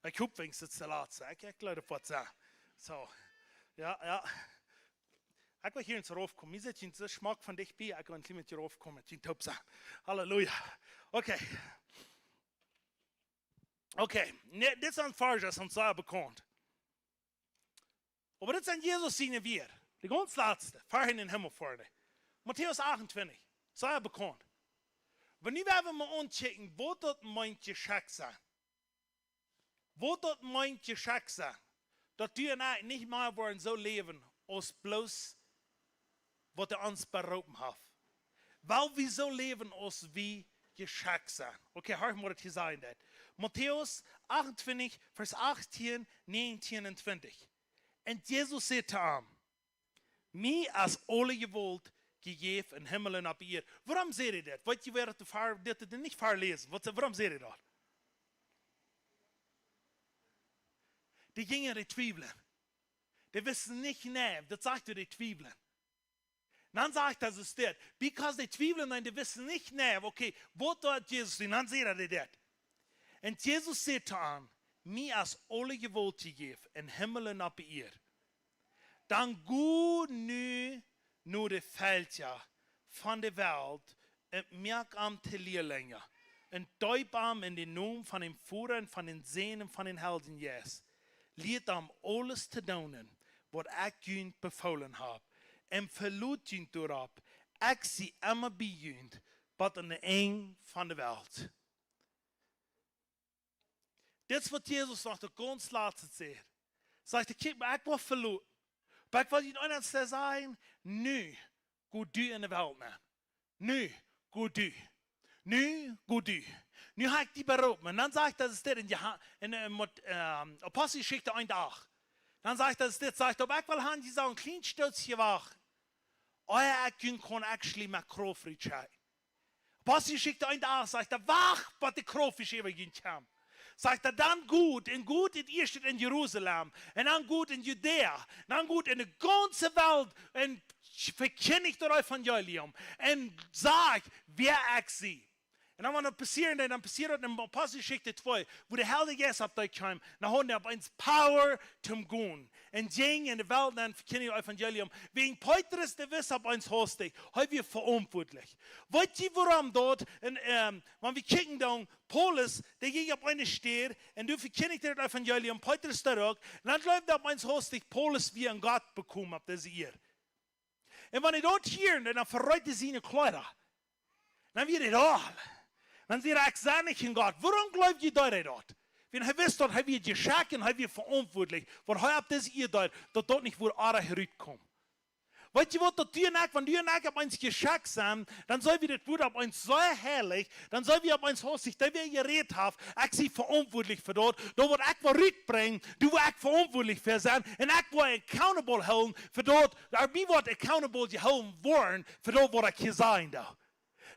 Ekj hop, weens daut de latste. Ekj, ekj jleew, daut woat soo. Soo. Jo, jo. Ekj well hia eent raufkomen. Hia sitt eent soo schmock von dicht bie. Ekj well een kjlien bät raufkomen. Eent toop sennen. Halleluja. Okay. Okay, ne, dit es een Varsch, daut es ons sea bekaunt. Oba dit sent Jesus siene Wieed. De gaunz latste, ver hee en dän Himmel foaren deed. Matäus achtuntwintich, sea bekaunt. Oba nu woa wie mol aunkjikjen, waut daut meent, jeschekjt sennen. Waut daut meent, jeschekjt sennen. Daut du un ekj nich mea woaren soo läwen aus bloos waut hee ons beroopen haft. Wiels wie soo läwen aus wie jeschekjt sent. Okay, horch mol, waut hia sajcht daut. Matäus achtuntwintich, Varsch achtieen, näajentieen un twintich. Un Jesus säd to am: "Mie es aule Jewault jejäft em Himmel un opp Ieed." Wuarom säd hee daut? Weet jie, wäa daut ver-, dit, dit nich verläsen? Waut, wuarom säd hee daut? Dee jinjen, dee twiewelden. Dee wisten nich, nä, daut sajcht, dee twiewelden. Dan sajcht hee, soo steit, because dee twiewelden, un dee wisten nich, nä, okay, waut deed Jesus doonen? Dan säd hee daut. Un Jesus säd to an: "Mie es aule Jewault jejäft em Himmel un opp Ieed. Dan go nu no de Velkja von de Welt un moak an to Lierlinja, un deep an en dän Nomen von dän Voda un von dän Sän un von dän Heiljen Jeist. Lieet an aules to doonen, waut ekj junt befoolen hab. Un veloot junt doaropp, ekj sie emma bie junt, bat aun daut Enj von de Welt." Dit es waut Jesus noch de gaunz latste sajcht. Sajcht hee: "Kjikj, oba ekj woa veloten. Oba ekj well junt eent sajen, nu go du en de Welt nenn. Nu go du. Nu go du. Nu hab ekj die beroopen." Un dan sajcht hee, daut es dit en Joha-, en, en Mat-, ähm, Aposteljeschicht eent acht. Dan sajcht hee, daut es dit, sajcht: "Oba ekj well han, jie sellen een kjlien Stootje wachten, ea ekj junt kaun actually met Krauft rutschekjen." Aposteljeschicht eent acht sajcht hee: "Wacht, bat de Krauft es äwa junt kjemt." Sajcht hee: "Dan got, un got daut ieeschte en Jerusalem, un dan got en Judäa, dan got en de gaunze Welt un vekjindicht daut Evangelium, un sajcht, wäa ekj sie." Un dan, wan daut passieren deed, dan passieed daut en Aposteljeschicht twee, wua de Heilje Jeist opp dee kjeem, dan hauden dee opp eemol Power toom gonen. Un jinjen en de Welt nenn un vekjindichten daut Evangelium. Wäajen Petrus, dee wist opp eemol hastich, hee wia veauntwuatlich. Weet jie, wuarom daut? Un, ähm, wan wie kjikjen dan, Paulus, dee jinkj opp eene Städ un doa vekjindicht hee daut Evangelium, Petrus doa uk. Un dan jleewd opp eemol hastich, Paulus wia een Gott bekomen opp dise Ieed. Un wan hee daut hieed, dan vereet hee siene Kjleeda. Dan wia hee doll. Dan säd hee: "Ekj sie nich een Gott." Wuarom jleewd hee daut? Wiels hee wist, daut hee wia jeschekjt un hee wia veauntwuatlich, waut hee opp dise Ieed deed, daut daut nich wudd oajch rutkomen. Weet jie waut, daut du un ekj, wan du un ekj opp eemol jeschekjt sent, dan sent wie, daut woat opp eemol soo heilich, dan sent wie opp eemol hastich, dee wäa jerät haft, ekj sie veauntwuatlich fa daut, daut waut ekj woa rutbrinjen, doa woa ekj veauntwuatlich fa sennen, un ekj woa accountable hoolen fa daut, doa mie woat accountable jehoolen woaren fa daut, waut ekj hia sajen doo.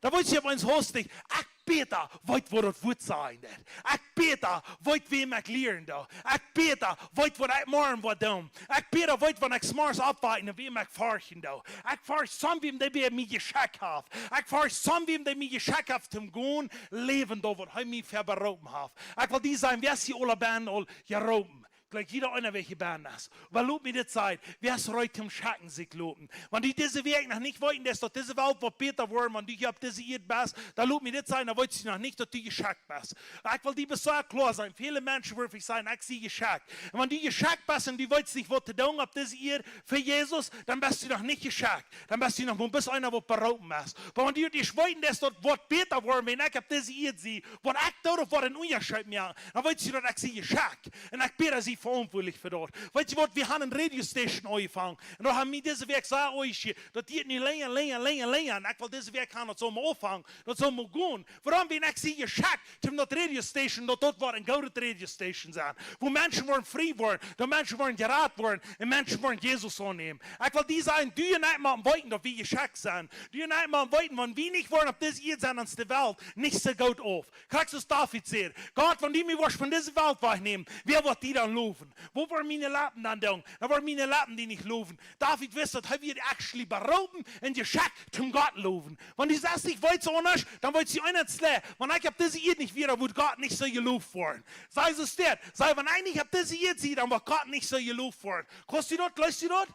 Dan woat hee opp eemol hastich: "Ekj bäta weet, waut daut Wuat sajen deit. Ekj bäta weet, wäm ekj lieren doo. Ekj bäta weet, waut ekj morjen woa doonen. Ekj bäta weet, wan ekj zemorjes oppwak, wäm ekj forchten doo. Ekj forcht someone, dee bie mie jeschekjt haft. Ekj forcht someone, dee mie jeschekjt haft, toom gonen läwen doo, waut hee mie fa beroopen haft." Ekj well die sajen, wäa es hia aul bie aul jeroopen? Jlikj jieda eena, wäa hia bie es. Oba lot mie dit sajen, wäa es reed toom schekjen sikj loten? Wan du dise Wäakj noch nich weeten deist, daut dise Welt woat bäta woaren, wan du hia opp dise Ieed best, dan lot mie dit sajen, dan weetst du noch nich, daut du jeschekjt best. Ekj well die bloos kloa sajen, väle Menschen woaren sajen: "Ekj sie jeschekjt." Un wan du jeschekjt best un du weetst nich, waut to doonen opp dise Ieed fa Jesus, dan best du noch nich jeschekjt. Dan best du noch mau bloos eena, waut beroopen es. Oba wan du daut ieescht weeten deist, daut woat bäta woaren, wan ekj opp dise Ieed sie, waut ekj doo, daut woat een Unjascheet moaken. Dan weetst du, daut ekj sie jeschekjt. Un ekj bäta sie veauntwuatlich fa daut. Weetst du waut, wie haben eene Radio Station aunjefongen. Un doa haben wie dise Wäakj sea oisch, daut jeit nu lenja, lenja, lenja, lenja. Un ekj well dise Wäakj haben, daut saul mau aunfangen, daut saul mau gonen. Wuarom? Wiels ekj sie jeschekjt, toom daut Radio Station, daut daut woat een goodet Radio Station sennen. Wua Menschen woaren frie woaren, daut Menschen woaren jerat woaren un Menschen woaren Jesus aunnämen. Ekj well die sajen, du un ekj motten weeten, daut wie jeschekjt sent. Du un ekj motten weeten, wan wie nich woaren opp dise Ieed sennen, dan es de Welt nich soo goot auf. Krakjt soo aus David säd: "Gott, wan du mie woascht von dise Welt wajchnämen, wäa woat die dan lowen? Waut woaren miene Leppen dan doonen? Dan woaren miene Leppen die nich lowen." David wist, daut hee wia actually beroopen un jeschekjt toom Gott lowen. Wan du sajchst, ekj weet soo aundasch, dan weetst du eent, wan ekj opp dise Ieed nich wia, dan wudd Gott nich soo jeloft woaren. Saj soo steit, saj, wan ekj nich opp dise Ieed sie, dan woat Gott nich soo jeloft woaren. Kaust du daut, jleefst du daut?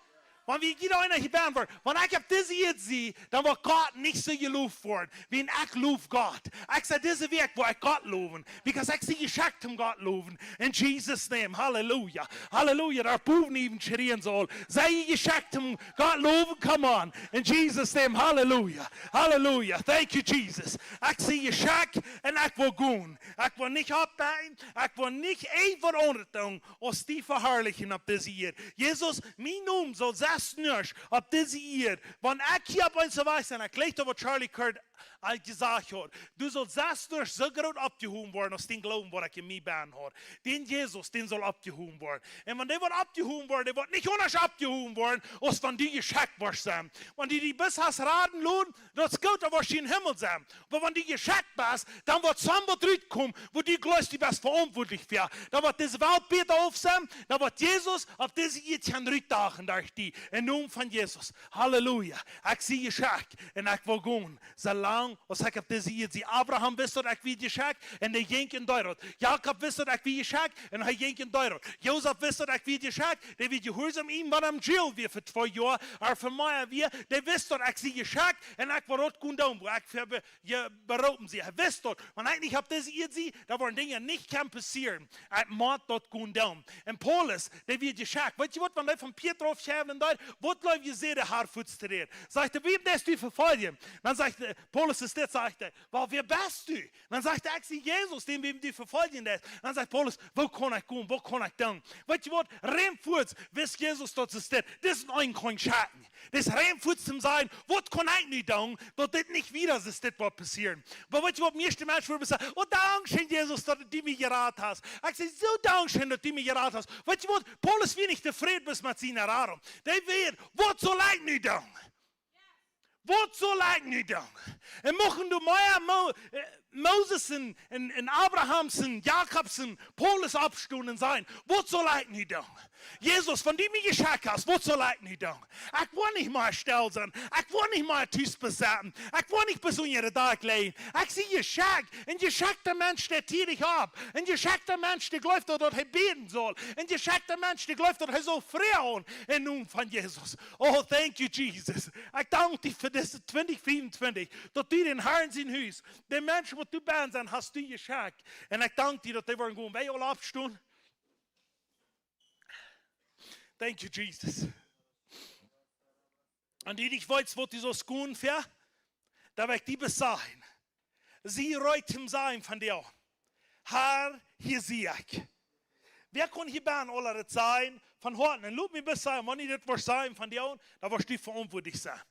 Wan wie jieda eena hia benne woaren, wan ekj opp dise Ieed sie, dan woat Gott nich soo jeloft woaren, wiels ekj loow Gott. Ekj sie dise Wäakj, wua ekj Gott lowen, because ekj sie jeschekjt om Gott lowen. In Jesus' name, hallelujah, hallelujah. Doa bowen äwen schrieen saul, sie jeschekjt om Gott lowen, come on. In Jesus' name, hallelujah, hallelujah. Thank you, Jesus. Ekj sie jeschekjt un ekj woa gonen. Ekj woa nich oppbakjen, ekj woa nich eent waut aundret doonen aus die veharlichen opp dise Ieed. Jesus, mien Nomen saul sest nuscht opp dise Ieed. Wan ekj hia opp eemol wajch sie, ekj jleich daut waut Charlie Kirk aul jesajcht haud. Du saust sest nuscht soo groot oppjehowen woaren aus dien Gloowen waut ekj en mie benne haud. Dän Jesus, dän saul oppjehowen woaren. Un wan dee woat oppjehowen woaren, dee woat nich aundasch oppjehowen woaren aus wan du jeschekjt woascht sennen. Wan du die bloos hast raden loten, daut es goot, dan woascht du em Himmel sennen. Oba wan du jeschekjt best, dan woat soo waut rutkomen, wua du jleefst, du best veauntwuatlich fa. Dan woat dise Welt bäta auf sennen, dan woat Jesus opp dise Ieed kjennen rutdachen derch die. Em Nomen von Jesus. Halleluja. Ekj sie jeschekjt un ekj woa gonen. Soo lang aus ekj opp dise Ieed sie. Abraham wist daut ekj wia jeschekjt un dee jinkj un deed daut. Jakob wist daut ekj wia jeschekjt un hee jinkj un deed daut. Josef wist daut ekj wia jeschekjt, dee wia jehuarsom, wan hee em Jail wia fa twee Joa, ooda fa mea wia, dee wist daut ekj sie jeschekjt un ekj woa daut gonen doonen, wua ekj fa be-, je-, beroopen sie. Hee wist daut, wan ekj nich opp dise Ieed sie, dan woaren Dinja nich kjennen passieren. Ekj mott daut gonen doonen. Un Paulus, dee wia jeschekjt. Weetst du waut, wan hee von Petrus aufjehaut un doa, waut jleew jie säd de Har fuaz to dän? Sajcht hee: "Wäm deist du vefoljen?" Dan sajcht, äh, Paulus, es dit, sajcht hee: "Wel, wäa best du?" Dan sajcht hee: "Ekj sie Jesus, dän wäm du vefoljen deist." Dan sajcht Paulus: "Wua kaun ekj gonen? Waut kaun ekj doonen?" Weetst du waut, rein fuaz wist Jesus daut es dit. Dit es een Konjschakjen. Dis rein fuaz to sennen, waut kaun ekj nu doonen, daut dit nich wada es, dit waut passieren. Oba weetst du waut, mieeschte Menschen wudden sajen: "Oh, dankscheen, Jesus, daut du mie jerat hast." Ekj saj: "Soo dankscheen, daut du mie jerat hast." Weetst du waut, Paulus wia nich tofräd bloos met siene Radunk. Dee wia: "Waut saul ekj nu doonen? Waut saul ekj nu doonen?" Un muchten doa mea Mo-, äh, Moses un, un, un Abrahams un Jakobs un Paulus oppstonen un sajen: "Waut saul ekj nu doonen? Jesus, wan du mie jeschekjt hast, waut saul ekj nu doonen? Ekj woa nich mea stell sennen. Ekj woa nich mea tus besetten. Ekj woa nich bloos unja de Dakj lijen. Ekj sie jeschekjt." Een jeschekjta Mensch, dee tiedich opp. Een jeschekjta Mensch, dee jleeft daut, daut hee bäden saul. Een jeschekjta Mensch, dee jleeft daut hee saul froagen. Em Nomen von Jesus. Oh, thank you, Jesus. Ekj dank die fa dise twintich vea un twintich, daut du dän Harn sien Hus, de Menschen waut du best, hast du jeschekjt. Un ekj dank die daut dee woaren gonen. Wie aula oppstonen. Thank you, Jesus. Un du nich weetst, waut du saust gonen fa, dan well ekj die bloos sajen. Sie reed to sennen vondoag: "Har, hia sie ekj." Wäa kaun hia bennen aula daut sajen von Hoaten? Un lot mie bloos sajen, wan du dit woascht sajen vondoag, dan woascht du veauntwuatlich sennen.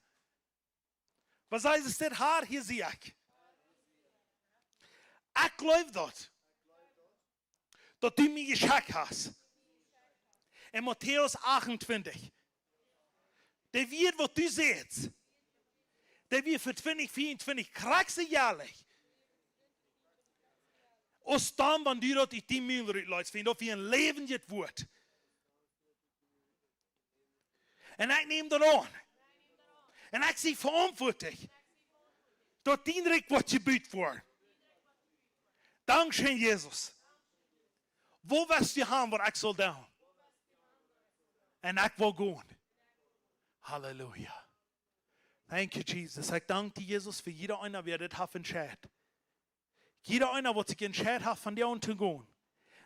Waut sajcht et dit? "Har, hia sie ekj. Ekj jleew daut, daut du mie jeschekjt hast." En Matäus achtuntwintich. De Wieed waut du sajchst, dee wia fa twintich vea un twintich krakjt soo jäajlich aus dan, wan du daut ut dien Mul rutleetst, wiels daut wia een läwendjet Wuat. Un ekj näm daut aun. Un ekj sie veauntwuatlich, daut dien Rikj woat jebut woaren. Dankscheen, Jesus. Wua west du han, waut ekj saul doonen? Un ekj woa gonen. Halleluja. Thank you, Jesus. Ekj dank die, Jesus, fa jieda eena, wäa dit haft entscheet. Jieda eena, waut sikj entscheet haft, vondoag aun to gonen.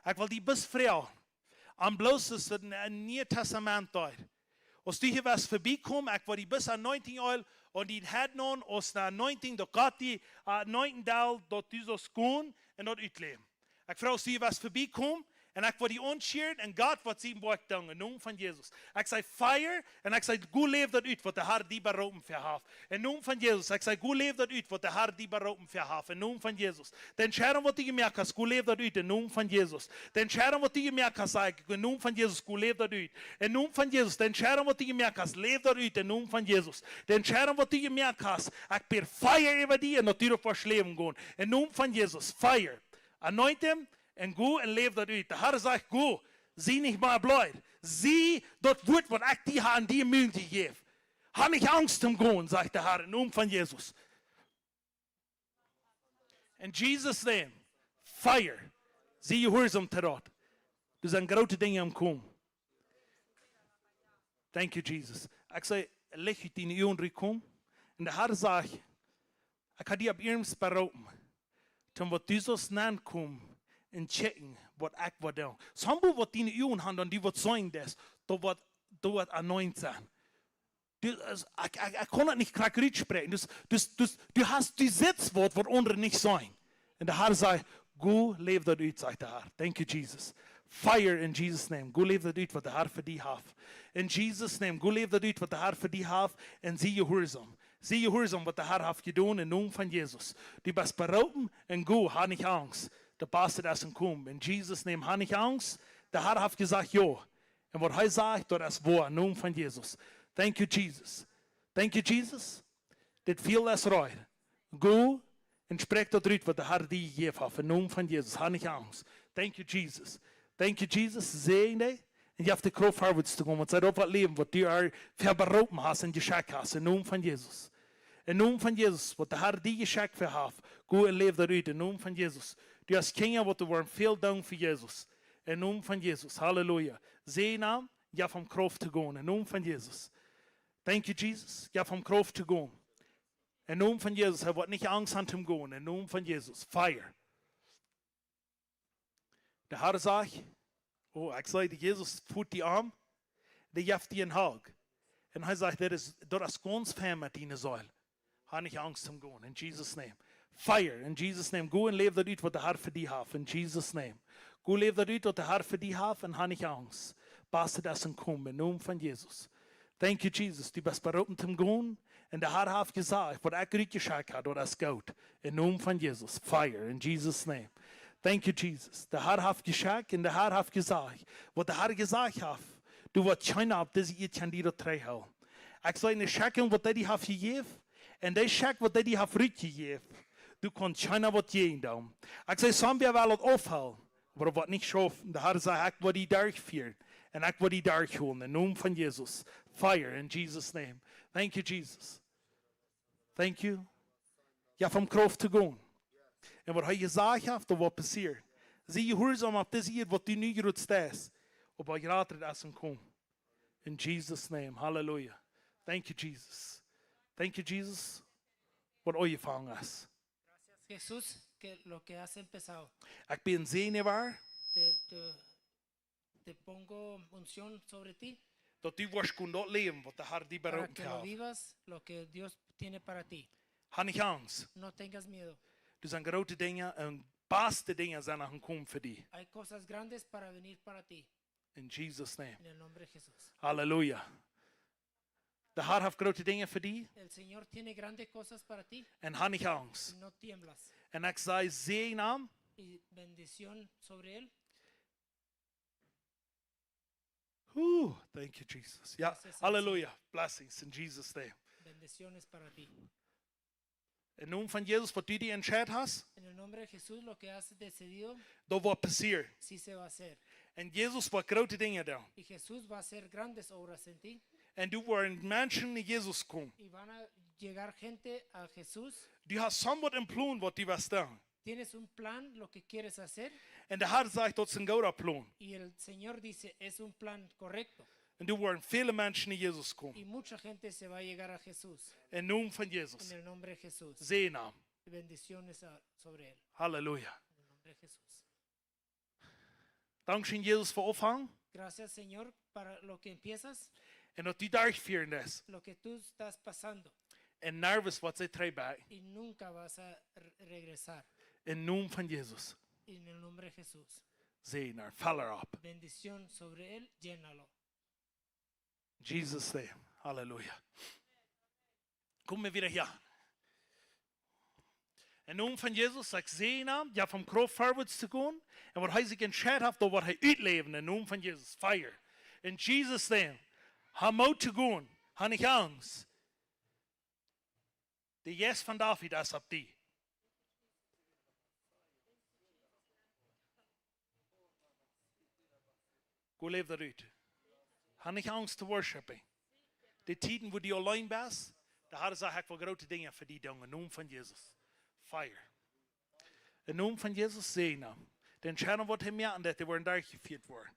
Ekj well die bloos froagen. Aun bloos es daut een, een Nieet Tastament doa. Aus du hia west verbiekomen, ekj well die bloos anointing oil aun dien Hoat nämen, aus ne anointing, daut Gott die anointen deit, daut du saust gonen un daut utläwen. Ekj froag, aus du hia west verbiekomen, un ekj well die aunschieren, un Gott woat sien Woakj doonen, em Nomen von Jesus. Ekj saj fire, un ekj saj, go läw daut ut, waut de Har die beroopen fa haft. Em Nomen von Jesus, ekj saj, go läw daut ut, waut de Har die beroopen fa haft. Em Nomen von Jesus. De Entscheidunk, waut du jemoakt hast, go läw daut ut, em Nomen von Jesus. De Entscheidunk, waut du jemoakt hast, saj ekj, em Nomen von Jesus, go läw daut ut. Em Nomen von Jesus, de Entscheidunk, waut du jemoakt hast, läw daut ut, em Nomen von Jesus. De Entscheidunk, waut du jemoakt hast, ekj bäd fire äwa die, un daut du doa woascht läwen gonen. Em Nomen von Jesus, fire. Anoint him, un go un läw daut ut. De Har sajcht: "Go, sie nich mea bleed. Sie daut Wuat, waut ekj die ha aun dien Mul jejäft. Ha nich Angst toom gonen", sajcht de Har, em Nomen von Jesus. In Jesus' name, fire. Sie jehuarsom to daut. Doa sent groote Dinja aum komen. Thank you, Jesus. Ekj see Licht ut diene Uagen rutkomen. Un de Herr sajcht, ekj hab die opp iernst beroopen, toom waut du saust nenkomen un checken waut ekj woa doonen. Somebody waut diene Uagen han, dan die waut seenen deist, daut woat, daut woat anointed sennen. Du, es, ekj, ekj, ekj kaun daut nich krakjt utspräakjen. Dus, dus, dus, du hast, du sitst waut, waut aundre nich seenen. Un de Herr sajcht, go läw daut ut, sajcht de Herr. Thank you, Jesus. Fire in Jesus' name. Go läw daut ut waut de Herr fa die haft. In Jesus' name. Go läw daut ut waut de Herr fa die haft. Un sie jehuarsaum. Sie jehuarsaum waut de Herr haft jedonen em Nomen von Jesus. Du best beroopen un go, hab nich Angst. De Basta es jekomen. In Jesus' name, hab nich Angst. De Herr haft jesajcht, jo. Un waut hee sajcht, daut es woa, em Nomen von Jesus. Thank you, Jesus. Thank you, Jesus. Dit feel is right. Go un spräakj daut rut waut de Herr die jejäft haft. Em Nomen von Jesus. Hab nich Angst. Thank you, Jesus. Thank you, Jesus. Säajen dee. Un jeff die Krauft forwards to gonen. Waut see daut waut läwen, waut du aul fa beroopen hast un jeschekjt hast. Em Nomen von Jesus. Em Nomen von Jesus. Waut de Herr die jeschekjt fa haft. Go un läw daut rut. Em Nomen von Jesus. Du hast Kjinja waut doa woaren väl doonen fa Jesus. Em Nomen von Jesus. Halleluja. Säajen am, jeff am Krauft to gonen. Em Nomen von Jesus. Thank you, Jesus. Jeff am Krauft to gonen. Em Nomen von Jesus. Hee woat nich Angst han toom gonen. Em Nomen von Jesus. Fire. De Herr sajcht, oh, ekj see, de Jesus foot die aun. Dee jeft die een Hug. Un hee sajcht, daut es, daut es gaunz fein met diene Seel. Hab nich Angst toom gonen. In Jesus' name. Fire. In Jesus' name. Go un läw daut ut waut de Herr fa die haft. In Jesus' name. Go läw daut ut waut de Herr fa die haft un hab nich Angst. Basta es jekomen. Em Nomen von Jesus. Thank you, Jesus. Du best beroopen toom gonen. Un de Herr haft jesajcht, waut ekj rutjeschekjt hab, daut es goot. Em Nomen von Jesus. Fire. In Jesus' name. Thank you, Jesus. De Herr haft jeschekjt un de Herr haft jesajcht, waut de Herr jesajcht haft, doa woat kjeena opp dise Ieed kjennen die daut trigjhoolen. Ekj see ne Schekjunk waut dee die haft jejäft, un dee Schekj waut dee die haft rutjejäft, doa kaun kjeena waut jäajen doonen. Ekj see, somebody well daut aufhoolen, oba daut woat nich schaufen. De Herr sajcht, ekj woa die derchfieren un ekj woa die derchhoolen. Em Nomen von Jesus. Fire in Jesus' name. Thank you, Jesus. Thank you. Jeff am Krauft to gonen. Un waut hee jesajcht haft, daut woat passieren. Sie jehuarsaum opp dise Ieed, waut du nu jrod steist. Oba jrata es jekomen. In Jesus' name. Halleluja. Thank you, Jesus. Thank you, Jesus. Waut aunjefongen es. Gracias, Jesús, que lo que has empezado. Ekj sie een Säajen äwa die. Te, te, te pongo unción sobre ti Daut du woascht kjennen daut läwen, waut de Herr die para beroopen que lo haft. Vivas lo que Dios tiene para ti. Hab nich Angst. No tengas miedo. Doa sent groote Dinja un baste Dinja sent noch aum Komen fa die. Hay cosas grandes para venir para ti. In Jesus' name. En el nombre de Jesús. Halleluja. De Herr haft groote Dinja fa die. El Señor tiene grandes cosas para ti. Un hab nich Angst. Y no tiemblas. Un ekj see Säajen aun am. Y bendición sobre él. Ooh, thank you, Jesus. Ja, Gracias, halleluja. Blessings in Jesus' name. Bendiciones para ti. Em Nomen von Jesus, waut du die entscheit hast, En el nombre de Jesús, lo que has decidido, daut woat passieren. Sí se va a hacer. Un Jesus woat groote Dinja doonen. Y Jesús va a hacer grandes obras en ti. Un doa woaren Menschen no Jesus komen. Y van a llegar gente a Jesús. Du hast somewhat een Plon, waut du west doonen. Tienes un plan, lo que quieres hacer. Un de Herr sajcht, daut es een gooda Plon. Y el Señor dice, es un plan correcto. Un doa woaren väle Menschen no Jesus komen. Y mucha gente se va a llegar a Jesús. Em Nomen von Jesus. En el nombre de Jesús. Säajen am. Bendiciones a- sobre él. Halleluja. En el nombre de Jesús. Dankscheen, Jesus, fa aunfangen. Gracias, Señor, para lo que empiezas Un daut du derchfieren deist. Lo que tú estás pasando. Un nuscht woat sikj trigjbakjen. Y nunca vas a re- regresar. Em Nomen von Jesus. En el nombre de Jesús. Säajen am. Fell am opp. Bendición sobre él, llénalo. Jesus' name. Halleluja. Komm wie wada hia. Em Nomen von Jesus, ekj säajen am, jo, vom Kjrauft forwards to gonen. Un waut hee sikj entscheit haft, daut woat hee utläwen. Em Nomen von Jesus, fire. In Jesus' name. Hab Moot to gonen. Hab nich Angst. De Jeist von David es opp die. Go läw daut ut. Hab nich Angst to worshipen. De Tieden, wua du auleen best, doa haud ekj, ekj well groote Dinja fa die doonen, em Nomen von Jesus. Fire. Em Nomen von Jesus, säajen am. De Entscheidunk, waut hee moaken deed, dee woaren derchjefieet woaren.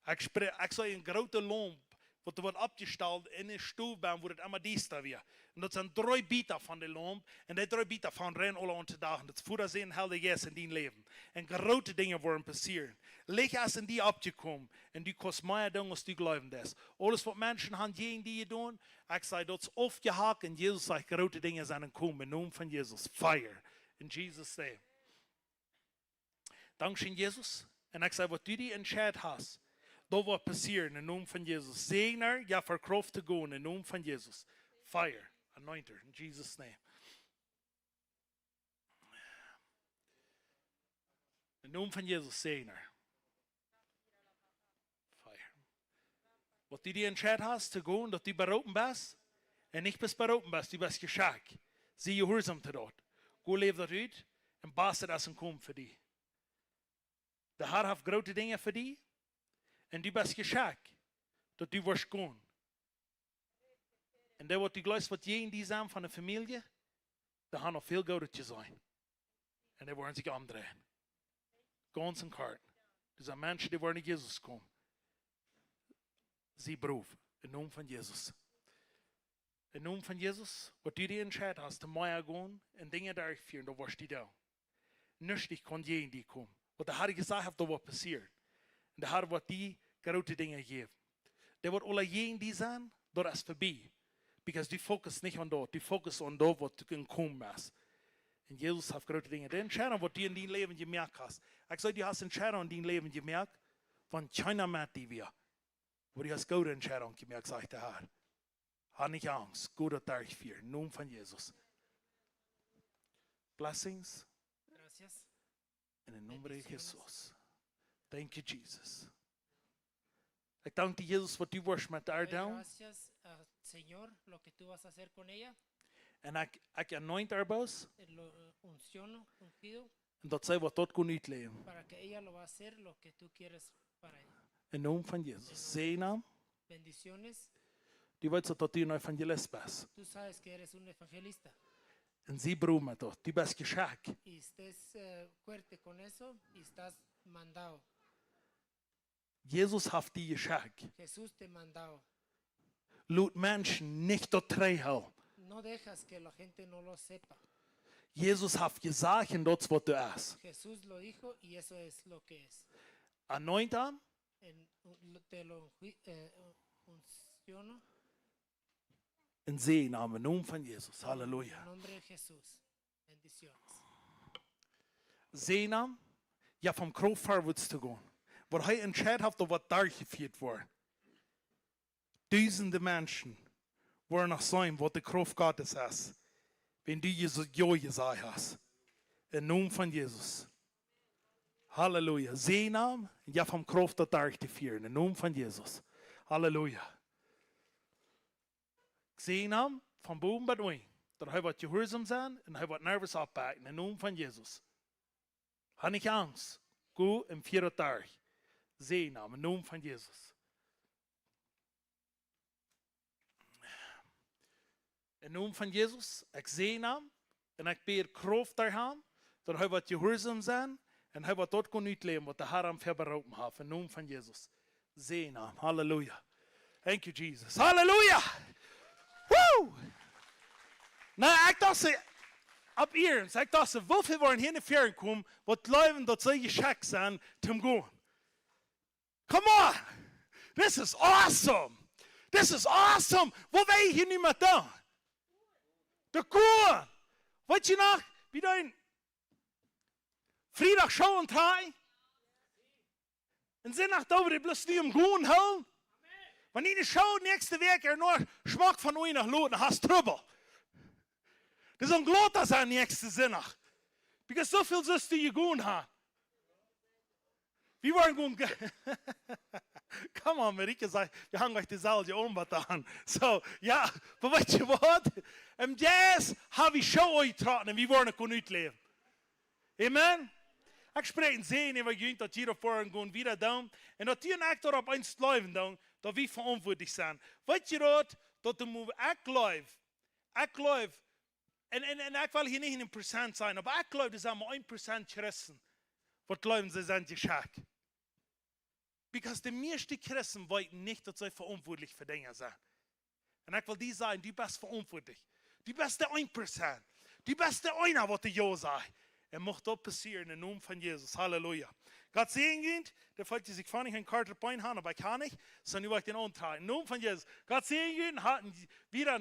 Ekj spr-, ekj see eene groote Laump, waut doa woat oppjestalt en eene Stow, wua daut emma diesta wia. Un daut sent dree Bieta von de Laump, un dee dree Bieta von rein aule aun to dagen. Daut es Voda, Sän, Heilja Jeist en dien Läwen. Un groote Dinja woaren passieren. Licht es en die oppjekomen, un du kaust mea doonen aus du jleewen deist. Aules waut Menschen han jäajen die jedonen, ekj saj, daut es aufjehakt, un Jesus sajcht, groote Dinja sent aum Komen. Em Nomen von Jesus. Fire. In Jesus' name. Dankscheen, Jesus. Un ekj saj, waut du die entscheet hast, daut woat passieren em Nomen von Jesus. Säajen, jo, fa Krauft to gonen em Nomen von Jesus. Fire, anointer, in Jesus' name. Em Nomen von Jesus, säajen. Fire. Waut du die entscheet hast to gonen, daut du beroopen best, un nich bloos beroopen best, du best jeschekjt. Sie jehuarsom to daut. Go, läw daut ut, un basta, daut es aum Komen fa die. De Herr haft groote Dinja fa die, un du best jeschekjt, daut du woascht gonen. Un dee, waut du jleefst, waut jäajen die sent von de Famielje, dee han aul väl Goodet jeseenen. Un dee woaren sikj omdreien. Gaunz un kort. Doa sent Menschen, dee woaren no Jesus komen. Sie brow, em Nomen von Jesus. Em Nomen von Jesus, waut du die entscheet hast, to mea gonen un Dinja derchfieren, daut woascht du doonen. Nuscht kaun jäajen die komen. Waut de Herr jesajcht haft, daut woat passieren. Un de Herr woat die groote Dinja jäwen. Dee, waut aula jäajen die sent, daut es verbie. Because du focust nich aun daut, du focust aun daut, waut du kaust komen. Un Jesus haft groote Dinja. De Entscheidunk, waut du en dien Läwen jemoakt hast. Ekj saj, du hast Entscheidunk en dien Läwen jemoakt, waut kjeena met die wia. Oba du hast goode Entscheidunk jemoakt, sajcht de Herr. Ha nich Angst, go daut derchfieren, em Nomen von Jesus. Blessings. Gracias. En el nombre de Bendiciones. Jesus. Thank you, Jesus. Ekj dank die, Jesus, waut du woascht met Doy doonen. Gracias, ah, Señor, lo que tú vas a hacer con ella. Un ekj, ekj anoint äa Boos. Eh, lo, eh, unciono, ungido. Un daut see waut daut kaun utläwen. Para que ella lo va a hacer lo que tú quieres para ella. Em Nomen von Jesus. En nombre de Jesus. Säajen. Bendiciones. Du weetst, daut du een Evangelist best. Tú sabes que eres un evangelista. Un sie brow met daut. Du best jeschekjt. Y estés, eh, fuerte con eso y estás mandado. Jesus haft die jeschekjt. Jesús te mandó. Lot Menschen nich daut trigjhoolen. No dejas que la gente no lo sepa. Jesus haft jesajcht, un daut es waut du best. Jesús lo dijo y eso es lo que es. Anoint am. En, lo, te lo ungi-, eh, unciono. Un säajen am em Nomen von Jesus. Halleluja. En nombre de Jesús. Bendiciones. Säajen am, jo, fa Krauft verwoats to gonen. Waut hee entscheet haft, daut woat derchjefieet woaren. Dusende Menschen woaren noch seenen, waut de Krauft Gottes es, wan du Jesus jo jesajcht hast. Em Nomen von Jesus. Halleluja. Säajen am, jo, fa Krauft daut derchtofieren. Em Nomen von Jesus. Halleluja. Ekj säajen am von bowen bat unjen, daut hee woat jehuarsom sennen un hee woat nuscht oppbakjen, em Nomen von Jesus. Ha nich Angst, go un fia daut derch. Säajen am, em Nomen von Jesus. Em Nomen von Jesus, ekj säajen am, un ekj bäd Krauft derch am, daut hee woat jehuarsom sennen un hee woat daut gonen utläwen, waut de Herr am fa beroopen haft, em Nomen von Jesus. Säajen am. Halleluja. Thank you, Jesus. Halleluja. Woo! Nu, ekj docht, see, opp iernst, ekj docht, see, woo väl woaren hia no väaren komen, waut jleewen, daut see jeschekjt sent, toom gonen? Come on! This is awesome! This is awesome! Waut well jie hia nu met doonen? De Koa! Weetst du noch, wie dee Friedach Schoo auntrigj? Un Sindach doa wie bloos nu em Gonen hoolen? Wan dee Schoo näakjste Wäakj ea noch schmock von u noch loten, dan hast Trubbel. Daut es een Glota sien näakjsten Sindach. Because soo väl sust du jegonen haben. Wie woaren gonen ge-, come on, Marike sajcht, wie haben jlikj deeselwje Ombrock aun. So, jo, oba weetst du waut? Em Jeist hab ekj Schoo aunjetrocken un wie woaren gonen utläwen. Amen. Ekj spräakj een Säajen äwa junt, daut jie doa väaren gonen wieda doonen. Un daut jie un ekj doaropp eent jleewen doonen, daut wie veauntwuatlich sent. Weetst du daut, daut du must, ekj jleew, ekj jleew, un, un, un ekj well hia nich en Prozent sennen, oba ekj jleew, doa sent mau een Prozent Christen, waut jleewen, see sent jeschekjt. Because de mieeschte Christen weeten nich, daut see veauntwuatlich fa Dinja sent. Un ekj well die sajen, du best veauntwuatlich. Du best de een Prozent. Du best de eena, waut de Jo sajcht. Un mucht daut passieren em Nomen von Jesus. Halleluja. Gott säajen junt. Dee felt sikj von nich een kortet Been haben, oba ekj kaun nich. Soo, nu woa ekj dän auntrajen. Em Nomen von Jesus. Gott säajen junt. Un haten wieda